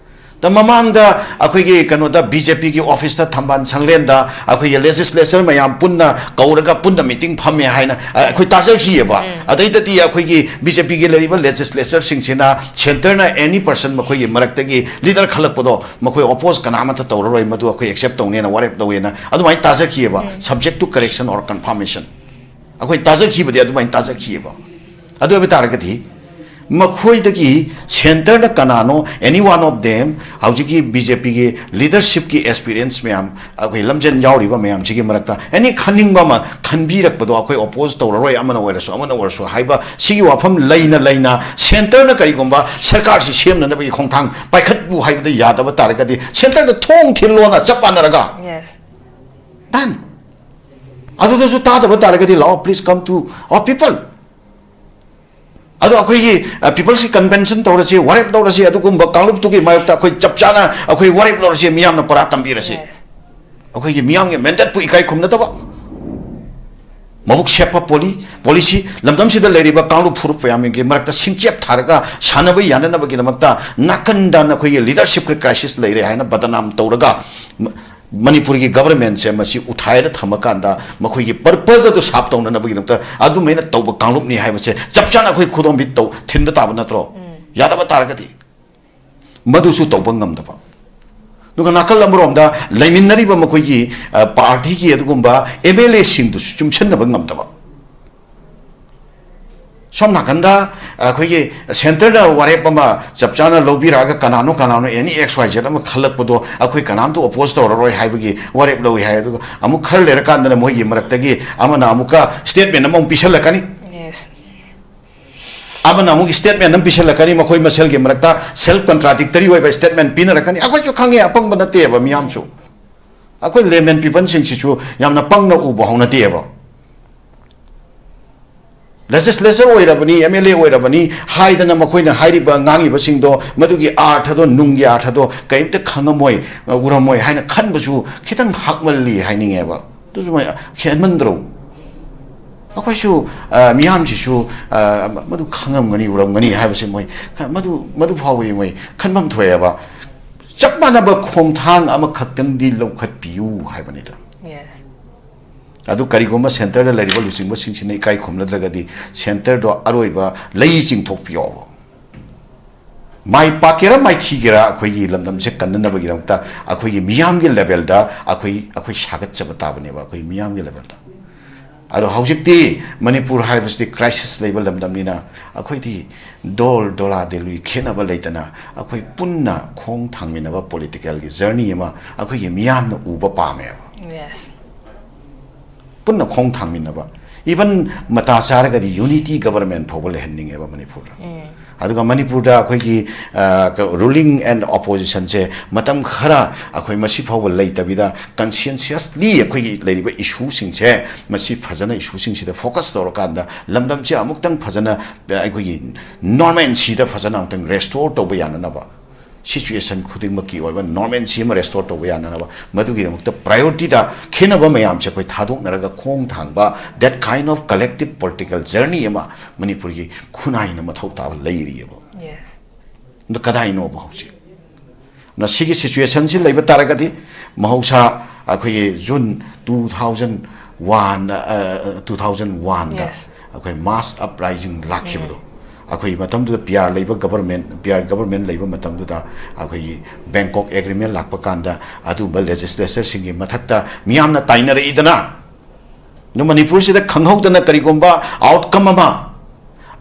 ꯗ ꯃꯃꯥꯡꯗ ꯑꯩꯈꯣꯏꯒꯤ ꯀꯩꯅꯣꯗ ꯕꯤ ꯖꯦ ꯄꯤꯒꯤ ꯑꯣꯐꯤꯁꯇ ꯊꯝꯕꯥꯜ ꯁꯪꯂꯦꯟꯗ ꯑꯩꯈꯣꯏꯒꯤ ꯂꯦꯖꯤꯁꯂꯦꯆꯔ ꯃꯌꯥꯝ ꯄꯨꯟꯅ ꯀꯧꯔꯒ ꯄꯨꯟꯅ ꯃꯤꯇꯤꯡ ꯐꯝꯃꯦ ꯍꯥꯏꯅ, ꯑ, ꯑꯩꯈꯣꯏ ꯇꯥꯖꯈꯤꯑꯕ꯫ ꯑꯗꯩꯗꯗꯤ ꯑꯩꯈꯣꯏꯒꯤ ꯕꯤ ꯖꯦ ꯄꯤꯒꯤ ꯂꯩꯔꯤꯕ ꯂꯦꯖꯤꯁꯂꯦꯆꯔꯁꯤꯡꯁꯤꯅ ꯁꯦꯟꯇꯔꯅ ꯑꯦꯅꯤ ꯄꯔꯁꯟ ꯃꯈꯣꯏꯒꯤ ꯃꯔꯛꯇꯒꯤ ꯂꯤꯗꯔ ꯈꯜꯂꯛꯄꯗꯣ ꯃꯈꯣꯏ ꯑꯣꯄꯣꯖ ꯀꯅꯥꯃꯠꯇ ꯇꯧꯔꯔꯣꯏ, ꯃꯗꯨ ꯑꯩꯈꯣꯏ ꯑꯦꯛꯁꯦꯞ ꯇꯧꯅꯦꯅ ꯋꯥꯔꯦꯞ ꯂꯧꯋꯦꯅ ꯑꯗꯨꯃꯥꯏꯅ ꯇꯥꯖꯈꯤꯑꯕ꯫ Subject to correction or confirmation꯫ ꯑꯩꯈꯣꯏ ꯇꯥꯖꯈꯤꯕꯗꯤ ꯑꯗꯨꯃꯥꯏꯅ ꯇꯥꯖꯈꯤꯑꯕ꯫ ꯑꯗꯨ ꯑꯣꯏꯕ ꯇꯥꯔꯒꯗꯤ ꯃꯈꯣꯏꯗꯒꯤ centreꯗ ꯀꯅꯥꯅꯣ, any one of them, ꯍꯧꯖꯤꯛꯀꯤ BJPꯒꯤ leadershipꯀꯤ aspirants ꯃꯌꯥꯝ, ꯑꯩꯈꯣꯏ ꯂꯝꯖꯦꯜ ꯌꯥꯎꯔꯤꯕ ꯃꯌꯥꯝꯁꯤꯒꯤ ꯃꯔꯛꯇ any ꯈꯟꯅꯤꯡꯕ ꯑꯃ ꯈꯟꯕꯤꯔꯛꯄꯗꯣ, ꯑꯩꯈꯣꯏ oppose ꯇꯧꯔꯔꯣꯏ, ꯑꯃꯅ ꯑꯣꯏꯔꯁꯨ ꯑꯃꯅ ꯑꯣꯏꯔꯁꯨ ꯍꯥꯏꯕ ꯁꯤꯒꯤ ꯋꯥꯐꯝ ꯂꯩꯅ ꯂꯩꯅ centreꯅ ꯀꯔꯤꯒꯨꯝꯕ ꯁꯔꯀꯥꯔꯁꯤ ꯁꯦꯝꯅꯅꯕꯒꯤ ꯈꯣꯡꯊꯥꯡ ꯄꯥꯏꯈꯠꯄꯨ ꯍꯥꯏꯕꯗ ꯌꯥꯗꯕ ꯇꯥꯔꯒꯗꯤ, centreꯗ ꯊꯣꯡ ꯊꯤꯜꯂꯣꯅ ꯆꯞ ꯃꯥꯟꯅꯔꯒ, Yes. Done. ꯑꯗꯨꯗꯁꯨ ꯇꯥꯗꯕ ꯇꯥꯔꯒꯗꯤ ꯂꯥꯛꯑꯣ, please come to our people. ꯑꯗꯣ ꯑꯩꯈꯣꯏꯒꯤ peopleꯁꯤ convention ꯇꯧꯔꯁꯤ, ꯋꯥꯔꯦꯞ ꯂꯧꯔꯁꯤ, ꯑꯗꯨꯒꯨꯝꯕ ꯀꯥꯡꯂꯨꯞꯇꯨꯒꯤ ꯃꯥꯌꯣꯛꯇ ꯑꯩꯈꯣꯏ ꯆꯞ ꯆꯥꯅ ꯑꯩꯈꯣꯏ ꯋꯥꯔꯦꯞ ꯂꯧꯔꯁꯤ, ꯃꯤꯌꯥꯝꯅ ꯄꯔꯥ ꯇꯝꯕꯤꯔꯁꯤ꯫ Yes. ꯑꯩꯈꯣꯏꯒꯤ ꯃꯤꯌꯥꯝꯒꯤ mandateꯄꯨ ꯏꯀꯥꯏ ꯈꯨꯝꯅꯗꯕ, ꯃꯕꯨꯛ ꯁꯦꯞꯄ ꯄꯣꯂꯤ ꯄꯣꯂꯤꯁꯤ, ꯂꯝꯗꯝꯁꯤꯗ ꯂꯩꯔꯤꯕ ꯀꯥꯡꯂꯨꯞ ꯐꯨꯔꯨꯞ ꯃꯌꯥꯝꯒꯤ ꯃꯔꯛꯇ ꯁꯤꯡꯆꯦꯞ ꯊꯥꯔꯒ ꯁꯥꯟꯅꯕ ꯌꯥꯅꯅꯕꯒꯤꯗꯃꯛꯇ ꯅꯥꯀꯟꯗ ꯅꯈꯣꯏꯒꯤ leadershipꯀꯤ crisis ꯂꯩꯔꯦ ꯍꯥꯏꯅ ꯕꯗꯅꯥꯝ ꯇꯧꯔꯒ, ꯃ- ꯃꯅꯤꯄꯨꯔꯒꯤ governmentꯁꯦ ꯃꯁꯤ ꯎꯊꯥꯏꯔ ꯊꯝꯃꯀꯥꯟꯗ ꯃꯈꯣꯏꯒꯤ purpose ꯑꯗꯨ serve ꯇꯧꯅꯅꯕꯒꯤꯗꯃꯛꯇ ꯑꯗꯨꯃꯥꯏꯅ ꯇꯧꯕ ꯀꯥꯡꯂꯨꯞꯅꯤ ꯍꯥꯏꯕꯁꯦ ꯆꯞ ꯆꯥꯅ ꯑꯩꯈꯣꯏ ꯈꯨꯗꯣꯝꯕꯤ ꯇꯧ ꯊꯤꯟꯕ ꯇꯥꯕ ꯅꯠꯇ꯭ꯔꯣ? ꯌꯥꯗꯕ ꯇꯥꯔꯒꯗꯤ ꯃꯗꯨꯁꯨ ꯇꯧꯕ ꯉꯝꯗꯕ꯫ ꯑꯗꯨꯒ ꯅꯥꯀꯜ ꯑꯃꯔꯣꯝꯗ ꯂꯩꯃꯤꯟꯅꯔꯤꯕ ꯃꯈꯣꯏꯒꯤ, ꯑ, partyꯒꯤ ꯑꯗꯨꯒꯨꯝꯕ MLAꯁꯤꯡꯗꯨꯁꯨ ꯆꯨꯝꯁꯤꯟꯅꯕ ꯉꯝꯗꯕ꯫ ꯁꯣꯝ ꯅꯥꯀꯟꯗ ꯑꯩꯈꯣꯏꯒꯤ centreꯅ ꯋꯥꯔꯦꯞ ꯑꯃ ꯆꯞ ꯆꯥꯅ ꯂꯧꯕꯤꯔꯛꯑꯒ ꯀꯅꯥꯅꯣ ꯀꯅꯥꯅꯣ any X Y Z ꯑꯃ ꯈꯜꯂꯛꯄꯗꯣ ꯑꯩꯈꯣꯏ ꯀꯅꯥꯝꯇ oppose ꯇꯧꯔꯔꯣꯏ ꯍꯥꯏꯕꯒꯤ ꯋꯥꯔꯦꯞ ꯂꯧꯏ ꯍꯥꯏ꯫ ꯑꯗꯨꯒ ꯑꯃꯨꯛ ꯈꯔ ꯂꯩꯔꯀꯥꯟꯗꯅ ꯃꯣꯏꯒꯤ ꯃꯔꯛꯇꯒꯤ ꯑꯃꯅ ꯑꯃꯨꯛꯀ statement ꯑꯃꯃꯨꯛ ꯄꯤꯁꯜꯂꯛꯀꯅꯤ꯫ Yes. ꯑꯃꯅ ꯑꯃꯨꯛ statement ꯑꯃ ꯄꯤꯁꯜꯂꯛꯀꯅꯤ, ꯃꯈꯣꯏ ꯃꯁꯦꯜꯒꯤ ꯃꯔꯛꯇ self contradictory ꯑꯣꯏꯕ statement ꯄꯤꯅꯔꯛꯀꯅꯤ꯫ ꯑꯩꯈꯣꯏꯁꯨ ꯈꯪꯉꯦ, ꯑꯄꯪꯕ ꯅꯠꯇꯦꯕ ꯃꯤꯌꯥꯝꯁꯨ꯫ ꯑꯩꯈꯣꯏ layman peopleꯁꯤꯡꯁꯤꯁꯨ ꯌꯥꯝꯅ ꯄꯪꯅ ꯎꯕ ꯍꯧꯅꯗꯦꯕ꯫ Legislature ꯑꯣꯏꯔꯕꯅꯤ, MLA ꯑꯣꯏꯔꯕꯅꯤ ꯍꯥꯏꯗꯅ ꯃꯈꯣꯏꯅ ꯍꯥꯏꯔꯤꯕ ꯉꯥꯡꯉꯤꯕꯁꯤꯡꯗꯣ, ꯃꯗꯨꯒꯤ ꯑꯥꯔꯊꯗꯣ, ꯅꯨꯡꯒꯤ ꯑꯥꯔꯊꯗꯣ ꯀꯔꯤꯝꯇ ꯈꯪꯉꯝꯃꯣꯏ, ꯎꯔꯝꯃꯣꯏ ꯍꯥꯏꯅ ꯈꯟꯕꯁꯨ ꯈꯤꯇꯪ ꯍꯥꯛꯃꯜꯂꯤ ꯍꯥꯏꯅꯤꯡꯉꯦꯕ꯫ ꯑꯗꯨꯁꯨ ꯃꯣꯏ ꯍꯦꯟꯃꯟꯗ꯭ꯔꯣ? ꯑꯩꯈꯣꯏꯁꯨ, ꯑ, ꯃꯤꯌꯥꯝꯁꯤꯁꯨ, ꯑ, ꯃꯗꯨ ꯈꯪꯉꯝꯒꯅꯤ, ꯎꯔꯝꯒꯅꯤ ꯍꯥꯏꯕꯁꯦ ꯃꯣꯏ ꯈ-, ꯃꯗꯨ, ꯃꯗꯨ ꯐꯥꯎꯕꯒꯤ ꯃꯣꯏ ꯈꯟꯐꯝ ꯊꯣꯛꯑꯦꯕ꯫ ꯆꯞ ꯃꯥꯟꯅꯕ ꯈꯣꯡꯊꯥꯡ ꯑꯃꯈꯛꯇꯪꯗꯤ ꯂꯧꯈꯠꯄꯤꯌꯨ ꯍꯥꯏꯕꯅꯤꯗ꯫ Yes. ꯑꯗꯨ ꯀꯔꯤꯒꯨꯝꯕ centreꯗ ꯂꯩꯔꯤꯕ ꯂꯨꯆꯤꯡꯕꯁꯤꯡꯁꯤꯅ ꯏꯀꯥꯏ ꯈꯨꯝꯅꯗ꯭ꯔꯒꯗꯤ centreꯗꯣ ꯑꯔꯣꯏꯕ ꯂꯩ ꯆꯤꯡꯊꯣꯛꯄꯤꯌꯣꯕ꯫ ꯃꯥꯏ ꯄꯥꯛꯀꯦꯔꯥ ꯃꯥꯏꯊꯤꯒꯦꯔꯥ ꯑꯩꯈꯣꯏꯒꯤ ꯂꯝꯗꯝꯁꯦ ꯀꯟꯅꯅꯕꯒꯤꯗꯃꯛꯇ ꯑꯩꯈꯣꯏꯒꯤ ꯃꯤꯌꯥꯝꯒꯤ levelꯗ ꯑꯩꯈꯣꯏ, ꯑꯩꯈꯣꯏ ꯁꯥꯒꯠꯆꯕ ꯇꯥꯕꯅꯦꯕ, ꯑꯩꯈꯣꯏ ꯃꯤꯌꯥꯝꯒꯤ levelꯗ꯫ ꯑꯗꯣ ꯍꯧꯖꯤꯛꯇꯤ ꯃꯅꯤꯄꯨꯔ ꯍꯥꯏꯕꯁꯤꯗꯤ ꯀ꯭ꯔꯥꯏꯁꯤꯁ ꯂꯩꯕ ꯂꯝꯗꯝꯅꯤꯅ, ꯑꯩꯈꯣꯏꯗꯤ ꯗꯣꯜ ꯗꯣꯂꯥ ꯗꯦꯂꯨꯏ ꯈꯦꯠꯅꯕ ꯂꯩꯇꯅ, ꯑꯩꯈꯣꯏ ꯄꯨꯟꯅ ꯈꯣꯡ ꯊꯥꯡꯃꯤꯟꯅꯕ ꯄꯣꯂꯤꯇꯤꯀꯦꯜꯒꯤ ꯖꯔꯅꯤ ꯑꯃ ꯑꯩꯈꯣꯏꯒꯤ ꯃꯤꯌꯥꯝꯅ ꯎꯕ ꯄꯥꯝꯃꯦꯕ꯫ Yes. ꯄꯨꯟꯅ ꯈꯣꯡ ꯊꯥꯡꯃꯤꯟꯅꯕ, ꯏꯚꯟ ꯃꯇꯥ ꯆꯥꯔꯒꯗꯤ ꯌꯨꯅꯤꯇꯤ ꯒꯕꯔꯟꯃꯦꯟ ꯐꯥꯎꯕ ꯂꯩꯍꯟꯅꯤꯡꯉꯦꯕ ꯃꯅꯤꯄꯨꯔꯗ꯫ ꯑꯗꯨꯒ ꯃꯅꯤꯄꯨꯔꯗ ꯑꯩꯈꯣꯏꯒꯤ ꯔꯨꯂꯤꯡ ꯑꯦꯟ ꯑꯣꯄꯣꯖꯤꯁꯟꯁꯦ ꯃꯇꯝ ꯈꯔ ꯑꯩꯈꯣꯏ ꯃꯁꯤ ꯐꯥꯎꯕ ꯂꯩꯇꯕꯤꯗ, ꯀꯟꯁꯤꯌꯦꯟꯁꯤꯌꯁꯂꯤ ꯑꯩꯈꯣꯏꯒꯤ ꯂꯩꯔꯤꯕ ꯏꯁꯨꯁꯤꯡꯁꯦ ꯃꯁꯤ ꯐꯖꯅ, ꯏꯁꯨꯁꯤꯡꯁꯤꯗ ꯐꯣꯀꯁ ꯇꯧꯔꯀꯥꯟꯗ ꯂꯝꯗꯝꯁꯦ ꯑꯃꯨꯛꯇꯪ ꯐꯖꯅ ꯑꯩꯈꯣꯏꯒꯤ ꯅꯣꯔꯃꯦꯟꯁꯤꯗ ꯐꯖꯅ ꯑꯃꯨꯛꯇꯪ ꯔꯦꯁꯇꯣꯔ ꯇꯧꯕ ꯌꯥꯅꯅꯕ, ꯁꯤꯆꯨꯋꯦꯁꯟ ꯈꯨꯗꯤꯡꯃꯛꯀꯤ ꯑꯣꯏꯕ ꯅꯣꯔꯃꯦꯟꯁꯤ ꯑꯃ ꯔꯦꯁꯇꯣꯔ ꯇꯧꯕ ꯌꯥꯅꯅꯕ, ꯃꯗꯨꯒꯤꯗꯃꯛꯇ ꯄ꯭ꯔꯥꯏꯌꯣꯔꯤꯇꯤꯗ ꯈꯦꯠꯅꯕ ꯃꯌꯥꯝꯁꯦ ꯑꯩꯈꯣꯏ ꯊꯥꯗꯣꯛꯅꯔꯒ ꯈꯣꯡ ꯊꯥꯡꯕ, that kind of collective political journey ꯑꯃ ꯃꯅꯤꯄꯨꯔꯒꯤ ꯈꯨꯟꯅꯥꯏꯅ ꯃꯊꯧ ꯇꯥꯕ ꯂꯩꯔꯤꯑꯕ꯫ Yes. ꯑꯗꯣ ꯀꯗꯥꯏꯅꯣꯕ ꯍꯧꯖꯤꯛ? ꯑꯗꯨꯅ ꯁꯤꯒꯤ ꯁꯤꯆꯨꯋꯦꯁꯟꯁꯤ ꯂꯩꯕ ꯇꯥꯔꯒꯗꯤ, ꯃꯍꯧꯁꯥ ꯑꯩꯈꯣꯏꯒꯤ ꯖꯨꯟ ꯇꯨ ꯊꯥꯎꯖꯟ ꯋꯥꯟꯗ, ꯇꯨ ꯊꯥꯎꯖꯟ ꯋꯥꯟꯗ Yes. ꯑꯩꯈꯣꯏ ꯃꯥꯁ ꯑꯞꯔꯥꯏꯖꯤꯡ ꯂꯥꯛꯈꯤꯕꯗꯣ, ꯑꯩꯈꯣꯏꯒꯤ ꯃꯇꯝꯗꯨꯗ ꯄꯤ ꯑꯥꯔ ꯂꯩꯕ ꯒꯕꯔꯃꯦꯟ, ꯄꯤ ꯑꯥꯔ ꯒꯕꯔꯃꯦꯟ ꯂꯩꯕ ꯃꯇꯝꯗꯨꯗ ꯑꯩꯈꯣꯏꯒꯤ ꯕꯦꯡꯀꯣꯛ ꯑꯦꯒ꯭ꯔꯤꯃꯦꯟ ꯂꯥꯛꯄ ꯀꯥꯟꯗ ꯑꯗꯨꯒꯨꯝꯕ ꯂꯦꯖꯤꯁꯂꯦꯆꯔꯁꯤꯡꯒꯤ ꯃꯊꯛꯇ ꯃꯤꯌꯥꯝꯅ ꯇꯥꯏꯅꯔꯛꯏꯗꯅ꯫ ꯑꯗꯨ ꯃꯅꯤꯄꯨꯔꯁꯤꯗ ꯈꯪꯍꯧꯗꯅ ꯀꯔꯤꯒꯨꯝꯕ ꯑꯥꯎꯠꯀꯝ ꯑꯃ,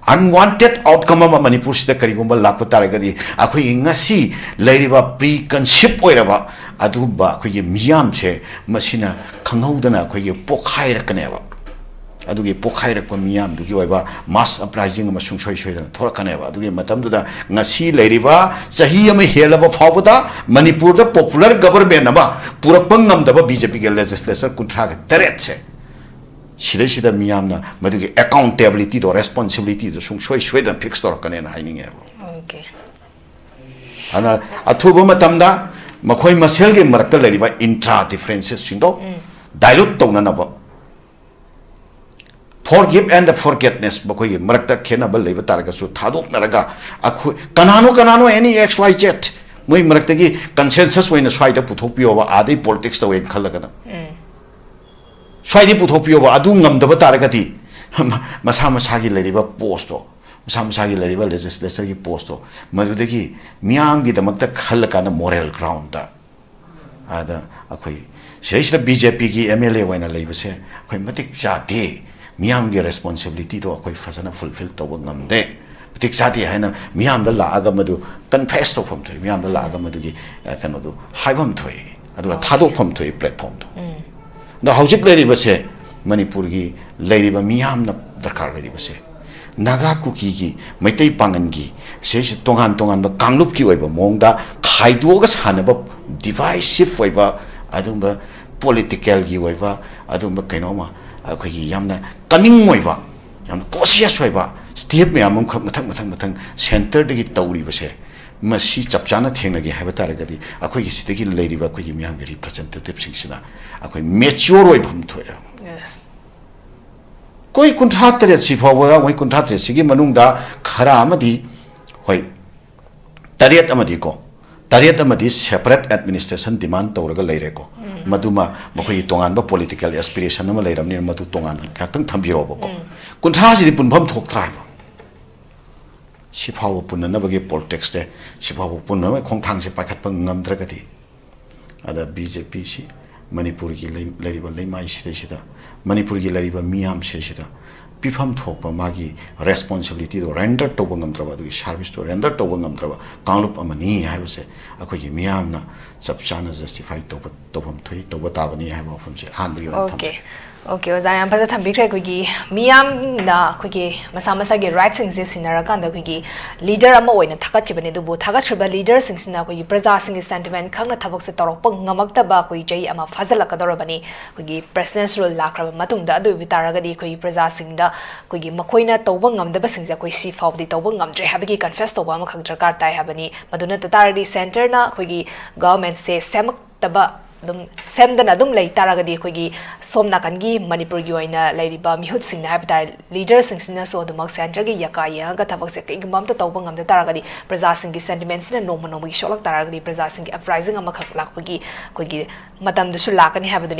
ꯑꯟꯋꯥꯟꯇꯦꯠ ꯑꯥꯎꯠꯀꯝ ꯑꯃ ꯃꯅꯤꯄꯨꯔꯁꯤꯗ ꯀꯔꯤꯒꯨꯝꯕ ꯂꯥꯛꯄ ꯇꯥꯔꯒꯗꯤ, ꯑꯩꯈꯣꯏꯒꯤ ꯉꯁꯤ ꯂꯩꯔꯤꯕ ꯄ꯭ꯔꯤ ꯀꯟꯁꯤꯞ ꯑꯣꯏꯔꯕ ꯑꯗꯨꯒꯨꯝꯕ ꯑꯩꯈꯣꯏꯒꯤ ꯃꯤꯌꯥꯝꯁꯦ ꯃꯁꯤꯅ ꯈꯪꯍꯧꯗꯅ ꯑꯩꯈꯣꯏꯒꯤ ꯄꯣꯛꯈꯥꯏꯔꯛꯀꯅꯦꯕ꯫ ꯑꯗꯨꯒꯤ ꯄꯣꯛꯈꯥꯏꯔꯛꯄ ꯃꯤꯌꯥꯝꯗꯨꯒꯤ ꯑꯣꯏꯕ ꯃꯥꯁ ꯑꯞꯔꯥꯏꯖꯤꯡ ꯑꯃ ꯁꯨꯡꯁꯣꯏ ꯁꯣꯏꯗꯅ ꯊꯣꯛꯂꯛꯀꯅꯦꯕ꯫ ꯑꯗꯨꯒꯤ ꯃꯇꯝꯗꯨꯗ ꯉꯁꯤ ꯂꯩꯔꯤꯕ ꯆꯍꯤ ꯑꯃ ꯍꯦꯜꯂꯕ ꯐꯥꯎꯕꯗ ꯃꯅꯤꯄꯨꯔꯗ ꯄꯣꯄꯨꯂꯔ ꯒꯕꯔꯃꯦꯟ ꯑꯃ ꯄꯨꯔꯛꯄ ꯉꯝꯗꯕ ꯕꯤ ꯖꯦ ꯄꯤꯒꯤ ꯂꯦꯖꯤꯁꯂꯦꯆꯔ ꯀꯨꯟꯊ꯭ꯔꯥꯒ ꯇꯔꯦꯠꯁꯦ, ꯁꯤꯗꯩꯁꯤꯗ ꯃꯤꯌꯥꯝꯅ ꯃꯗꯨꯒꯤ ꯑꯦꯀꯥꯎꯟꯇꯦꯕꯤꯂꯤꯇꯤꯗꯣ, ꯔꯦꯁꯄꯣꯟꯁꯤꯕꯤꯂꯤꯇꯤꯗꯣ ꯁꯨꯡꯁꯣꯏ ꯁꯣꯏꯗꯅ ꯐꯤꯛꯁ ꯇꯧꯔꯛꯀꯅꯦꯅ ꯍꯥꯏꯅꯤꯡꯉꯦꯕ꯫ Okay. ꯑꯗꯨꯅ ꯑꯊꯨꯕ ꯃꯇꯝꯗ ꯃꯈꯣꯏ ꯃꯁꯦꯜꯒꯤ ꯃꯔꯛꯇ ꯂꯩꯔꯤꯕ ꯏꯟꯇ꯭ꯔꯥ ꯗꯤꯐꯔꯦꯟꯁꯦꯁꯁꯤꯡꯗꯣ ꯗꯥꯏꯂꯨꯠ ꯇꯧꯅꯅꯕ, forgive and forgetness, ꯃꯈꯣꯏꯒꯤ ꯃꯔꯛꯇ ꯈꯦꯠꯅꯕ ꯂꯩꯕ ꯇꯥꯔꯒꯁꯨ ꯊꯥꯗꯣꯛꯅꯔꯒ, ꯑꯩꯈꯣꯏ ꯀꯅꯥꯅꯣ ꯀꯅꯥꯅꯣ, any X Y Z, ꯃꯣꯏ ꯃꯔꯛꯇꯒꯤ ꯀꯟꯁꯦꯟꯁꯁ ꯑꯣꯏꯅ ꯁ꯭ꯋꯥꯏꯗ ꯄꯨꯊꯣꯛꯄꯤꯌꯣꯕ, ꯑꯥꯗꯩ ꯄꯣꯂꯤꯇꯤꯛꯁ ꯇꯧꯋꯦꯅ ꯈꯜꯂꯒꯅ꯫ ꯁ꯭ꯋꯥꯏꯗꯩ ꯄꯨꯊꯣꯛꯄꯤꯌꯣꯕ꯫ ꯑꯗꯨ ꯉꯝꯗꯕ ꯇꯥꯔꯒꯗꯤ ꯃꯁꯥ ꯃꯁꯥꯒꯤ ꯂꯩꯔꯤꯕ ꯄꯣꯁꯇꯣ, ꯃꯁꯥ ꯃꯁꯥꯒꯤ ꯂꯩꯔꯤꯕ ꯂꯦꯖꯤꯁꯂꯦꯆꯔꯒꯤ ꯄꯣꯁꯇꯣ, ꯃꯗꯨꯗꯒꯤ ꯃꯤꯌꯥꯝꯒꯤꯗꯃꯛꯇ ꯈꯜꯂꯀꯥꯟꯗ ꯃꯣꯔꯦꯜ ꯒ꯭ꯔꯥꯎꯟꯗ ꯑꯗ ꯑꯩꯈꯣꯏ ꯁꯤꯗꯩꯁꯤꯗ ꯕꯤ ꯖꯦ ꯄꯤꯒꯤ ꯑꯦꯝ ꯑꯦꯜ ꯑꯦ ꯑꯣꯏꯅ ꯂꯩꯕꯁꯦ ꯑꯩꯈꯣꯏ ꯃꯇꯤꯛ ꯆꯥꯗꯦ, ꯃꯤꯌꯥꯝꯒꯤ ꯔꯦꯁꯄꯣꯟꯁꯤꯕꯤꯂꯤꯇꯤꯗꯣ ꯑꯩꯈꯣꯏ ꯐꯖꯅ ꯐꯨꯜꯐꯤꯜ ꯇꯧꯕ ꯉꯝꯗꯦ, ꯃꯇꯤꯛ ꯆꯥꯗꯦ ꯍꯥꯏꯅ ꯃꯤꯌꯥꯝꯗ ꯂꯥꯛꯑꯒ ꯃꯗꯨ ꯀꯟꯐꯦꯁ ꯇꯧꯐꯝ ꯊꯣꯛꯏ, ꯃꯤꯌꯥꯝꯗ ꯂꯥꯛꯑꯒ ꯃꯗꯨꯒꯤ ꯑ, ꯀꯩꯅꯣꯗꯣ ꯍꯥꯏꯐꯝ ꯊꯣꯛꯏ, ꯑꯗꯨꯒ ꯊꯥꯗꯣꯛꯐꯝ ꯊꯣꯛꯏ ꯄ꯭ꯂꯦꯠꯐꯣꯝꯗꯣ꯫ ꯑꯗꯣ ꯍꯧꯖꯤꯛ ꯂꯩꯔꯤꯕꯁꯦ ꯃꯅꯤꯄꯨꯔꯒꯤ ꯂꯩꯔꯤꯕ ꯃꯤꯌꯥꯝꯅ ꯗꯔꯀꯥꯔ ꯂꯩꯔꯤꯕꯁꯦ ꯅꯥꯒꯥ ꯀꯨꯀꯤꯒꯤ, ꯃꯩꯇꯩ ꯄꯥꯉꯟꯒꯤ, ꯁꯤꯁꯦ ꯇꯣꯉꯥꯟ ꯇꯣꯉꯥꯟꯕ ꯀꯥꯡꯂꯨꯞꯀꯤ ꯑꯣꯏꯕ ꯃꯑꯣꯡꯗ ꯈꯥꯏꯗꯣꯛꯑꯒ ꯁꯥꯟꯅꯕ, ꯗꯤꯚꯥꯏꯁꯤꯞ ꯑꯣꯏꯕ ꯑꯗꯨꯒꯨꯝꯕ ꯄꯣꯂꯤꯇꯤꯀꯦꯜꯒꯤ ꯑꯣꯏꯕ ꯑꯗꯨꯒꯨꯝꯕ ꯀꯩꯅꯣꯝꯃ, ꯑꯩꯈꯣꯏꯒꯤ ꯌꯥꯝꯅ ꯀꯅꯤꯡ ꯑꯣꯏꯕ, ꯌꯥꯝꯅ ꯀꯣꯁꯤꯌꯁ ꯑꯣꯏꯕ ꯁ꯭ꯇꯦꯞ ꯃꯌꯥꯝ ꯑꯃꯈꯛ ꯃꯊꯪ ꯃꯊꯪ ꯃꯊꯪ ꯁꯦꯟꯇꯔꯗꯒꯤ ꯇꯧꯔꯤꯕꯁꯦ, ꯃꯁꯤ ꯆꯞ ꯆꯥꯅ ꯊꯦꯡꯅꯒꯦ ꯍꯥꯏꯕ ꯇꯥꯔꯒꯗꯤ ꯑꯩꯈꯣꯏꯒꯤ ꯁꯤꯗꯒꯤ ꯂꯩꯔꯤꯕ ꯑꯩꯈꯣꯏꯒꯤ ꯃꯤꯌꯥꯝꯒꯤ ꯔꯤꯄ꯭ꯔꯖꯦꯟꯇꯦꯇꯤꯞꯁꯤꯡꯁꯤꯅ ꯑꯩꯈꯣꯏ ꯃꯦꯆꯤꯌꯣꯔ ꯑꯣꯏꯐꯝ ꯊꯣꯛꯑꯦ꯫ Yes. ꯑꯩꯈꯣꯏ ꯀꯨꯟꯊ꯭ꯔꯥ ꯇꯔꯦꯠꯁꯤ ꯐꯥꯎꯕꯗ, ꯑꯩꯈꯣꯏ ꯀꯨꯟꯊ꯭ꯔꯥ ꯇꯔꯦꯠꯁꯤꯒꯤ ꯃꯅꯨꯡꯗ ꯈꯔ ꯑꯃꯗꯤ, ꯍꯣꯏ, ꯇꯔꯦꯠ ꯑꯃꯗꯤꯀꯣ, ꯇꯔꯦꯠ ꯑꯃꯗꯤ ꯁꯦꯄꯔꯦꯠ ꯑꯦꯗꯃꯤꯅꯤꯁꯇ꯭ꯔꯦꯁꯟ ꯗꯤꯃꯥꯟ ꯇꯧꯔꯒ ꯂꯩꯔꯦꯀꯣ꯫ ꯃꯗꯨꯃ ꯃꯈꯣꯏꯒꯤ ꯇꯣꯉꯥꯟꯕ ꯄꯣꯂꯤꯇꯤꯀꯦꯜ ꯑꯦꯁꯄꯤꯔꯦꯁꯟ ꯑꯃ ꯂꯩꯔꯕꯅꯤꯅ ꯃꯗꯨ ꯇꯣꯉꯥꯟꯅ ꯉꯥꯛꯇꯪ ꯊꯝꯕꯤꯔꯣꯕꯀꯣ꯫ ꯀꯨꯟꯊ꯭ꯔꯥꯁꯤꯗꯤ ꯄꯨꯟꯐꯝ ꯊꯣꯛꯇ꯭ꯔꯥ ꯍꯥꯏꯕ? ꯁꯤꯐꯥꯎꯕ ꯄꯨꯟꯅꯅꯕꯒꯤ ꯄꯣꯂꯤꯇꯤꯛꯁꯇꯦ, ꯁꯤꯐꯥꯎꯕ ꯄꯨꯟꯅꯅꯕꯒꯤ ꯈꯣꯡꯊꯥꯡꯁꯦ ꯄꯥꯏꯈꯠꯄ ꯉꯝꯗ꯭ꯔꯒꯗꯤ, ꯑꯗ ꯕꯤ ꯖꯦ ꯄꯤꯁꯤ ꯃꯅꯤꯄꯨꯔꯒꯤ ꯂꯩ-, ꯂꯩꯔꯤꯕ ꯂꯩꯃꯥꯏꯁꯤꯗꯩꯁꯤꯗ, ꯃꯅꯤꯄꯨꯔꯒꯤ ꯂꯩꯔꯤꯕ ꯃꯤꯌꯥꯝꯁꯤꯗꯩꯁꯤꯗ ꯄꯤꯐꯝ ꯊꯣꯛꯄ ꯃꯥꯒꯤ ꯔꯦꯁꯄꯣꯟꯁꯤꯕꯤꯂꯤꯇꯤꯗꯣ ꯔꯦꯟꯗꯔ ꯇꯧꯕ ꯉꯝꯗ꯭ꯔꯕ, ꯑꯗꯨꯒꯤ ꯁꯥꯔꯚꯤꯁꯇꯣ ꯔꯦꯟꯗꯔ ꯇꯧꯕ ꯉꯝꯗ꯭ꯔꯕ ꯀꯥꯡꯂꯨꯞ ꯑꯃꯅꯤ ꯍꯥꯏꯕꯁꯦ ꯑꯩꯈꯣꯏꯒꯤ ꯃꯤꯌꯥꯝꯅ ꯆꯞ ꯆꯥꯅ ꯖꯁꯇꯤꯐꯥꯏ ꯇꯧꯕ, ꯇꯧꯐꯝ ꯊꯣꯛꯏ, ꯇꯧꯕ ꯇꯥꯕꯅꯤ ꯍꯥꯏꯕ ꯋꯥꯐꯝꯁꯦ ꯑꯍꯥꯟꯕꯒꯤ ꯑꯣꯏꯅ Okay. ꯊꯝꯖꯒꯦ꯫ Okay, ꯑꯣꯖꯥ, ꯌꯥꯝ ꯐꯖꯅ ꯊꯝꯕꯤꯈ꯭ꯔꯦ꯫ ꯑꯩꯈꯣꯏꯒꯤ ꯃꯤꯌꯥꯝꯅ ꯑꯩꯈꯣꯏꯒꯤ ꯃꯁꯥ ꯃꯁꯥꯒꯤ ꯔꯥꯏꯠꯁꯤꯡꯁꯦ ꯁꯤꯟꯅꯔꯀꯥꯟꯗ ꯑꯩꯈꯣꯏꯒꯤ ꯂꯤꯗꯔ ꯑꯃ ꯑꯣꯏꯅ ꯊꯥꯒꯠꯈꯤꯕꯅꯦ, ꯑꯗꯨꯕꯨ ꯊꯥꯒꯠꯈ꯭ꯔꯤꯕ ꯂꯤꯗꯔꯁꯤꯡꯁꯤꯅ ꯑꯩꯈꯣꯏꯒꯤ ꯄ꯭ꯔꯖꯥꯁꯤꯡꯒꯤ ꯁꯦꯟꯇꯤꯃꯦꯟ ꯈꯪꯅ ꯊꯕꯛꯁꯦ ꯇꯧꯔꯛꯄ ꯉꯝꯃꯛꯇꯕ ꯑꯩꯈꯣꯏ ꯆꯍꯤ ꯑꯃ ꯐꯥꯖꯤꯜꯂꯛꯀꯗꯧꯔꯕꯅꯤ꯫ ꯑꯩꯈꯣꯏꯒꯤ ꯄ꯭ꯔꯦꯁꯤꯗꯦꯟꯁ ꯔꯨꯜ ꯂꯥꯛꯈ꯭ꯔꯕ ꯃꯇꯨꯡꯗ, ꯑꯗꯨ ꯑꯣꯏꯕ ꯇꯥꯔꯒꯗꯤ ꯑꯩꯈꯣꯏꯒꯤ ꯄ꯭ꯔꯖꯥꯁꯤꯡꯗ ꯑꯩꯈꯣꯏꯒꯤ ꯃꯈꯣꯏꯅ ꯇꯧꯕ ꯉꯝꯗꯕꯁꯤꯡꯁꯦ ꯑꯩꯈꯣꯏ ꯁꯤ ꯐꯥꯎꯕꯗꯤ ꯇꯧꯕ ꯉꯝꯗ꯭ꯔꯦ ꯍꯥꯏꯕꯒꯤ ꯀꯟꯐꯦꯁ ꯇꯧꯕ ꯑꯃꯈꯛ ꯗꯔꯀꯥꯔ ꯇꯥꯏ ꯍꯥꯏꯕꯅꯤ꯫ ꯃꯗꯨ ꯅꯠꯇ ꯇꯥꯔꯒꯗꯤ ꯁꯦꯟꯇꯔꯅ ꯑꯩꯈꯣꯏꯒꯤ ꯒꯚꯔꯟꯃꯦꯟꯠꯁꯦ ꯁꯦꯝꯃꯛꯇꯕ, ꯑꯗꯨꯝ ꯁꯦꯝꯗꯅ ꯑꯗꯨꯝ ꯂꯩ ꯇꯥꯔꯒꯗꯤ, ꯑꯩꯈꯣꯏꯒꯤ ꯁꯣꯝ ꯅꯥꯀꯟꯒꯤ ꯃꯅꯤꯄꯨꯔꯒꯤ ꯑꯣꯏꯅ ꯂꯩꯔꯤꯕ ꯃꯤꯍꯨꯠꯁꯤꯡꯅ ꯍꯥꯏꯕ ꯇꯥꯔꯦ, ꯂꯤꯗꯔꯁꯤꯡꯁꯤꯅꯁꯨ ꯑꯗꯨꯃꯛ ꯁꯦꯟꯇꯔꯒꯤ ꯌꯥꯀꯥ ꯌꯦꯡꯉꯒ ꯊꯕꯛꯁꯦ ꯀꯩꯒꯨꯝꯕ ꯑꯝꯇ ꯇꯧꯕ ꯉꯝꯗ ꯇꯥꯔꯒꯗꯤ, ꯄ꯭ꯔꯖꯥꯁꯤꯡꯒꯤ ꯁꯦꯟꯇꯤꯃꯦꯟꯁꯤꯅ ꯅꯣꯡꯃ ꯅꯣꯡꯃꯒꯤ ꯁꯣꯛꯂꯛ ꯇꯥꯔꯒꯗꯤ, ꯄ꯭ꯔꯖꯥꯁꯤꯡꯒꯤ ꯑꯞꯔꯥꯏꯖꯤꯡ ꯑꯃꯈꯛ ꯂꯥꯛꯄꯒꯤ ꯑꯩꯈꯣꯏꯒꯤ ꯃꯇꯝꯗꯨꯁꯨ ꯂꯥꯛꯀꯅꯤ ꯍꯥꯏꯕꯗꯨꯅꯤ꯫